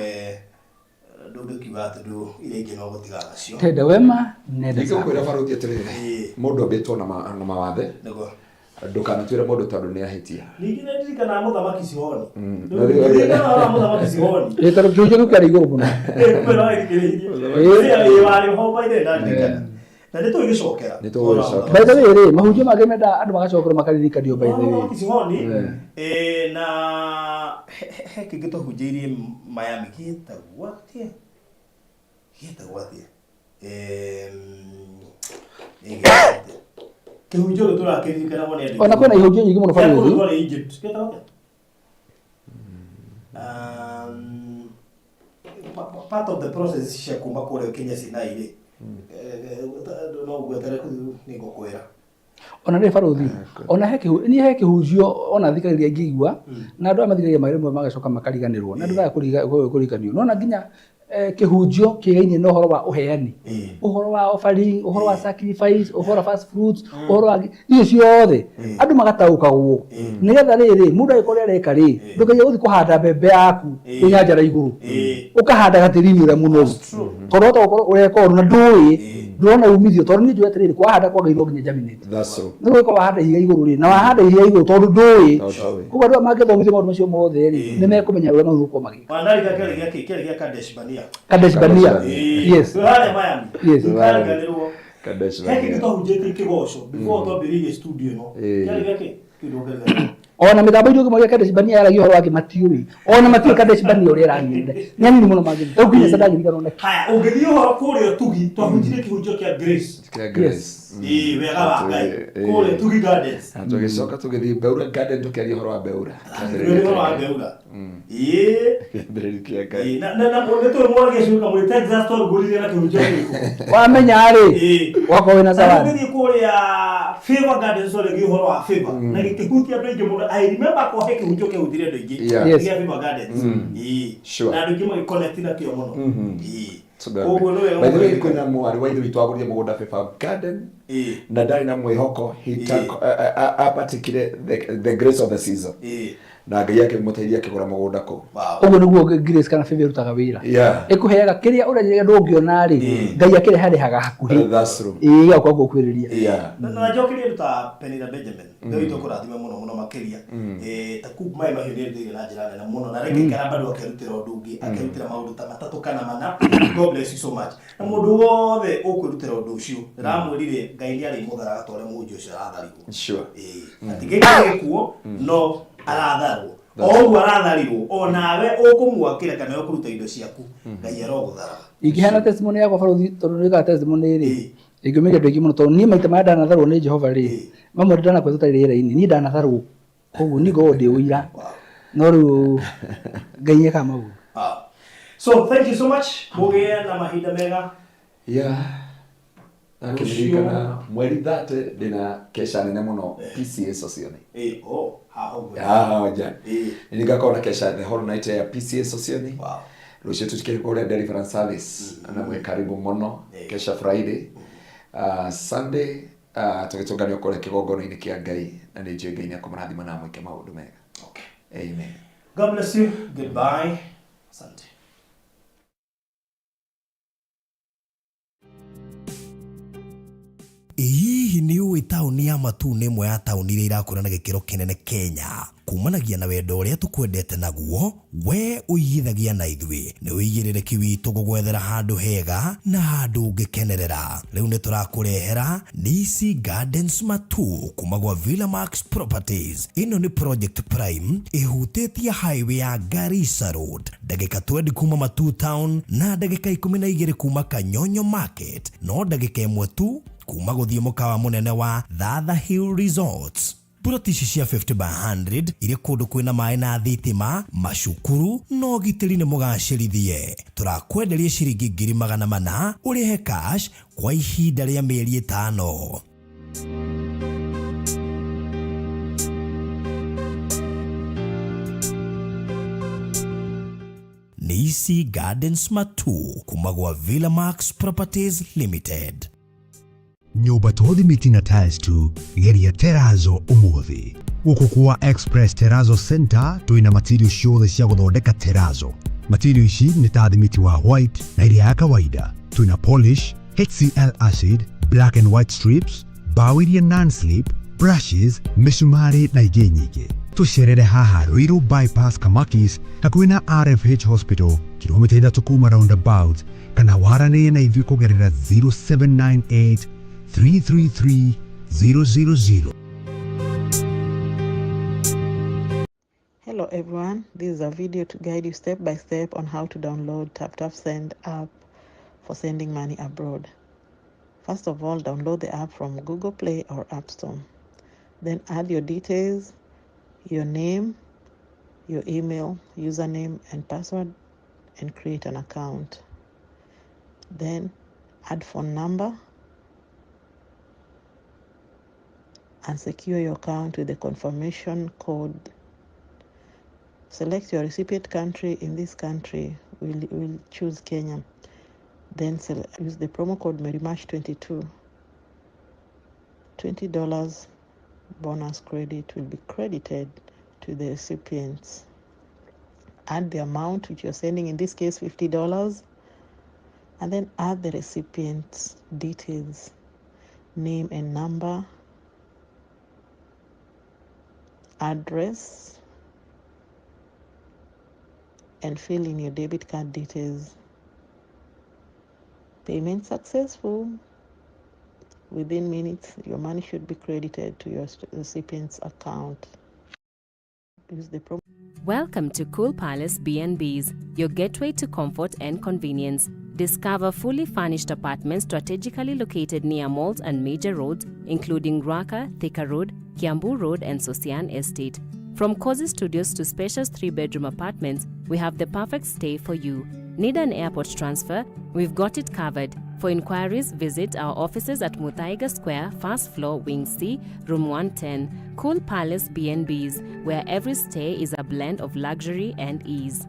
ndũngĩkiuga atĩ ndũ iria ingĩ no gũtigana nacio. Tenda wema nenda Ningĩ zako. ngũkwĩra barũthi atĩrĩrĩ Ĩĩ. mũndũ ambĩtwo na ma- na mawathe Nĩguo. ndũkanatuĩre mũndũ tondũ nĩ ahĩtia Ningĩ nĩ ndirikanaga mũthamaki Sihoni. Ndirikanaga ũrĩa mũthamaki Sihoni. Ĩ tondũ kĩhunjio kĩu kĩarĩ igũrũ mũno. Na nĩ tũgĩcokera. Nĩ tũgũgĩcokera. By the way rĩ, mahunjio mangĩ menda andũ magacokerwo makaririkanio by the way. Mũthamaki Sihoni eh, na he kĩngĩ twahunjĩirie Miami gĩtagwo atĩa? Gĩtagwo atĩa? Em, ĩ gĩtagwo atĩa? Kĩhunjio gĩtũ tũrakĩririkanagwo nĩ andũ Ona kwĩna ihunjio nyingĩ mũno Kĩa kũndũ barũthi. twarĩ Egypt. Gĩtagwo atĩa? Part of the process cia kuma kũrĩa Kenya Sinai rĩ no ngwetere nĩ ngũkwĩra. Ona rĩ barũthi, ona he kĩhu, niĩ he kĩhunjio ona thikagĩrĩria ngĩigua, na andũ aya mathikagĩrĩria marĩ rĩmwe magacoka makariganĩrwo, na andũ maya kũriganio. No ona nginya Kĩhunjio kĩgainie na ũhoro wa ũheani, ũhoro wa offering, ũhoro wa sacrifice, ũhoro wa first fruits, ũhoro wa icio ciothe, andũ magataũkagwo nĩgetha rĩrĩ mũndũ agĩkorwo areka rĩ, ndũkaige gũthiĩ kũhanda mbembe yaku ĩ nyanjara igũrũ, ũkahanda gatĩri-inĩ ũrĩa mũnoru, tondũ wahota gũkorwo ũreka ũru na ndũĩ ndũrona umithio, tondũ niĩ njũĩ atĩrĩrĩ, kwahanda kwa Ngai no nginya germinate. That's true. Nĩ gũgĩkorwo wahanda ihiga igũrũ rĩ, na wahanda ihiga igũrũ tondũ ndũĩ. Tondũ ndũĩ. Koguo andũ aya mangĩthomithio maũndũ macio mothe rĩ, nĩ mekũmenya ũrĩa magĩrĩirwo gũkorwo magĩka. Wandarika kĩarĩ gĩa kĩ? Kĩarĩ gĩa Kadesh Barnea. Kadesh Barnea. Ĩĩ. Yes. Twĩ harĩa Miami. Yes. Ndikariganĩrwo. Kadesh He kĩndũ Barnea. twahunjĩtie kĩgoco before twambĩrĩirie studio ĩno. Kĩarĩ gĩa kĩ? Kĩu ndũngĩriganĩrwo. Ona mĩtambo itũ kĩmwe gĩa Kadesh Barnea yaragia ũhoro wake matiũĩ, ona matiũĩ Kadesh Barnea ũrĩa ĩranienda nĩ anini mũno mangĩmenya. Rĩu nginya ndangĩriganĩrwo nakĩ. Haya, ũngĩthiĩ ũhoro kũrĩa Ũtugi, twahunjirie kĩhunjio kĩa Grace. Kĩa Grace. Ĩĩ, wega wa Ngai. Ĩĩ. Kũrĩa Ũtugi Gardens. Na tũgĩcoka tũgĩthiĩ Beura Garden tũkĩaria ũhoro wa Beura. Tũkĩaria ũhoro wa Beura. Ĩĩ. Kĩambĩrĩria kĩa Ngai. Ĩĩ, na nĩ tũĩ mwaragia ciũka mũrĩ Texas twarugũririe na kĩhunjio kĩrĩkũ? Wamenya rĩ, Ĩĩ. wakorwo wĩna Na zawadi. rĩu ngĩthiĩ kũrĩa Favor Gardens twarĩgia ũhoro wa favor na gĩkĩhutia andũ aingĩ mũno. I remember kwa he kĩhunjio kĩahutirie andũ aingĩ. Yeah. Yes. Gĩa Favor Gardens. Ĩĩ. Sure. Na andũ aingĩ magĩconnect nakĩo mũno. Ĩĩ. So that- Koguo nĩ wega By the way, mũno. kwĩna mwarĩ wa ithe witũ wagũrire mũgũnda Favor Garden Ĩĩ. na ndarĩ na mwĩhoko. He took- apatikire the grace of the season Ĩĩ. na Ngai akĩmũteithia akĩgũra mũgũnda kũu. Wow. Ũguo nĩguo Grace kana favor ĩrutaga wĩra. Ĩkũheaga kĩrĩa ũrerĩga ndũngĩona rĩ, Ngai akĩreharehaga hakuhĩ. That's true. Ĩĩ, gĩgakorwo gũkuhĩrĩria. Na njokerie andũ ta Penina Benjamin. Ngai witũ akũrathime mũno mũno makĩria. Ta kuu maĩ mahiũ nĩ arutĩire na njĩra nene mũno, na reke ikara bado akerutĩra ũndũ ũngĩ, akerutĩra maũndũ ta matatũ kana mana. God bless you so much. Na mũndũ wothe ũkwĩrutĩra ũndũ ũcio, ndĩramwĩrire Ngai nĩ arĩmũtharaga ta ũrĩa mũhunjia ũcio aratharirwo. Ĩĩ. Atingĩka gĩkuo, no aratharwo. O ũguo aratharirwo, o nawe ũkũmwakĩra kana ũkũruta indo ciaku, Ngai arogũtharaga. Ingĩheana testimony yakwa barũthi, tondũ nĩkaga testimony rĩ, ingĩũmĩria andũ aingĩ mũno, tondũ niĩ maita marĩa ndanatharwo nĩ Jehova rĩ, mamwe ndanakwĩra tũtarĩ rĩera-inĩ, niĩ ndanatharwo, koguo niĩ ngoragwo ndĩ ũira, no rĩu Ngai nĩekaga maũndũ. Wow. So thank you so much. Mũgĩe na mahinda mega. Yeah. Nakĩririkana mweri 30 ndĩna kesha nene mũno PCA Sosioni. Eh, oh, haha ũguo. Haha nja. Eh. Nĩ ngakorwo na kesha the whole night ya PCA Sosioni. Wow. Rũciũ tũtikĩrĩ kũrĩa Deliverance Service na mwĩ karibu mũno kesha Friday. Sunday tũgĩtũnganio kũrĩa kĩgongona-inĩ kĩa Ngai na nĩ njũĩ Ngai nĩ akũmũrathima na amwĩke maũndũ mega. Okay. Amen. God bless you. Goodbye. Asante. Hihi nĩ ũĩ taũni ya Matuu nĩ ĩmwe ya taũni iria irakũra na gĩkĩro kĩnene Kenya? Kumanagia na wendo ũrĩa tũkwendete naguo, we ũigithagia na ithuĩ. Nĩ ũigĩrĩrĩki witũ gũgwethera handũ hega na handũ ũngĩkenerera. Rĩu nĩ tũrakũrehera Nisi Gardens Matuu kuma gwa Villa Max Properties. Ĩno nĩ project prime ĩhutĩtie highway ya Garissa Road, ndagĩka 20 kuma Matuu Town na ndagĩka 12 kuma Kanyonyo Market, no ndagĩka ĩmwe tu kuma gũthiĩ mũkawa mũnene wa Thatha Hill Resorts. Ploti ici cia 50 by 100 irĩ kũndũ kwĩna maĩ na thitima, macukuru na ũgitĩri nĩ mũgacĩrithie. Tũrakwenderia ciringi 400,000 ũrĩhe cash kwa ihinda rĩa mĩeri ĩtano. Nisi Gardens Matuu kuma gwa Villa Max Properties Limited. Nyũmba to thimiti na tiles tu, geria terazo ũmũthĩ. Gũkũ kwa Express Terazo Center twĩna material ciothe cia gũthondeka terazo. Material ici nĩ ta thimiti wa white na ĩrĩa ya kawaida. Twĩna polish, HCl acid, black and white strips, mbaũ iria non-slip, brushes, mĩcumarĩ na ingĩ nyingĩ. Tũcerere haha Ruiru Bypass Kamakis hakuhĩ na RFH Hospital, kilomita 3 kuma roundabout, kana waranĩrie na ithuĩ kũgerera 0798 333 000. Hello everyone, this is a video to guide you step by step on how to download TapTap Send app for sending money abroad. First of all, download the app from Google Play or App Store. Then add your details, your name, your email, username and password, and create an account. Then add phone number and secure your account with the confirmation code. Select your recipient country. In this country, We'll choose Kenya. Then use the promo code MaryMash22. $20 bonus credit will be credited to the recipients. Add the amount which you're sending, in this case $50, and then add the recipient's details, name and number, address, and fill in your debit card details. Payment successful. Within minutes, your money should be credited to your recipient's account. Use the promo. Welcome to Cool Palace B&Bs, your gateway to comfort and convenience. Discover fully furnished apartments strategically located near malls and major roads, including Ruaka, Thika Road, Kiambu Road, and Sosian Estate. From cozy studios to spacious 3-bedroom apartments, we have the perfect stay for you. Need an airport transfer? We've got it covered. For inquiries, visit our offices at Muthaiga Square, first floor, Wing C, Room 110. Cool Palace B&Bs, where every stay is a blend of luxury and ease.